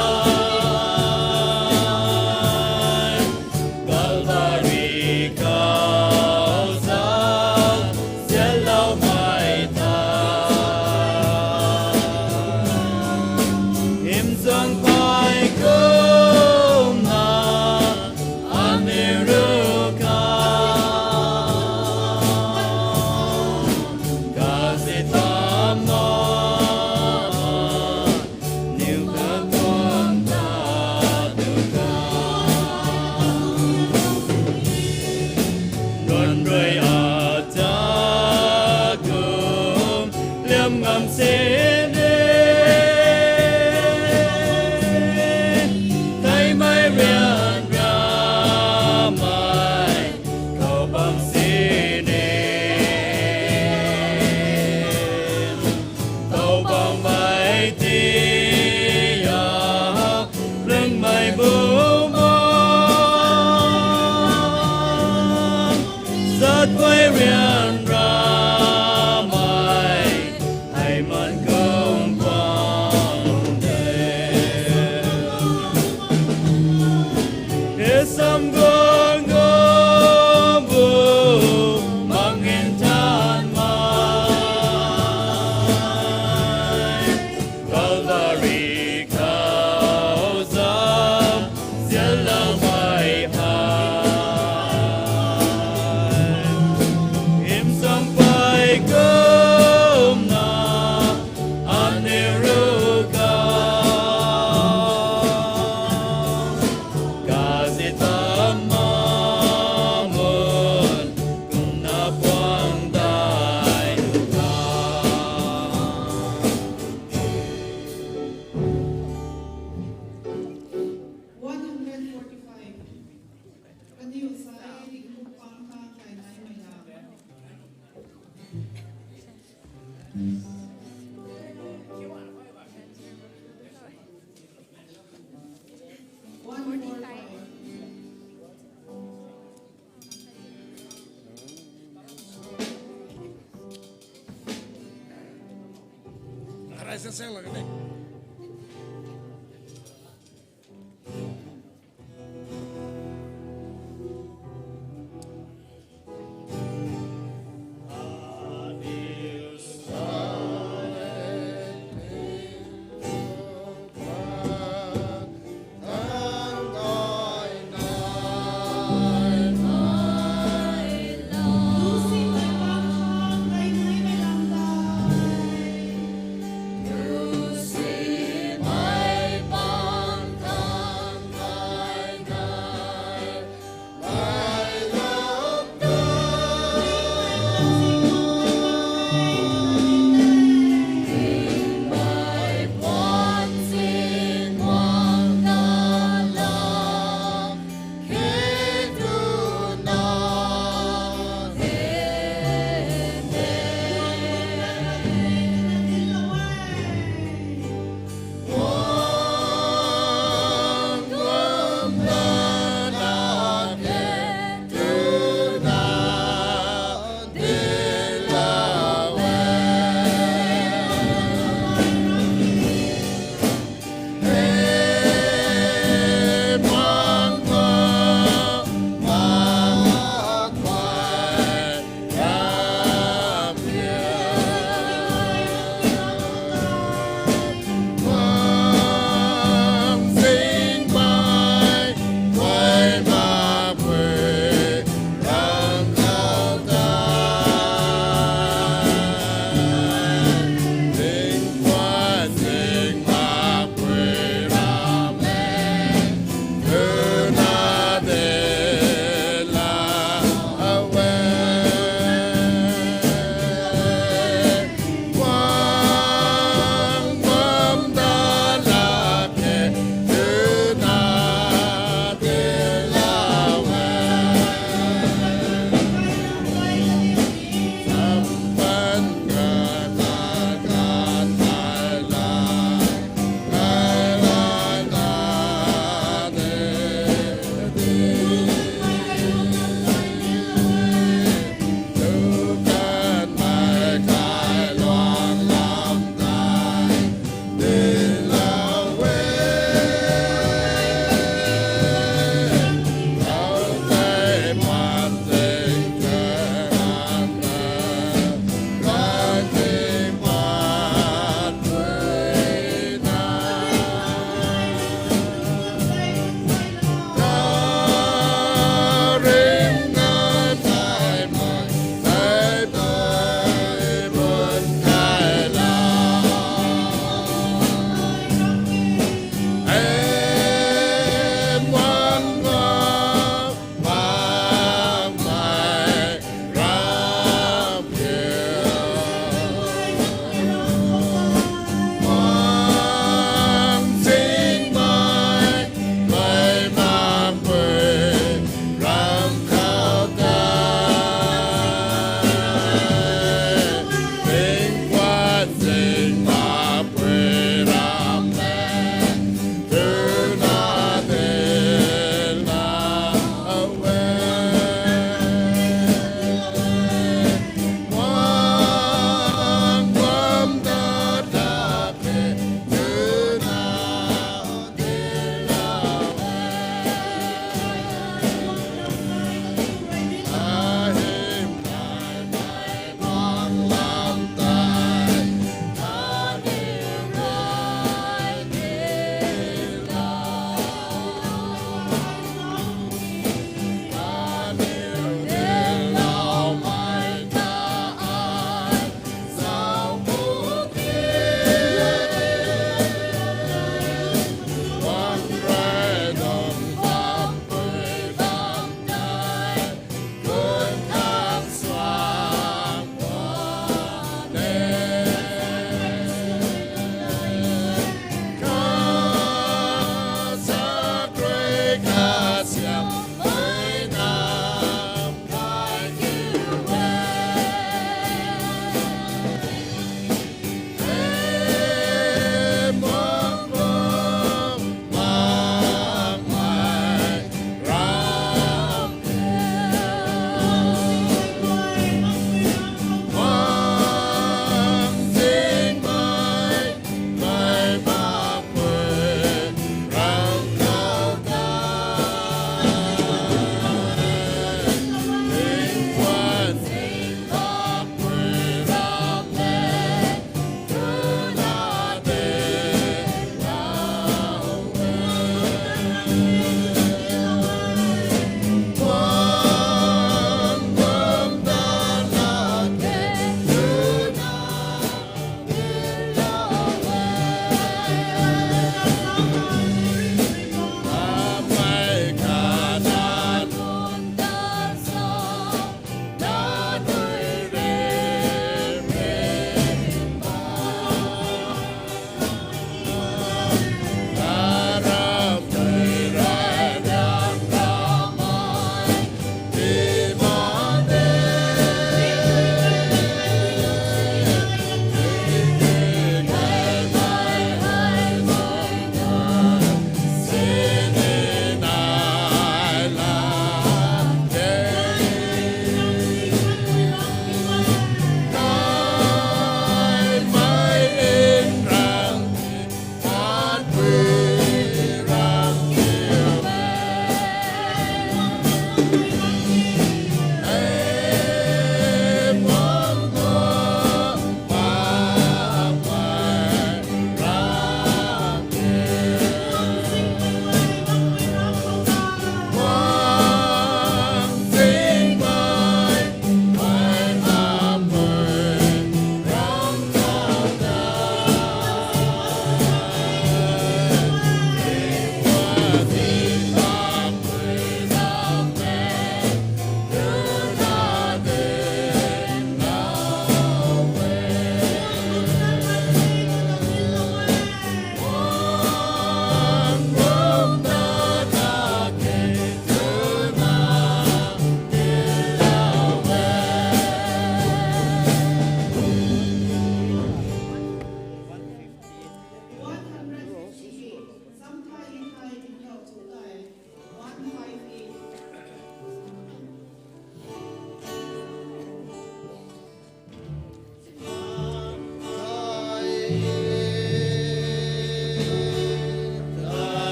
Calvary khou zauc sianloumei ta, hym zang phay kumna aniu ruc khang kazit tam na, niw katuang ta tu khang, nunc rui ata kum liam ngam sini, theimei ryanramei khou bam sini, tau bam mei ti a, lungmei bu ma, zat guay ryanramei, heiman kum pang de. Isam gong go bu, mang in tan mai. Calvary khou zauc sianloumei hei, hym zang phay kumna aniu ruc khang kazit tam na, mun kumna puang dai tu khang. One hundred forty-five. Kaniw sa e ringkuk pang khang kai naimei lam. One forty-five. Arai sa sang lak ni.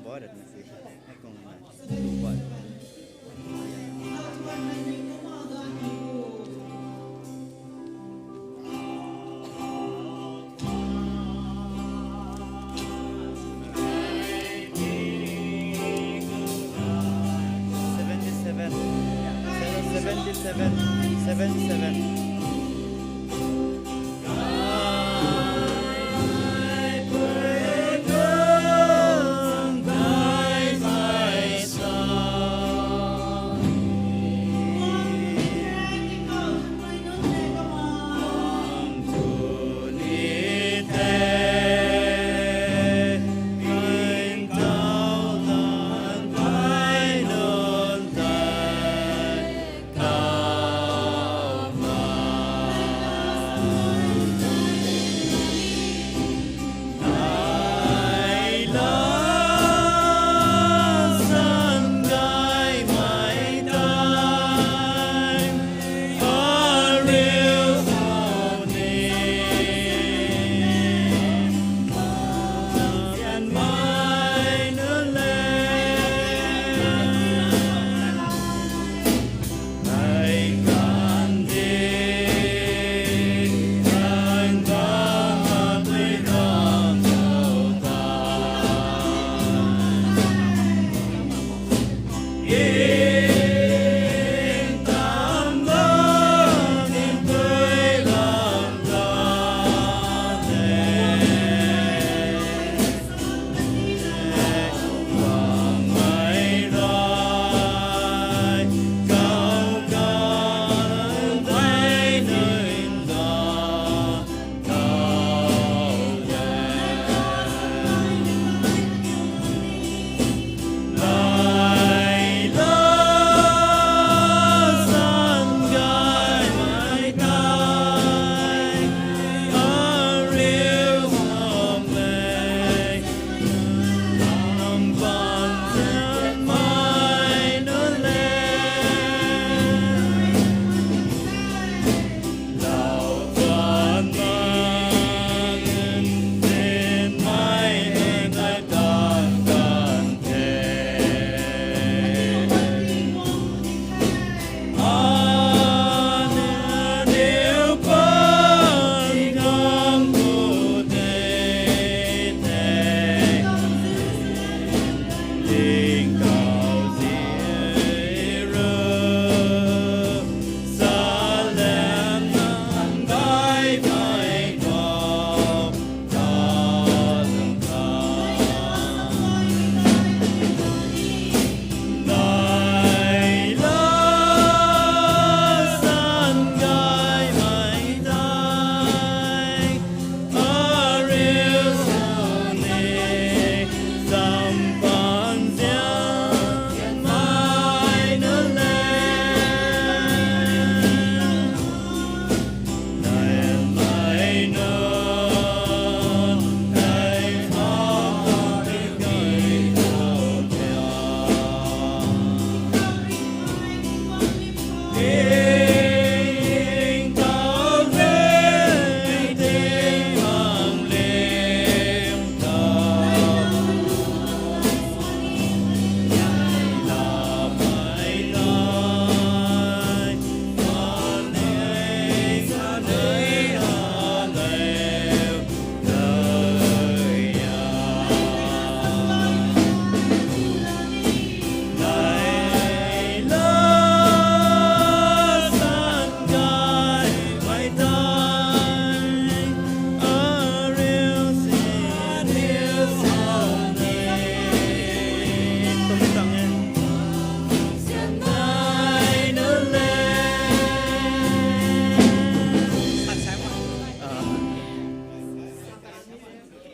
Bora na si. Ai kung na. Bora. Seventy-seven. Seventy-seven. Seventy-seven.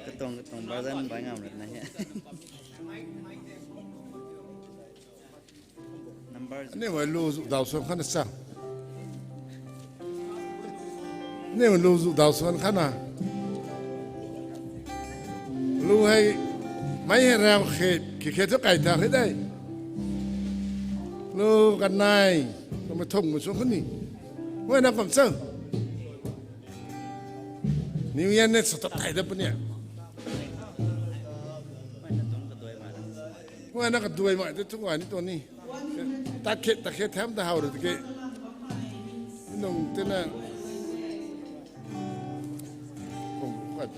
Katuang katuang version bai ngam rana he. Number. Aniu hei lu zu daw suan khana sa. Aniu hei lu zu daw suan khana. Lu hei mei hei rau khe, khe khe thu kai ta khe de. Lu kanei, lu mei thum mei suan khani. Wei na kum chau. New Year ni sa tat thai da puni. Mei na kaduaimei te thu ai ni tuang ni. Takhet takhet them ta how rui tiki. Nung tina. Kung kuat.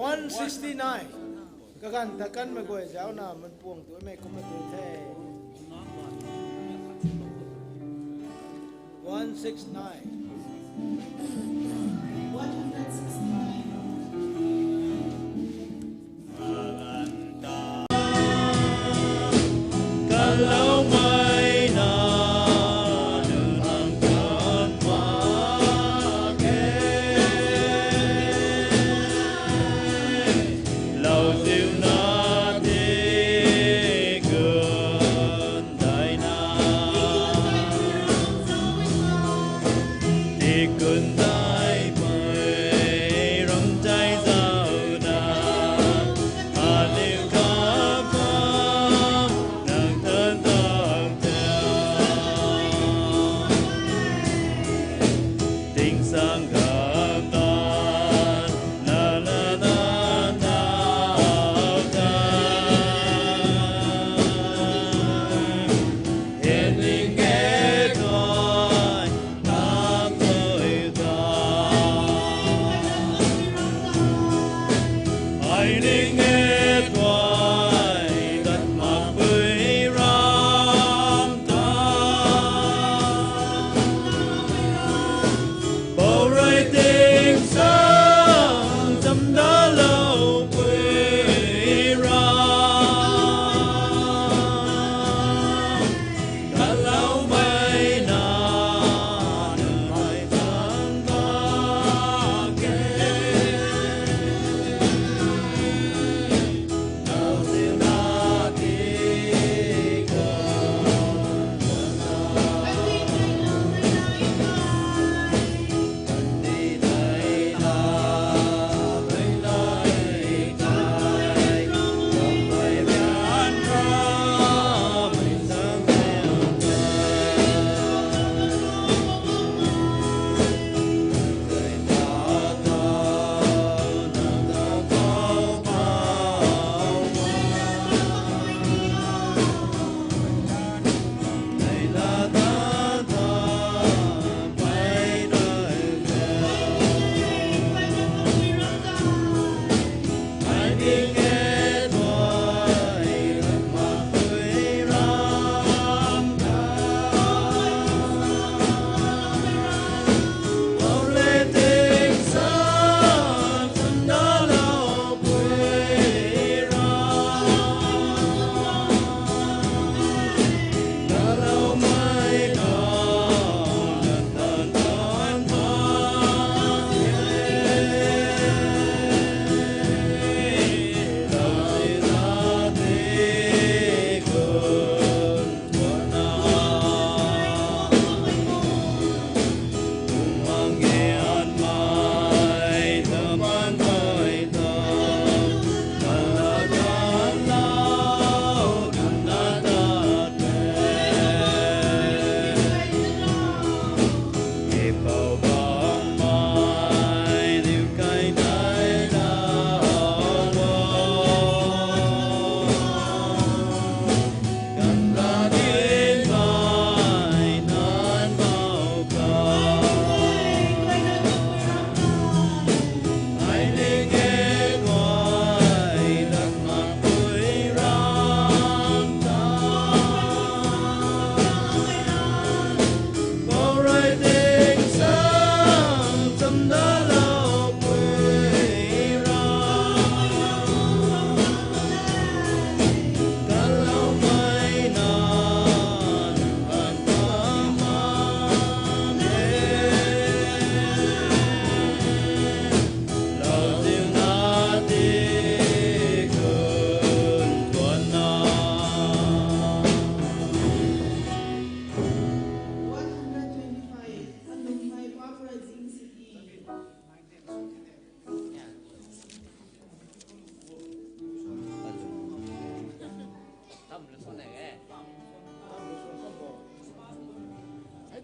One sixty-nine. Kaganv ta kanmei guay zauna manpuang tumei kumna tu the. One six nine. One hundred sixty-nine.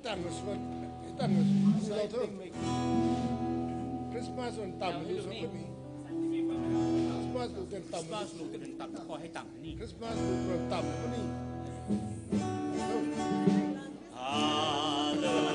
Tang na swan, tang na swan, swan thu. Christmas wan tam lu sa kuni. Christmas lu ten tam lu. Christmas lu ten tam ko hei tam ni. Christmas lu ten tam kuni. Ah, la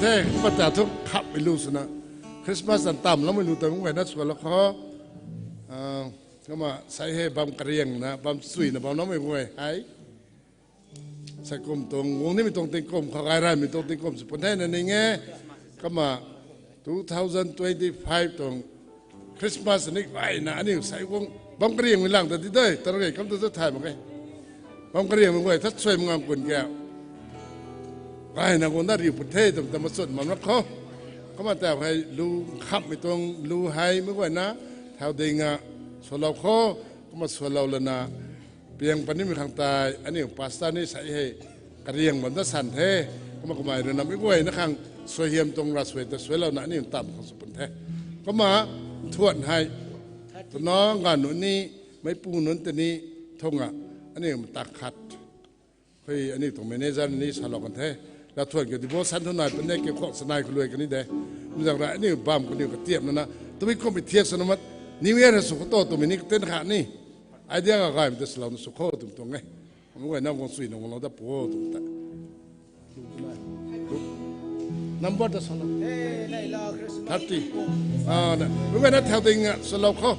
the, pata thu khammei lu swna. Christmas tan tam lamei lu ta kum gayna sw la kho. Ah, Kumna sei hei bam kariangna, bam suina bam naumei guay hei, saikum tuang guang nimei tuang tingkum khou gay ranmei tuang tingkum sw pun the na ning e. Kumna two thousand twenty-five tuang Christmas ni gayna aniu sei guang bam kariangmei lang ta di de, targei kam tu ta thay mak e. Bam kariangmei guay that suai mak ngang kun ke gayna guang da riu pun the twmei ta machun bam rak khou. Kumna tau hei lu khamhmei tuang lu hei mei guayna thau dinga swlou khou. Kumna swlou lana piang panimei khang tei aniu pastor ni sei hei kariang bam da san the. Kumna kamei rui na mei guayna khang suaihiam tuang ravsuai ta suailouna aniu tam khang sw pun the. Kumna nthuan hei twna ganv nunc ni, meipu nunc ta ni thunga aniu mata khat hei aniu tuang manager ni salou kan the. Lathuan ka devotion thu nai pun de, ke khwang sanai khou luai kan ni de. Mi zak ra aniu bam kaniw katiamna na, tabui kummei thiak swna mat, New Year sw khou to twmei ni katin kha ni idea kagaymei ta salouna sw khou twmei tuang e. Mei guayna guang suina guanglou da pu twmei ta number ta salou. Thirty. Mei guayna thau dinga salou khou.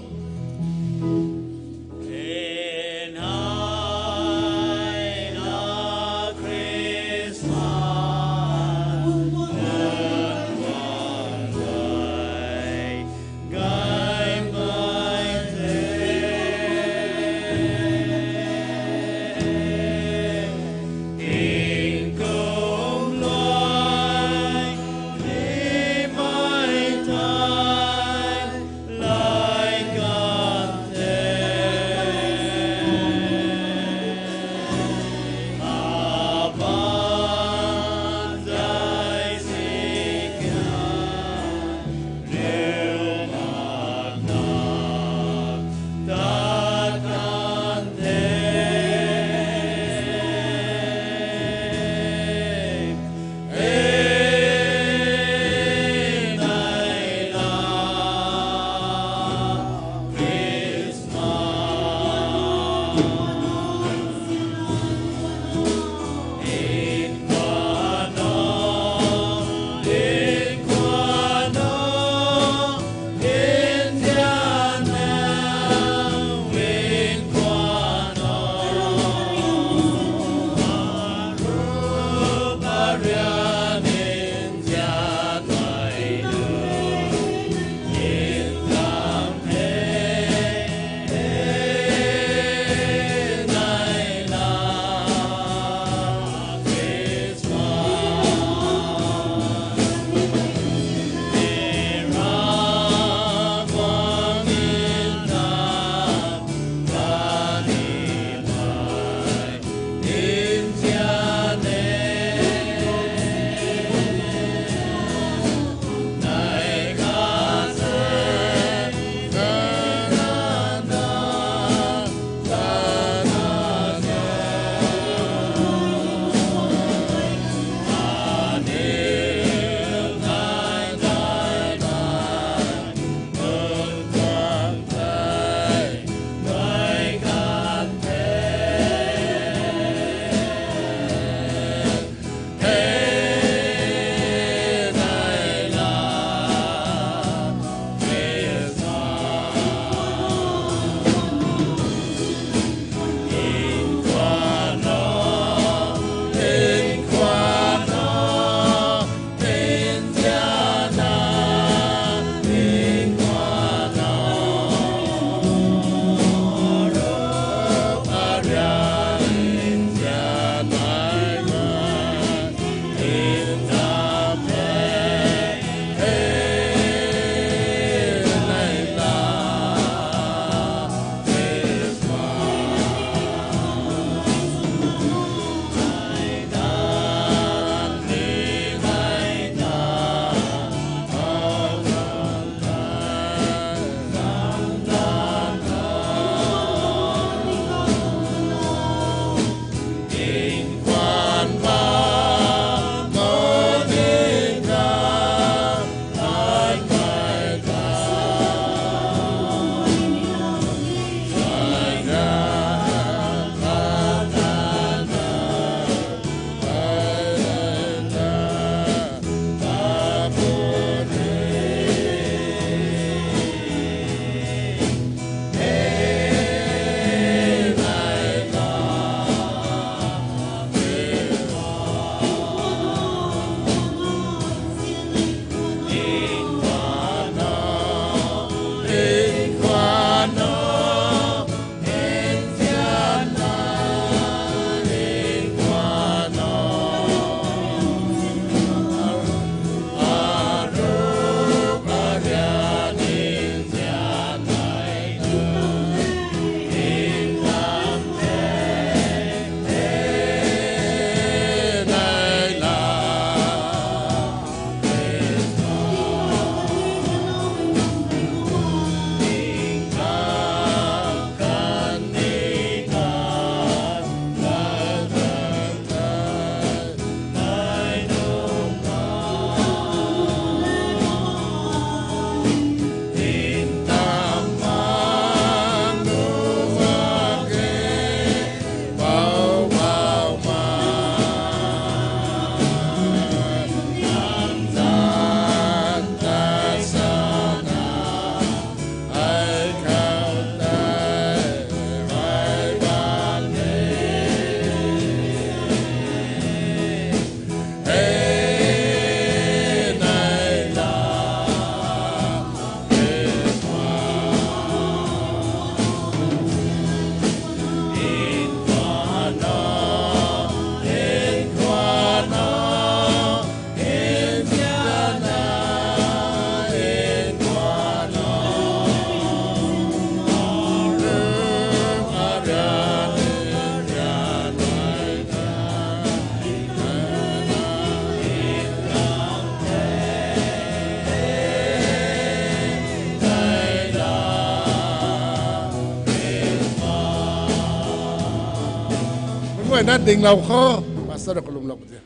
Guayna dinglou kho, pastor kalumlou pu di.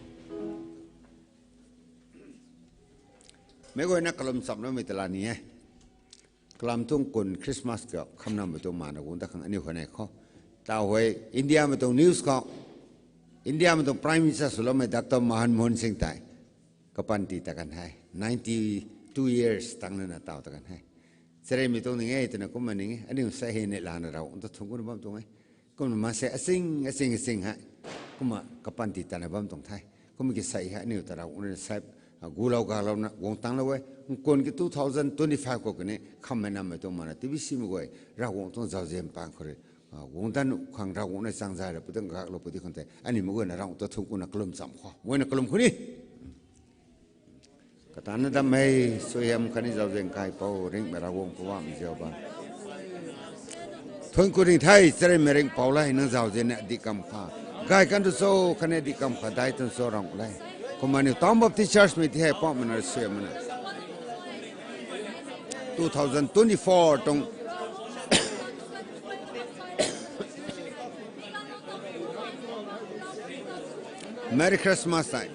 Meic guayna kalum chamloumei ta la ni e. Kalam tuang kun Christmas ka khamnamei tuang mana guang dat khang aniu kha nei khou. Tau hei Indiamei tuang news khou, Indiamei tuang Prime Minister swloumei Doctor Manmohan Singh tei kapanty ta kan the. Ninety two years tang lana tau ta kan the. Charynmei tuang ning e twna kumna ning e. Aniu sa hei neih lana Ravguangc ta thungc kuna bam tuang e. Kumna maansei aching aching aching hei kumna kapanty tana bam tuang the. Kumna ki sa hei aniu ta Ravguangc rui na sa, gulou galouna guang tanglou e. Nkunc ki two thousand twenty five khou kani khamnamei tuang mana T B C mei guay Ravguangc tuang zauzian pang khou rui guang dat nuh khang Ravguangc na chang zay ra pu tang gaklou pu di khang tei aniu meic guayna Ravguangc ta thungc kuna kalum cham khou meic guayna kalum khou ni. Katana dammei suaihiam khatni zauzian kaipouc ringhmei Ravguangc Poubauhmei Jihova, thungc ku ring the. Charynmei ringhpouc le, nang zauzian na dih kam kha gay kan tu cho khatni dih kam kha dai tun cho rang le. Kumna aniu Town Baptist Church mei ti hei Poubauhmei na suaihiam na two thousand twenty four tuang Merry Christmas tei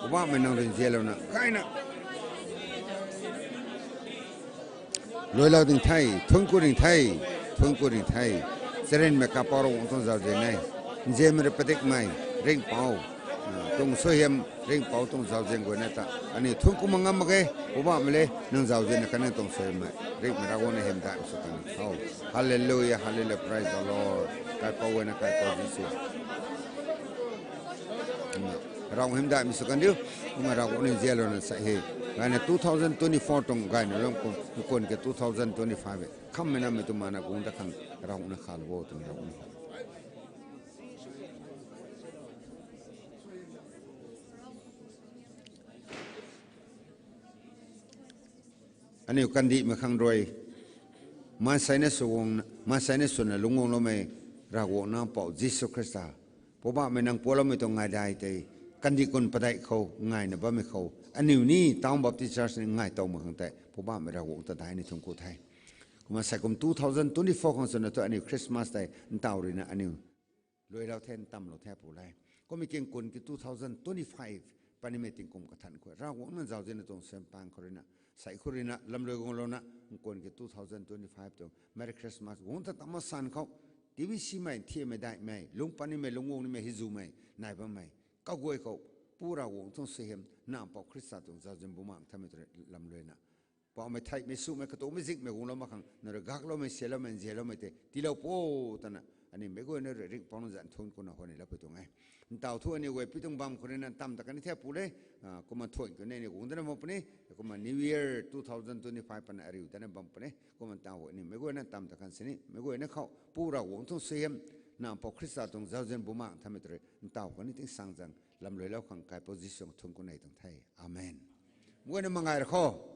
Poubauhmei nang rui nzianlouna gayna luailou ding the. Thungc ku ring the, thungc ku ring the. Charynmei kapouc Ravguangc tuang zauzian e, nzianmei rui padikmei ringhpouc tuang suaihiam, ringhpouc tuang zauzian guayna ta aniu thungc kumna ngam mak ge. Poubauhmei le, nang zauzian na khatni tuang suaihiammei ringhmei Ravguangc na hymdaihmei sw kan diu tho. Hallelujah, hallelujah, praise the Lord. Kaipouc guayna kaipouc Jisu, Ravguangc hymdaihmei sw kan diu. Kumna Ravguangc nzianlouna sa hei gayna two thousand twenty four tuang gayna lung kum nkunc ki two thousand twenty five e khamnamei tuang mana guang dat khang Ravguangc na khalou o twna Ravguangc na khalou. Aniu kandihmei khang rui maansei na sw guang, maansei na swna lungc guangloumei Ravguangc Nac Mpouh Jisu Khrista, Poubauhmei nang pualoumei tuang ngaidai tei kandih kun padeih khou ngayna bammei khou aniu ni Town Baptist Church ni ngai towmei khang tei Poubauhmei Ravguangc ta daihna thungc ku the. Kumna sei kum two thousand twenty four khang swna thu aniu Christmas tei ntaw ruina aniu luailou the, ntamlou the pu le. Kummei ki nkunc ki two thousand twenty five panimei tingkum kathan khou Ravguangc nang zauzian na tuang suaihiam pang khou ruina, sei khou ruina lamlui guanglouna nkunc ki two thousand twenty five tuang Merry Christmas guang ta tama san khou T B C mei, thiammei daihmei, lungc panimei, lungc guang nimei, hei zumei nai bammei kaguay khou Pu Ravguangc tuang suaihiam, Nac Mpouh Khrista tuang zauzian bumaengc thamei tu rui lamluina Poubauhmei theihmei sumei katuangmei zingmei guanglou mak khang nang rui gakloumei, sialoumei, nzianloumei tei tiilou pu twna aniu meic guayna rui ringhpouc nunc zanc thun kuna huanneilou pui tuang e. Ntaw thu aniu guay pi tuang bam khou ruina ntam ta kan the pu le. Kumna thuan khou ni aniu guang dana bam puni. Kumna New Year two thousand twenty five pana ariu dana bam puni. Kumna ntaw aniu meic guayna ntam ta kan sini meic guayna khou Pu Ravguangc tuang suaihiam, Nac Mpouh Khrista tuang zauzian bumaengc thamei tu rui ntaw khou ni tingsaengzaeng lamluilou khang kaipouc Jisu thun khou nei tuang the. Amen. Meic guayna mangai ra kho.